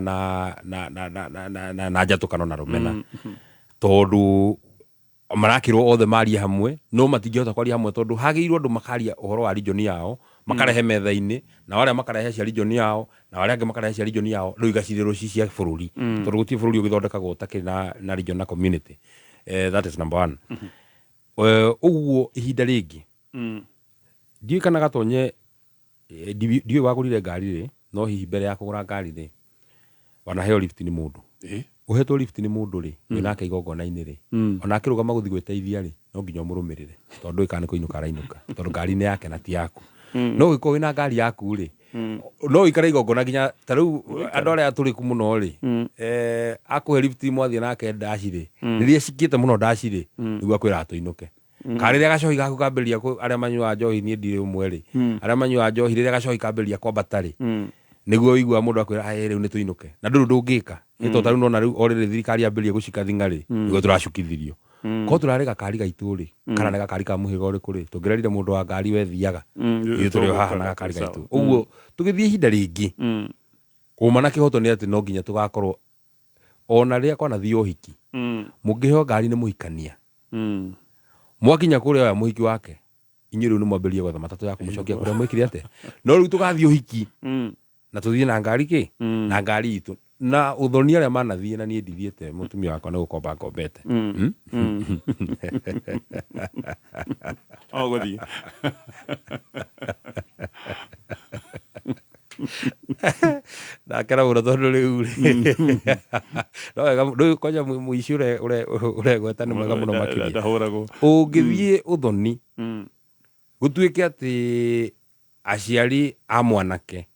na njatũkano na rũmena, tondũ marakĩrwo othe marie hamwe, no matingĩhota kwaria hamwe, tondũ hagĩrĩirwo andũ makaria ũhoro wa region yao, makarehe metha-inĩ, na arĩa makarehe cia region yao, na arĩa angĩ makarehe cia region yao, rĩu igacirĩrwo ci cia bũrũri, tondũ gũtirĩ bũrũri ũgĩthondekagwo ũtakĩrĩ na region na community. That is number one. Ũguo ihinda rĩngĩ ndiũĩ kana gatonye, ndiũĩ wagũrire ngari rĩ, no hihi mbere ya kũgũra ngari rĩ, wanaheo lift nĩ mũndũ? Ũhetwo lift nĩ mũndũ rĩ, wĩ nake igongona-inĩ rĩ, ona akĩrũgama gũthiĩ gwĩteithia rĩ, no nginya ũmũrũmĩrĩre, tondũ ndũĩ kana nĩ kũinũka arainũka, tondũ ngari nĩ yake na ti yaku. No ũngĩkorwo wĩna ngari yaku rĩ, no ũikare igongona nginya ta rĩu andũ arĩa atũrĩku mũno rĩ, akũhe lift mwathiĩ nake ndaci rĩ, rĩrĩa cikĩte mũno ndaci rĩ, nĩguo akwĩraga tũinũke. Kana rĩrĩa gacohi gaku kambĩrĩria arĩa manyuaga njohi, niĩ ndirĩ ũmwe rĩ, arĩa manyuaga njohi, rĩrĩa gacohi kambĩrĩria kwambata rĩ, nĩguo ũiguaga mũndũ akwĩra, "Ai, rĩu nĩ tũinũke," na ndũrĩ ũndũ ũngĩka. Nĩ tondũ ta rĩu nona rĩu o rĩrĩ thirikari yambĩrĩria gũcika thing'a rĩ, nĩguo tũracukithirio. Korwo tũrarĩ gakari gaitũ rĩ, kana nĩ gakari ka mũhĩrĩga ũrĩkũ rĩ, tũngĩrerire mũndũ wa ngari wethiaga, ithuĩ tũrĩ o haha na gakari gaitũ. Ũguo tũgĩthiĩ ihinda rĩngĩ, ũma na kĩhoto nĩ atĩ no nginya tũgakorwo ona rĩrĩa kwanathiĩ ũhiki, mũngĩheo ngari nĩ mũhikania, mwakinya kũrĩa oya mũhiki wake, inyuĩ rĩu nĩ mwambĩrĩrie gwetha matatũ ya kũmũcokia kũrĩa mwĩkire atĩa. No rĩu tũgathiĩ ũhiki na tũthiĩ na ngari kĩ na ngari itũ na ũthoni arĩa manathiĩ, na niĩ ndithiĩte, mũtumia wakwa nĩ gũkomba ngombete.
O gũthiĩ.
Ndakena mũno tondũ rĩu rĩ, no wega rĩu kwanja mũici ũregweta nĩ mwega mũno makĩria.
Ndahũragwo.
Ũngĩthiĩ ũthoni, gũtuĩke atĩ aciari a mwanake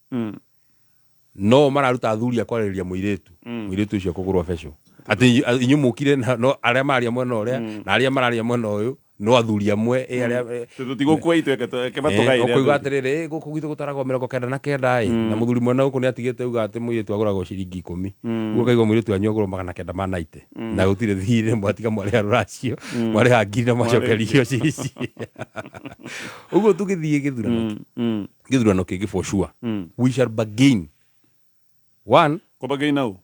no mararuta athuri a kwarĩrĩria mũirĩtu, mũirĩtu ũcio kũgũrwo becũ, atĩ inyuĩ mũkire no arĩa mararia mwena ũrĩa na arĩa mararia mwena ũyũ no athuri amwe arĩa
Tũtigũkua itweke matũgaĩre.
Ũkũigua atĩrĩrĩ, gũkũ gwitũ gũtaragwo 99 ĩ, na mũthuri mwena gũkũ nĩ atigĩte uga atĩ mũirĩtu agũragwo ciringi 10. Ũguo ũkaigua mũirĩtu wanyu agũrwo 990, na gũtirĩ thirĩ, mwatiga mwarĩha rũracio, mwarĩha ngiri na mwacokerio cici. Ũguo tũgĩthiĩ gĩthurano kĩngĩ, for sure we shall bargain one.
Kũbargain nau?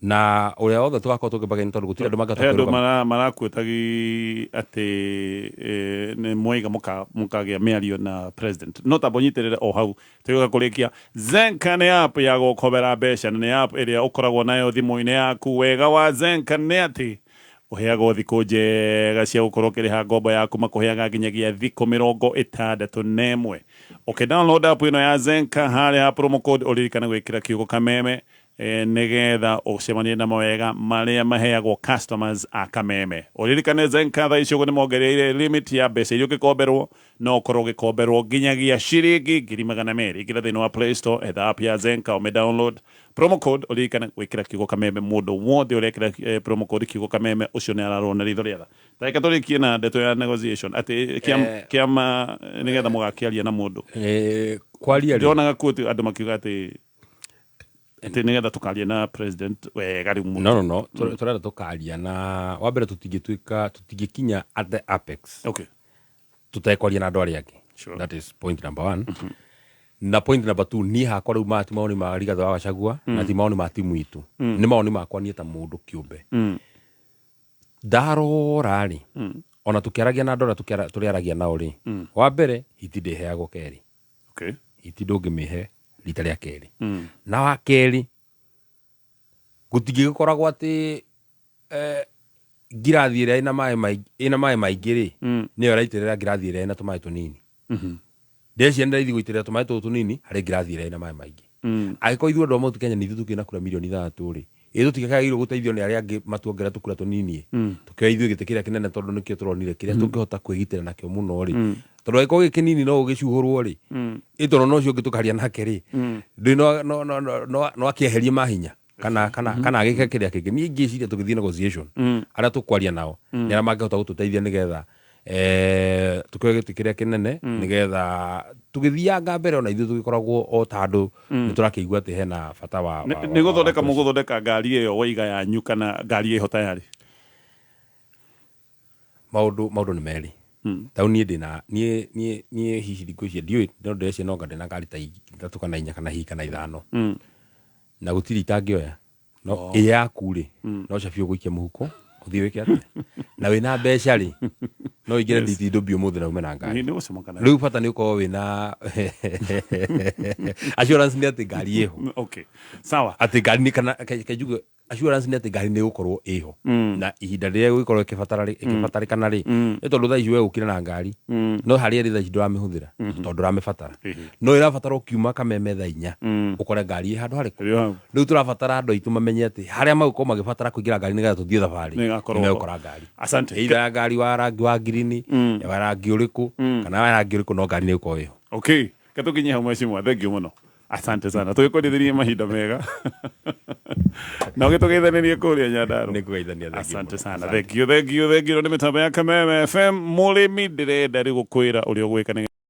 Na ũrĩa wothe tũgakorwo tũkĩbargain, tondũ gũtirĩ andũ mangĩhota
He andũ
kwĩrũgama.
Marakwĩtagi atĩ nĩ mwaiga mũkagĩa mĩario na president, no tamba ũnyitĩrĩre o hau tũgĩũka kũrĩkia. Zenka nĩ app ya gũkobera mbeca na nĩ app ĩrĩa ũkoragwo nayo thimũ-inĩ yaku. Wega wa Zenka nĩ atĩ ũheagwo thikũ njega cia gũkorwo ũkĩrĩha ngombo yaku, makũheaga nginyagia thikũ 61. Ũkĩ download app ĩno ya Zenka, harĩa ha promo code ũririkane gwĩkĩra kiugo Kameme, nĩgetha ũcemanie na mawega marĩa maheagwo customers a Kameme. Ũririkane Zenka thaa ici ũguo nĩ mongereire limit ya mbeca iria ũngĩkomberwo, no ũkorwo ũgĩkomberwo nginyagia ciringi 200,000. Ingĩra thĩinĩ wa Play Store, etha app ya Zenka, ũmĩ download, promo code ũririkane gwĩkĩra kiugo Kameme. Mũndũ wothe ũrekĩra promo code kiugo Kameme, ũcio nĩ ararwo na ritho rĩatha. Tareke tũrĩkie na ndeto ya negotiation atĩ kĩama nĩgetha mũgakĩaria na mũndũ.
Kwaria rĩ,
Ndĩronaga quote andũ makiuga atĩ nĩgetha tũkaria na president wega rĩu mũno.
No, tũrenda tũkaria na wa mbere, tũtingĩtuĩka, tũtingĩkinya at the apex tũtekwaria na andũ arĩa angĩ. That is point number one. Na point number two, niĩ hakwa rĩu maya ti mawoni ma Rigathĩ wa Gachagua na ti mawoni ma timu itũ, nĩ mawoni makwa niĩ ta mũndũ kĩũmbe. Ndarora rĩ, ona tũkĩaragia na andũ arĩa tũrĩaragia nao rĩ, wa mbere hiti ndĩheagwo kerĩ. Hiti ndũngĩmĩhe rita rĩa kerĩ. Na wa kerĩ, gũtingĩgĩkoragwo atĩ ngirathi ĩrĩa ĩna maĩ maingĩ rĩ, nĩyo ĩraitĩrĩra ngirathi ĩrĩa ĩna tũmaĩ tũnini. Ndeciria nĩ raithi gũitĩrĩra tũmaĩ tũtũ tũnini harĩ ngirathi ĩrĩa ĩna maĩ maingĩ. Angĩkorwo ithuĩ andũ a Mount Kenya nĩ ithuĩ tũkĩrĩ na kura 6 mirioni rĩ, ĩ tũtikagĩrĩirwo gũteithio nĩ arĩa angĩ matuongerera tũkura tũnini, tũkĩoya ithuĩ gĩtĩ kĩrĩa kĩnene, tondũ nĩkĩo tũronire kĩrĩa tũngĩhota kwĩgitĩra nakĩo mũno rĩ, tondũ angĩkorwo gĩ kĩnini no ũgĩcuhũrwo rĩ, ĩ tondũ no ũcio ũngĩ tũkaria nake rĩ, ndũĩ no akĩeherie mahinya kana agĩke kĩrĩa kĩngĩ. Niĩ ngĩciria tũgĩthiĩ negotiation, arĩa tũkwaria nao nĩ arĩa mangĩhota gũtũteithia nĩgetha tũkĩoe gĩtĩ kĩrĩa kĩnene, nĩgetha tũgĩthianga mbere ona ithuĩ tũgĩkoragwo o ta andũ nĩ tũrakĩigua atĩ hena bata wa
Nĩ gũthondeka mũgũthondeka ngari ĩyo waiga yanyu kana ngari ĩho tayari?
Maũndũ maũndũ nĩ merĩ. Tau niĩ ndĩna niĩ niĩ niĩ hihi thikũ ici ndiũĩ, no ndĩreciria no anga ndĩna ngari ta ithatũ kana inya kana hihi kana ithano. Na gũtirĩ itangĩoya. No ĩ yaku rĩ, no cabi ũgũikia mũhuko ũthiĩ wĩke atĩa? Na wĩna mbeca rĩ, no ũingĩre nditi ndũmbi ũmũthĩ na ume na ngari.
Nĩ gũcomoka nayo.
Rĩu bata nĩ ũkorwo wĩna assurance nĩ atĩ ngari ĩho.
Okay. Sawa.
Atĩ ngari nĩ kana ke njuge assurance nĩ atĩ ngari nĩ ĩgũkorwo ĩho. Na ihinda rĩrĩa ĩgũgĩkorwo ĩkĩbatarĩkana rĩ, nĩ tondũ thaa ici we ũkire na ngari, no harĩa ĩrĩ thaa ici ndũramĩhũthĩra tondũ ndũramĩbatara. No ĩrabatara ũkiuma Kameme thaa 4 ũkore ngari ĩ handũ harĩkũ.
Ĩrĩ hau.
Rĩu tũrabatara andũ aitũ mamenye atĩ harĩa magũkorwo magĩbatara kũingĩra ngari nĩgetha tũthiĩ thabarĩ,
Nĩ ĩgakorwo ho.
nĩmegũkora ngari.
Asante.
Either ya ngari wa rangi wa ngirini, ya rangi ũrĩkũ, kana wa rangi ũrĩkũ, no ngari nĩ ĩgũkorwo ĩho.
Okay. Katũkinye hau mheshimiwa, thank you mũno. Asante sana. Tũgĩkũrithĩrie mahinda mega. Na ũgĩtũgeithanĩrie kũrĩa Nyandarua.
Nĩngũgeithania, thank you
Asante
mũno.
sana.
Asante.
Thank you, thank you, thank you. Nĩ mĩtambo ya Kameme FM. Mũrĩmi ndĩrenda rĩu gũkwĩra ũrĩa ũgwĩka nĩ